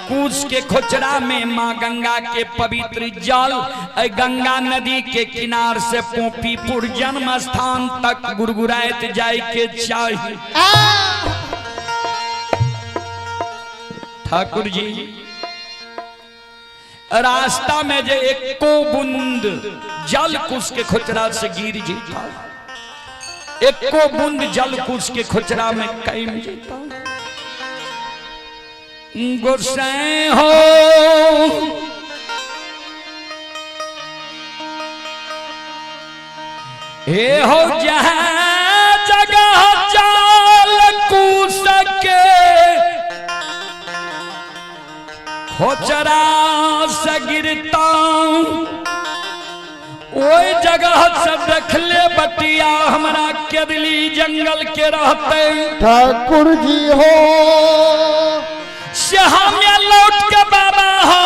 कुश के खोचरा में माँ गंगा के पवित्र जल गंगा नदी के किनार से पोपीपुर जन्म स्थान तक गुड़गुड़ाइत जाय के चाही। ठाकुर जी रास्ता में जे एको बूंद जल कुश के खोचरा से गिर जेता, एको बूंद जल कुश के खोचरा में कैम जेता। गोसाई हो हे हो जहाँ जगह जल कुश के खोचरा से गिरता, ओई जगह से देखले बटिया हमरा केदली जंगल के रहते। ठाकुर जी हो से हमें लौट के बाबा हो,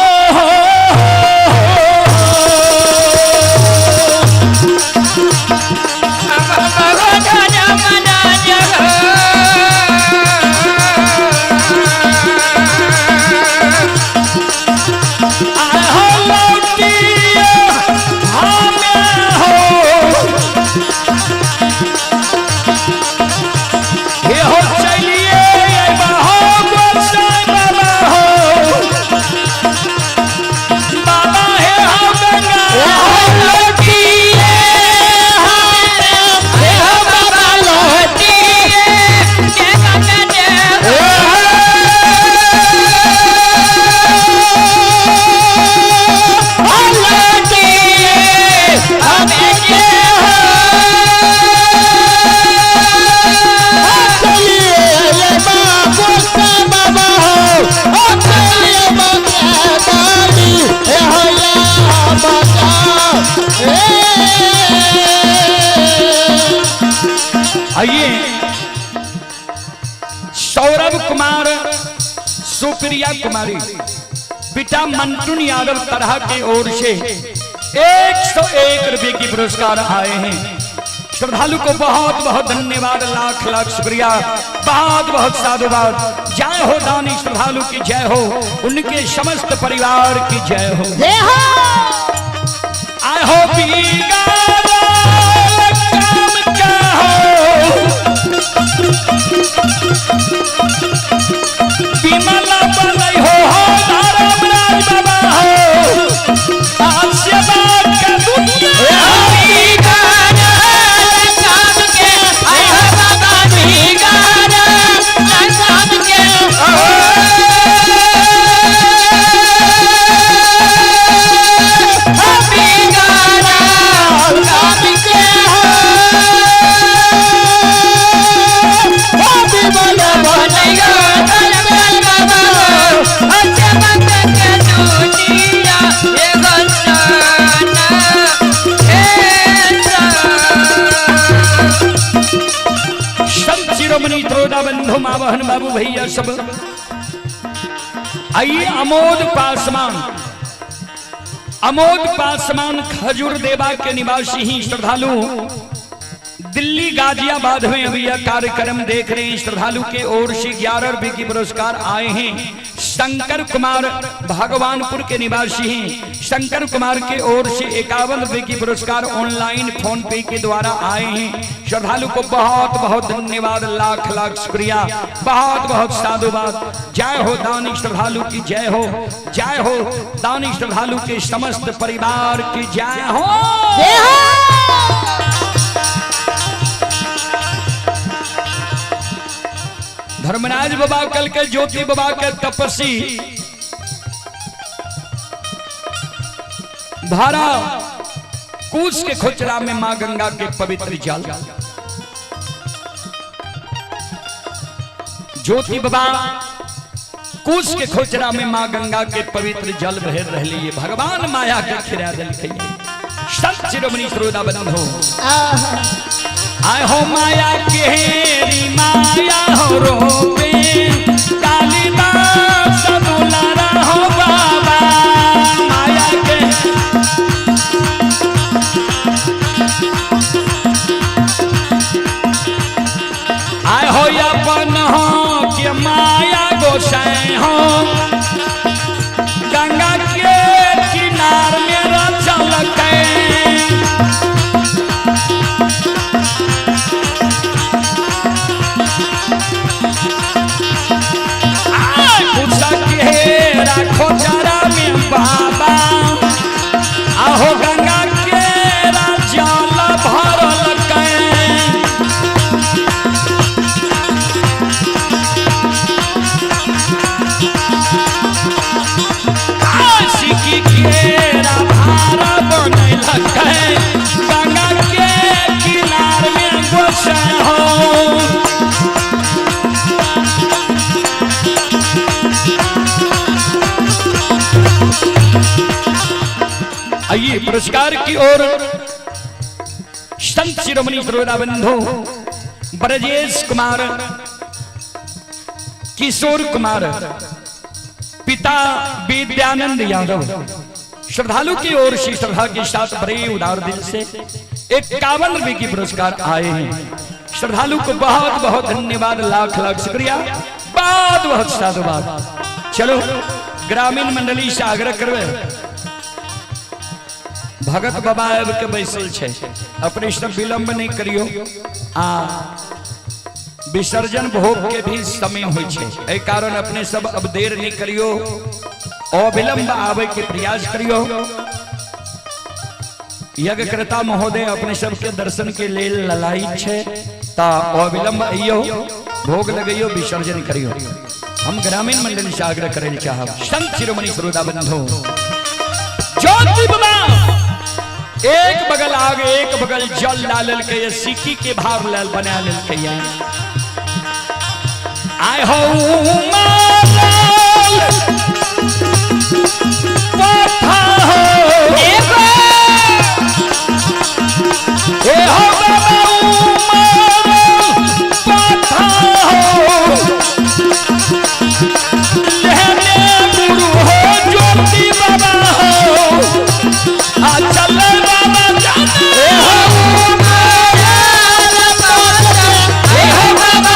आइए सौरभ कुमार सुप्रिया कुमारी पिता मंटून यादव तरह के ओर से 101 रुपए की पुरस्कार आए हैं। श्रद्धालु को बहुत बहुत धन्यवाद, लाख लाख शुक्रिया, बहुत बहुत साधुवाद। जय हो दानी श्रद्धालु की जय हो, उनके समस्त परिवार की जय हो। जय हो। आए हो बिमला बनई हो धर्मराज बाबा हो आशीर्वाद के दुनिया शिरोमणि त्रोदा बंधु माँ बहन बाबू भैया सब आइए। अमोद पासवान अमोद पासवान खजूर देवा के निवासी ही श्रद्धालु दिल्ली गाजियाबाद में अभी यह कार्यक्रम देख रहे हैं। श्रद्धालु के ओर से 11 रुपए की पुरस्कार आए हैं। शंकर कुमार भगवानपुर के निवासी हैं। शंकर कुमार के ओर से 51 रुपए की पुरस्कार ऑनलाइन फोन पे के द्वारा आए हैं। श्रद्धालु को बहुत बहुत धन्यवाद, लाख लाख शुक्रिया, बहुत बहुत साधुवाद। जय हो दानी श्रद्धालु की जय हो, जय हो दानी श्रद्धालु के समस्त परिवार की जय हो। जय हो। धर्मराज बाबा कल के ज्योति बाबा के तपस्वी भारा कूच के खोचरा में मां गंगा के पवित्र जल। ज्योति बाबा कूच के खोचरा में मां गंगा के पवित्र जल भर रही है। भगवान माया के खिरा दिल। संत शिरोमणि श्रोता बंधु, आय हो माया के माया हो रोपे कालिदास दुलारा हो बाबा माया के। आय हो अपन हो के माया गोसाई हो गंगा के किनार में रचल के। खोचरा में बाबा आहो गंगा के जल भरल के। सिकी केरा भार बनैलकै गंगा के किनार में गोसाई हो। आइए पुरस्कार की ओर संत शिरोमणि श्रोता बंधु ब्रजेश कुमार किशोर कुमार पिता विद्यानंद यादव श्रद्धालु की ओर से श्रद्धा के साथ बड़े उदार दिल से 51 रुपए की पुरस्कार आए हैं। श्रद्धालु को बहुत बहुत धन्यवाद, लाख लाख शुक्रिया, बहुत बहुत साधुवाद। चलो ग्रामीण मंडली से आग्रह करवे, भगत बाबा आबि के बैसल छै, अपने सब विलंब नहीं करियो। आ विसर्जन भोग के भी समय होइ छै, एहि कारण अपने सब अब देर नहीं करियो, अविलंब आवे के प्रयास करियो। यज्ञकर्ता महोदय अपने सबके दर्शन के लेल ललायित छै, ता अविलंब अइयो, भोग लगइयो, विसर्जन करियो। हम ग्रामीण मंडली से आग्रह करे चाहब। संत शिरोमणि श्रोता बंधु ज्योति बाबा एक बगल आग एक बगल जल डालल के सिक्की के भार लाल बना लेल के आय हो मारल पथा हो ए हो बाबा मारल पथा हो लेने गुरु हो ज्योति बाबा हो आ चल बाबा जाने हो ए हो बाबा।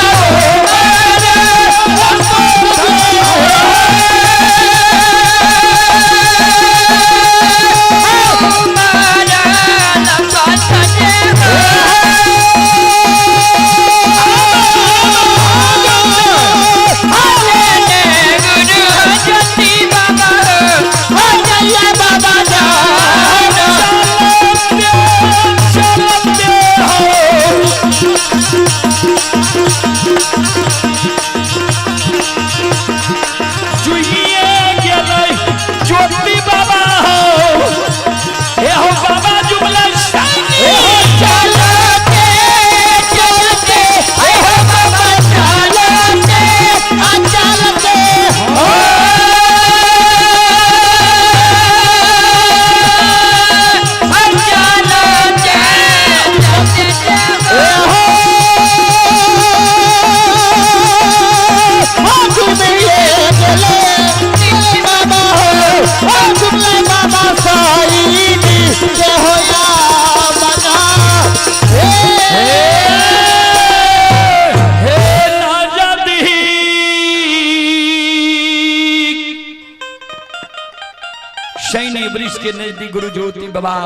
के नजदीक गुरु ज्योति बाबा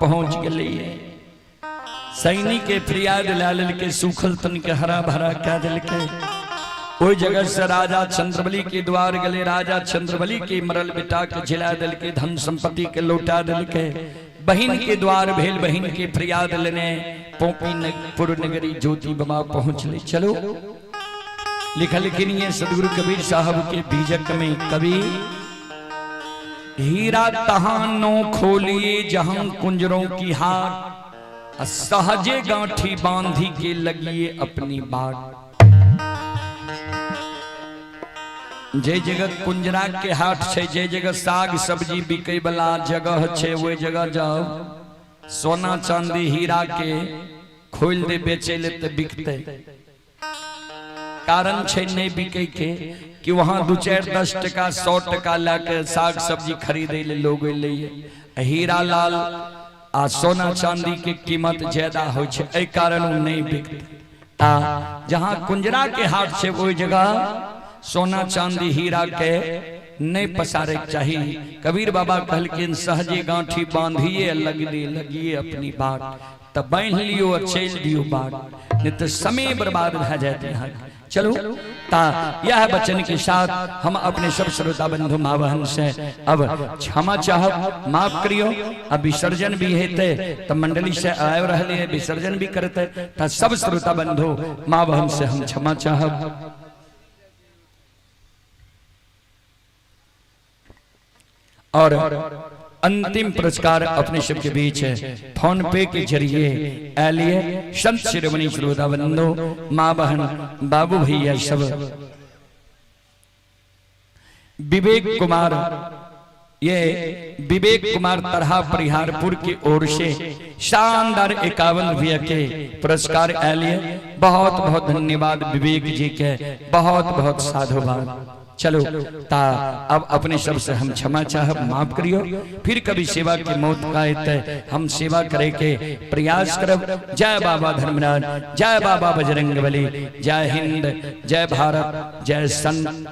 पहुंच गए। सैनिक के फरियाद ला के सूखल तन के हरा भरा क्या दिल के। ओहि जगह से राजा चंद्रबली के द्वार गले। राजा चंद्रबली के मरल बेटा के झिला दिल के, धन संपत्ति के लौटा दिल के। बहिन के द्वार भेल, बहिन के फरियाद लेने पोपीपुर नगरी ज्योति बाबा पहुंच ले। चलो लिखल कि सदगुरु कबीर साहब के बीजक में कवि हीरा तहानो खोलिए जहां कुंजरों की हाट, सहजे गांठी बांधी के लगिए अपनी बाट। जे जगह कुंजरा के हाट छे, जे जगह साग सब्जी बिके वाला जगह छे, वही जगह जाओ सोना चांदी हीरा के खोल दे बेचे ले तो बिकते। कारण छे नहीं बिके के कि वहां 2-4 10 टका 100 टका लाके साग सब्जी खरीदे ले लोग ले। हीरा लाल आ सोना चांदी के कीमत ज्यादा हो छे, एहि कारण उ नहीं बिकते। ता जहां कुंजरा के हाट छे वही जगह सोना चांदी हीरा के नहीं पसारे चाहिए। कबीर बाबा कहलखिन सहजे गांठी बांधिए लग दे लगिए अपनी बाट, तब बांध लियो और चल दियो बाट, नहीं तो समय बर्बाद भा जाते हैं। चलो ता यह वचन के साथ हम अपने सब श्रोता बंधु माँ बहन से अब क्षमा चाहब, माफ करियो। अब विसर्जन भी हेते तब मंडली से आए रहे है, विसर्जन भी करते ता सब श्रोता बंधु माँ बहन से हम क्षमा चाहब। और अंतिम पुरस्कार अपने सबके बीच है फोन पे के जरिए आलिए संत शिरोमणि श्रोता बंधु माँ बहन बाबू भैया सब विवेक कुमार, ये विवेक कुमार तरहा परिहारपुर की ओर से शानदार 51 रुपया के पुरस्कार आलिए। बहुत बहुत धन्यवाद विवेक जी के, बहुत बहुत साधुवाद। चलो ता अब अपने सब से हम क्षमा चाहब, माफ करियो। फिर कभी सेवा के मौत का आयत हम सेवा करे के प्रयास करब। जय बाबा धर्मराज, जय बाबा बजरंगबली, जय हिंद, जय भारत, जय संत।